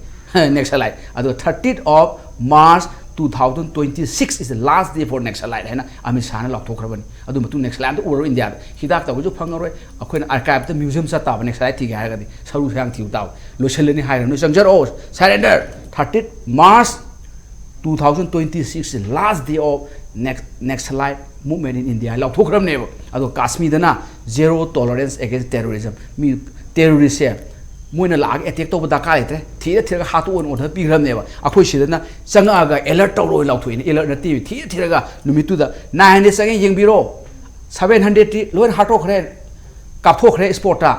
ꯅꯦꯛꯁꯂꯥꯏꯠ꯫ ꯑꯗꯨꯒ thirtieth of March two thousand twenty six is the last day for Naxalite ꯍꯥꯏꯅ ꯑꯃꯤꯠ ꯁꯥꯍꯅ ꯂꯥꯎꯊꯣꯛꯈ꯭ꯔꯕꯅꯤ꯫ ꯑꯗꯨ ꯃꯇꯨꯡ ꯅꯦꯛꯁꯂꯥꯏꯠ ꯑꯝꯇ ꯎꯔꯔꯣꯏ ꯏꯟꯗꯤꯌꯥꯗ꯫ ꯍꯤꯗꯥꯛ ꯇꯧꯕꯁꯨ ꯐꯪꯉꯔꯣꯏ꯫ ꯑꯩꯈꯣꯏꯅ ꯑꯥꯔꯀꯥꯏꯞꯇ ꯃ꯭ꯌꯨꯖꯤꯌꯝ ꯆꯠ ꯇꯥꯕ, ꯅꯦꯛꯁꯂꯥꯏꯠ ꯊꯤꯒꯦ ꯍꯥꯏꯔꯒꯗꯤ ꯁꯔꯨ ꯁꯌꯥꯡ ꯊꯤꯕ ꯇꯥꯕ꯫ ꯂꯣꯏꯁꯤꯜꯂꯅꯤ ꯍꯥꯏꯈ꯭ꯔꯕꯅꯤ, ꯆꯪꯖꯔꯛꯑꯣ꯫ Surrender, thirtieth March two thousand twenty six, last day of Naxalite movement in India ꯂꯥꯎꯊꯣꯛꯈ꯭ꯔꯕꯅꯦꯕ꯫ ꯑꯗꯣ ꯀꯥꯁꯃꯤꯔꯗꯅ zero tolerance against terrorism꯫ ꯃꯤ ꯇꯦꯔꯣꯔꯤꯁꯁꯦ ꯃꯣꯏꯅ ꯂꯥꯛꯑꯒ ꯑꯦꯇꯦꯛ ꯇꯧꯕ ꯗꯔꯀꯥꯔ ꯂꯩꯇ꯭ꯔꯦ, ꯊꯤꯔ ꯊꯤꯔꯒ ꯍꯥꯠꯇꯣꯛꯑꯣꯅ ꯑꯣꯔꯗꯔ ꯄꯤꯈ꯭ꯔꯕꯅꯦꯕ꯫ ꯑꯩꯈꯣꯏ ꯁꯤꯗꯅ ꯆꯪꯉꯛꯑꯒ ꯑꯦꯂꯔꯠ ꯇꯧꯔꯣꯏ ꯂꯥꯎꯊꯣꯛꯏꯅꯦ꯫ ꯑꯦꯂꯔꯠ ꯅꯠꯇꯦ, ꯊꯤꯔ ꯊꯤꯔꯒ ꯅꯨꯃꯤꯠꯇꯨꯗ nine hundred ꯆꯪꯉꯦ ꯌꯦꯡꯕꯤꯔꯣ, seven hundredꯇꯤ ꯂꯣꯏꯅ ꯍꯥꯠꯇꯣꯛꯈ꯭ꯔꯦ, ꯀꯥꯞꯊꯣꯛꯈ꯭ꯔꯦ ꯏꯁꯄꯣꯔꯠꯇ,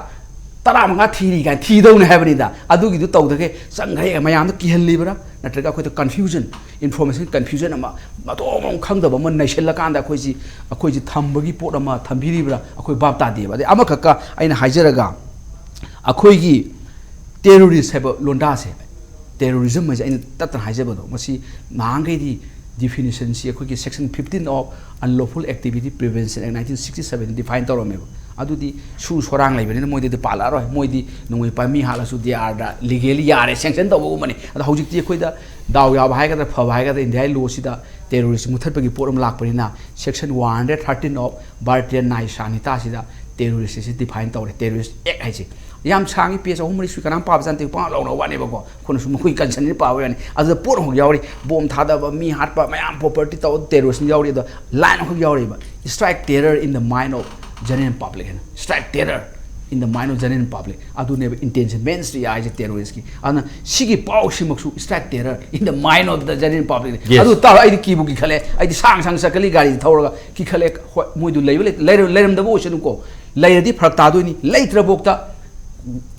ꯇꯔꯥꯃꯉꯥ ꯊꯤꯔꯤ ꯀꯥꯏꯅ ꯊꯤꯗꯧꯅꯦ ꯍꯥꯏꯕꯅꯤꯗ꯫ ꯑꯗꯨꯒꯤꯗꯨ ꯇꯧꯗꯒꯦ ꯆꯪꯈ꯭ꯔꯦ, ꯃꯌꯥꯝꯗ ꯀꯤꯍꯜꯂꯤꯕ꯭ꯔꯥ, ꯅꯠꯇ꯭ꯔꯒ ꯑꯩꯈꯣꯏꯗ ꯀꯟꯐ꯭ꯌꯨꯖꯟ, ꯏꯟꯐꯣꯔꯃꯦꯁꯟ ꯀꯟꯐ꯭ꯌꯨꯖꯟ ꯑꯃ ꯃꯇꯣꯝ ꯑꯃ ꯈꯪꯗꯕ ꯑꯃ ꯅꯩꯁꯤꯜꯂꯀꯥꯟꯗ ꯑꯩꯈꯣꯏꯁꯤ ꯑꯩꯈꯣꯏꯁꯤ ꯊꯝꯕꯒꯤ ꯄꯣꯠ ꯑꯃ ꯊꯝꯕꯤꯔꯤꯕ꯭ꯔꯥ, ꯑꯩꯈꯣꯏ ꯚꯥꯞ ꯇꯥꯗꯦꯕ꯫ ꯑꯗꯩ ꯑꯃꯈꯛꯀ ꯑꯩꯅ ꯍꯥꯏꯖꯔꯒ, ꯑꯩꯈꯣꯏꯒꯤ ꯇꯦꯔꯣꯔꯤꯁ ꯍꯥꯏꯕ ꯂꯣꯟꯗꯥꯁꯦ, ꯇꯦꯔꯣꯔꯤꯖꯝ ꯍꯥꯏꯁꯦ ꯑꯩꯅ ꯇꯠꯇꯅ ꯍꯥꯏꯖꯕꯗꯣ, ꯃꯁꯤ ꯅꯍꯥꯟꯈꯩꯗꯤ ꯗꯤꯐꯤꯅꯤꯁꯟꯁꯤ ꯑꯩꯈꯣꯏꯒꯤ section fifteen of Unlawful Activity Prevention Act nineteen sixty seven define ꯇꯧꯔꯝꯃꯦꯕ꯫ ꯑꯗꯨꯗꯤ ꯁꯨ ꯁꯣꯔꯥꯡ ꯂꯩꯕꯅꯤꯅ ꯃꯣꯏꯗꯗꯤ ꯄꯥꯜꯂꯛꯑꯔꯣꯏ꯫ ꯃꯣꯏꯗꯤ ꯅꯣꯡꯃꯩ ꯄꯥꯝꯕꯤ ꯍꯥꯠꯂꯁꯨ they are the legally ꯌꯥꯔꯦ, ꯁꯦꯡꯁꯟ ꯇꯧꯕꯒꯨꯝꯕꯅꯤ꯫ ꯑꯗꯣ ꯍꯧꯖꯤꯛꯇꯤ ꯑꯩꯈꯣꯏꯗ ꯗꯥꯎ ꯌꯥꯕ ꯍꯥꯏꯒꯗ꯭ꯔꯥ, ꯐꯕ ꯍꯥꯏꯒꯗ꯭ꯔꯥ, ꯏꯟꯗꯤꯌꯥꯒꯤ ꯂꯣꯁꯤꯗ ꯇꯦꯔꯣꯔꯤꯁ ꯃꯨꯊꯠꯄꯒꯤ ꯄꯣꯠ ꯑꯃ ꯂꯥꯛꯄꯅꯤꯅ, section one hundred thirteen of Bharatiya Nyaya Sanhita ꯁꯤꯗ ꯇꯦꯔꯣꯔꯤꯁ ꯑꯁꯤ ꯗꯤꯐꯥꯏꯟ ꯇꯧꯔꯦ, ꯇꯦꯔꯣꯔꯤꯁ ꯑꯦꯛ ꯍꯥꯏꯁꯦ꯫ ꯌꯥꯝ ꯁꯥꯡꯉꯤ, ꯄꯦꯖ ꯑꯍꯨꯝ ꯃꯔꯤ ꯁꯨꯏ, ꯀꯅꯥꯝ ꯄꯥꯕ ꯆꯥꯟꯇꯦ, ꯄꯪꯂꯥꯎ ꯂꯥꯎꯅꯕ ꯋꯥꯅꯦꯕꯀꯣ꯫ ꯑꯩꯈꯣꯏꯅ ꯁꯨꯝ ꯃꯈꯣꯏ ꯀꯟꯁꯟꯁꯤ ꯄꯥꯕ ꯋꯥꯅꯤ꯫ ꯑꯗꯨꯗ ꯄꯣꯠ ꯑꯃꯈꯛ ꯌꯥꯎꯔꯤ, ꯕꯣꯝ ꯊꯥꯗꯕ, ꯃꯤ ꯍꯥꯠꯄ, ꯃꯌꯥꯝ ꯄ꯭ꯔꯣꯄꯔꯇꯤ ꯇꯧꯕ, ꯇꯦꯔꯣꯔꯤꯁ ꯌꯥꯎꯔꯤ꯫ ꯑꯗꯣ ꯂꯥꯏꯟ ꯑꯃꯈꯛ ꯌꯥꯎꯔꯤꯕ, "Strike terror in the mind of general public" ꯍꯥꯏꯅ꯫ "Strike terror in the mind of general public" ꯑꯗꯨꯅꯦꯕ ꯏꯟꯇꯦꯟꯁꯟ, ꯃꯦꯟ ꯁ꯭ꯇ꯭ꯔꯤꯝ ꯍꯥꯏꯁꯦ ꯇꯦꯔꯣꯔꯤꯁꯀꯤ꯫ ꯑꯗꯨꯅ ꯁꯤꯒꯤ ꯄꯥꯎꯁꯤꯃꯛꯁꯨ "Strike terror in the mind of the general public" Yes. ꯑꯗꯨ ꯇꯥꯕ ꯑꯩꯗꯤ ꯀꯤꯕꯨ ꯀꯤꯈꯠꯂꯦ꯫ ꯑꯩꯗꯤ ꯁꯥꯡ ꯁꯥꯡ ꯆꯠꯀꯜꯂꯤ ꯒꯥꯔꯤꯗ ꯊꯧꯔꯒ, ꯀꯤꯈꯠꯂꯦ꯫ ꯍꯣꯏ, ꯃꯣꯏꯗꯨ ꯂꯩꯕ ꯂꯩ-, ꯂꯩꯔ-, ꯂꯩꯔꯝꯗꯕ ꯑꯣꯏꯁꯅꯨꯀꯣ, ꯂꯩꯔꯗꯤ ꯐꯔꯛ ꯇꯥꯗꯣꯏꯅꯤ꯫ ꯂꯩꯇ꯭ꯔꯐꯥꯎꯗ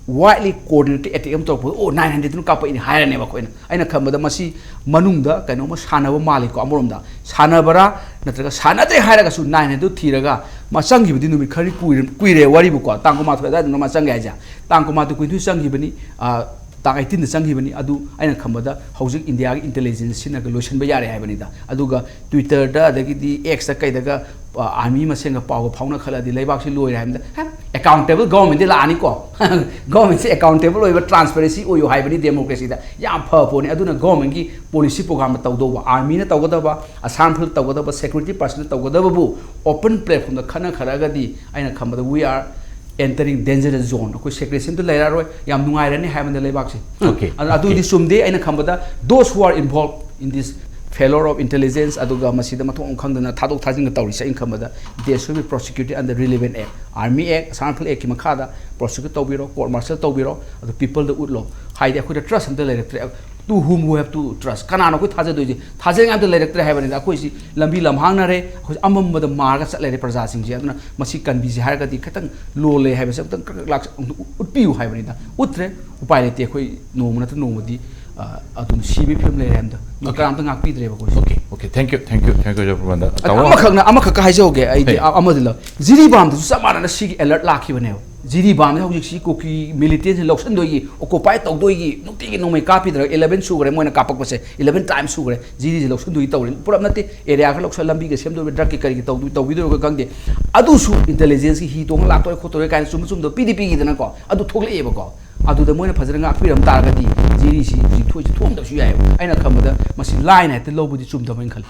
ꯋꯥꯏꯗꯂꯤ ꯀꯣꯑꯣꯔꯗꯤꯅꯦꯇꯦꯠ ꯑꯦꯇꯦꯛ ꯑꯃ ꯇꯧꯔꯛꯄꯗ, "ꯑꯣ, nine hundred ꯗꯨꯅ ꯀꯥꯞꯄꯛꯏꯅꯤ" ꯍꯥꯏꯔꯅꯦꯕ ꯑꯩꯈꯣꯏꯅ꯫ ꯑꯩꯅ ꯈꯟꯕꯗ ꯃꯁꯤ ꯃꯅꯨꯡꯗ ꯀꯩꯅꯣꯝꯃ ꯁꯥꯟꯅꯕ ꯃꯥꯜꯂꯤꯀꯣ꯫ ꯑꯃꯔꯣꯝꯗ ꯁꯥꯟꯅꯕ꯭ꯔꯥ ꯅꯠꯇ꯭ꯔꯒ ꯁꯥꯟꯅꯗ꯭ꯔꯦ ꯍꯥꯏꯔꯒꯁꯨ nine hundred ꯊꯤꯔꯒ, ꯃꯥ ꯆꯪꯈꯤꯕꯗꯤ ꯅꯨꯃꯤꯠ ꯈꯔꯗꯤ ꯀꯨꯏꯔ-, ꯀꯨꯏꯔꯦ ꯋꯥꯔꯤꯕꯨꯀꯣ, ꯇꯥꯡ ꯀꯨꯟꯃꯥꯊꯣꯏ ꯑꯗꯨꯋꯥꯏꯗꯅ ꯃꯥ ꯆꯪꯒꯦ ꯍꯥꯏꯁꯦ꯫ ꯇꯥꯡ ꯀꯨꯟꯃꯥꯊꯣꯏ, ꯀꯨꯟꯅꯤꯊꯣꯏ ꯆꯪꯈꯤꯕꯅꯤ꯫ ꯑꯥ, ꯇꯥꯡ ꯑꯩꯇꯤꯟꯗ ꯆꯪꯈꯤꯕꯅꯤ꯫ ꯑꯗꯨ ꯑꯩꯅ ꯈꯟꯕꯗ ꯍꯧꯖꯤꯛ ꯏꯟꯗꯤꯌꯥꯒꯤ ꯏꯟꯇꯦꯂꯤꯖꯦꯟꯁ ꯁꯤꯖꯤꯟꯅꯔꯒ ꯂꯣꯏꯁꯤꯟꯕ ꯌꯥꯔꯦ ꯍꯥꯏꯕꯅꯤꯗ꯫ ꯑꯗꯨꯒ ꯇ꯭ꯋꯤꯇꯔꯗ, ꯑꯗꯒꯤꯗꯤ ꯑꯦꯛꯁꯇ ꯀꯩꯗꯒ, ꯑ, ꯑꯥꯔꯃꯤ ꯃꯁꯦꯟꯒ ꯄꯥꯎꯒ ꯐꯥꯎꯅ ꯈꯠꯂꯗꯤ ꯂꯩꯕꯥꯛꯁꯤ ꯂꯣꯏꯔꯦ ꯍꯥꯏꯕꯗ, ꯑꯦꯀꯥꯎꯟꯇꯦꯕꯜ ꯒꯣꯔꯃꯦꯟꯗꯤ ꯂꯥꯛꯑꯅꯤꯀꯣ꯫ ꯒꯣꯔꯃꯦꯟꯁꯤ ꯑꯦꯀꯥꯎꯟꯇꯦꯕꯜ ꯑꯣꯏꯕ, ꯇ꯭ꯔꯥꯟꯁꯄꯦꯔꯦꯟꯁꯤ ꯑꯣꯏꯌꯨ ꯍꯥꯏꯕꯅꯤ ꯗꯦꯃꯣꯀ꯭ꯔꯦꯁꯤꯗ꯫ ꯌꯥꯝ ꯐꯕ ꯄꯣꯠꯅꯤ꯫ ꯑꯗꯨꯅ ꯒꯣꯔꯃꯦꯟꯒꯤ ꯄꯣꯂꯤꯁꯤ ꯄ꯭ꯔꯣꯒ꯭ꯔꯥꯝ ꯇꯧꯗꯧꯕ, ꯑꯥꯔꯃꯤꯅ ꯇꯧꯒꯗꯕ, ꯑꯁꯥꯝ ꯔꯥꯏꯐꯜ ꯇꯧꯒꯗꯕ, ꯁꯦꯀ꯭ꯌꯨꯔꯤꯇꯤ ꯄꯥꯔꯁꯟꯅ ꯇꯧꯒꯗꯕꯕꯨ ꯑꯣꯄꯟ ꯄ꯭ꯂꯦꯠꯐꯣꯝꯗ ꯈꯟꯅꯈꯠꯂꯒꯗꯤ ꯑꯩꯅ ꯈꯟꯕꯗ we are entering dangerous zone, ꯑꯩꯈꯣꯏ ꯁꯦꯀ꯭ꯔꯦꯁꯤ ꯑꯝꯇ ꯂꯩꯔꯛꯑꯔꯣꯏ, ꯌꯥꯝ ꯅꯨꯡꯉꯥꯏꯔꯅꯤ ꯍꯥꯏꯕꯗ ꯂꯩꯕꯥꯛꯁꯦ꯫ Okay, ꯑꯗꯨ- ꯑꯗꯨꯗꯤ okay. ꯆꯨꯝꯗꯦ꯫ ꯑꯩꯅ ꯈꯟꯕꯗ those who are involved in this failure of intelligence, ꯑꯗꯨꯒ ꯃꯁꯤꯗ ꯃꯊꯣꯡ ꯈꯪꯗꯅ ꯊꯥꯗꯣꯛ ꯊꯥꯖꯤꯟꯒ ꯇꯧꯔꯤꯁꯦ, ꯑꯩꯅ ꯈꯟꯕꯗ they should be prosecuted under relevant act, Army Act, Assam Rifle Actꯀꯤ ꯃꯈꯥꯗ prosecute ꯇꯧꯕꯤꯔꯣ, court martial ꯇꯧꯕꯤꯔꯣ, ꯑꯗꯨ peopleꯗ ꯎꯠꯂꯣ꯫ ꯍꯥꯏꯗꯤ ꯑꯩꯈꯣꯏꯗ trust ꯑꯝꯇ ꯂꯩꯔꯛꯇ꯭ꯔꯦ꯫ To whhom we have to trust? ꯀꯅꯥꯅꯣ ꯑꯩꯈꯣꯏ ꯊꯥꯖꯗꯣꯏꯁꯦ? ꯊꯥꯖꯅꯤꯡꯉꯥꯏ ꯑꯝꯇ ꯂꯩꯔꯛꯇ꯭ꯔꯦ ꯍꯥꯏꯕꯅꯤꯗ꯫ ꯑꯩꯈꯣꯏꯁꯤ ꯂꯝꯕꯤ ꯂꯝꯍꯥꯡꯅꯔꯦ, ꯑꯩꯈꯣꯏ ꯑꯃꯝꯕꯗ ꯃꯥꯔꯒ ꯆꯠ ꯂꯩꯔꯦ ꯄ꯭ꯔꯖꯥꯁꯤꯡꯁꯦ꯫ ꯑꯗꯨꯅ ꯃꯁꯤ ꯀꯟꯕꯤꯁꯦ ꯍꯥꯏꯔꯒꯗꯤ ꯈꯤꯇꯪ ꯂꯣꯜꯂꯦ ꯍꯥꯏꯕꯁꯦ ꯑꯝꯇꯪ ꯀ꯭ꯔꯛ ꯀ꯭ꯔꯛ ꯂꯥꯛ-, ꯎꯠꯄꯤꯌꯨ ꯍꯥꯏꯕꯅꯤꯗ꯫ ꯎꯠꯇ꯭ꯔꯦ, ꯎꯄꯥꯏ ꯂꯩꯇꯦ꯫ ꯑꯩꯈꯣꯏ ꯅꯣꯡꯃ ꯅꯠꯇ꯭ꯔ ꯅꯣꯡꯃꯗꯤ, ꯑ, ꯑꯗꯨꯝ ꯁꯤꯕꯒꯤ ꯐꯤꯕꯝ ꯂꯩꯔꯦ ꯍꯥꯏꯕꯗ꯫ Okay. ꯀꯅꯥꯝꯇ ꯉꯥꯛꯄꯤꯗ꯭ꯔꯦꯕ ꯑꯩꯈꯣꯏꯁꯦ꯫ Okay, okay, thank you, thank you, thank you, ꯖꯣꯏ ꯄ꯭ꯔꯃꯥꯟꯗ꯫ ꯑꯗ ꯇꯥꯃꯣ, ꯑꯃꯈꯛꯅ, ꯑꯃꯈꯛꯀ ꯍꯥꯏꯖꯍꯧꯒꯦ ꯑꯩꯗꯤ, Hey. ꯑ-, ꯑꯃꯗꯨ ꯂꯧ-, ꯖꯤꯔꯤꯕꯥꯝꯗꯁꯨ ꯆꯞ ꯃꯥꯟꯅꯅ ꯁꯤꯒꯤ alert ꯂꯥꯛꯈꯤꯕꯅꯦꯕ꯫ ꯖꯤꯔꯤꯕꯥꯝꯗ ꯍꯧꯖꯤꯛꯁꯤ ꯀꯨꯀꯤ militantꯁꯤ ꯂꯧꯁꯤꯟꯗꯣꯏꯒꯤ, occupy ꯇꯧꯗꯣꯏꯒꯤ, ꯅꯨꯡꯇꯤꯒꯤ ꯅꯣꯡꯃꯩ ꯀꯥꯞꯄꯤꯗ꯭ꯔꯒ eleven ꯁꯨꯈ꯭ꯔꯦ ꯃꯣꯏꯅ ꯀꯥꯞꯄꯛꯄꯁꯦ, eleven times ꯁꯨꯈ꯭ꯔꯦ꯫ ꯖꯤꯔꯤꯁꯤ ꯂꯧꯁꯤꯟꯗꯣꯏꯒꯤ ꯇꯧꯔꯤ꯫ ꯄꯨꯂꯞ ꯅꯠꯇꯦ, area ꯈꯔ ꯂꯧꯁꯤꯜꯂ ꯂꯝꯕꯤꯒ ꯁꯦꯝꯗꯣꯏꯕ, drugꯀꯤ ꯀꯔꯤꯒꯤ ꯇꯧꯗꯣꯏ-, ꯇꯧꯕꯤꯗꯣꯏꯔꯣ ꯈꯪꯗꯦ꯫ ꯑꯗꯨꯁꯨ intelligenceꯀꯤ ꯍꯤ ꯇꯣꯡꯉ ꯂꯥꯛꯇꯣꯏ ꯈꯣꯠꯇꯣꯏ ꯀꯥꯏꯅ ꯆꯨꯝꯕ ꯆꯨꯝꯗꯕ ꯄꯤꯗꯤ ꯄꯤꯈꯤꯗꯅꯀꯣ, ꯑꯗꯨ ꯊꯣꯛꯂꯛꯑꯦꯕꯀꯣ꯫ ꯑꯗꯨꯗ ꯃꯣꯏꯅ ꯐꯖꯅ ꯉꯥꯛꯄꯤꯔꯝ ꯇꯥꯔꯒꯗꯤ ꯖꯤꯔꯤꯁꯤ ꯍꯧꯖꯤꯛ ꯊꯣꯛꯏꯁꯤ ꯊꯣꯛꯑꯝꯗꯕꯁꯨ ꯌꯥꯏꯑꯕ꯫ ꯑꯩꯅ ꯈꯟꯕꯗ ꯃꯁꯤ ꯂꯥꯏꯅ ꯍꯦꯛꯇ ꯂꯧꯕꯗꯤ ꯆꯨꯝꯗꯕ ꯍꯥꯏꯅ ꯈꯜꯂꯤ꯫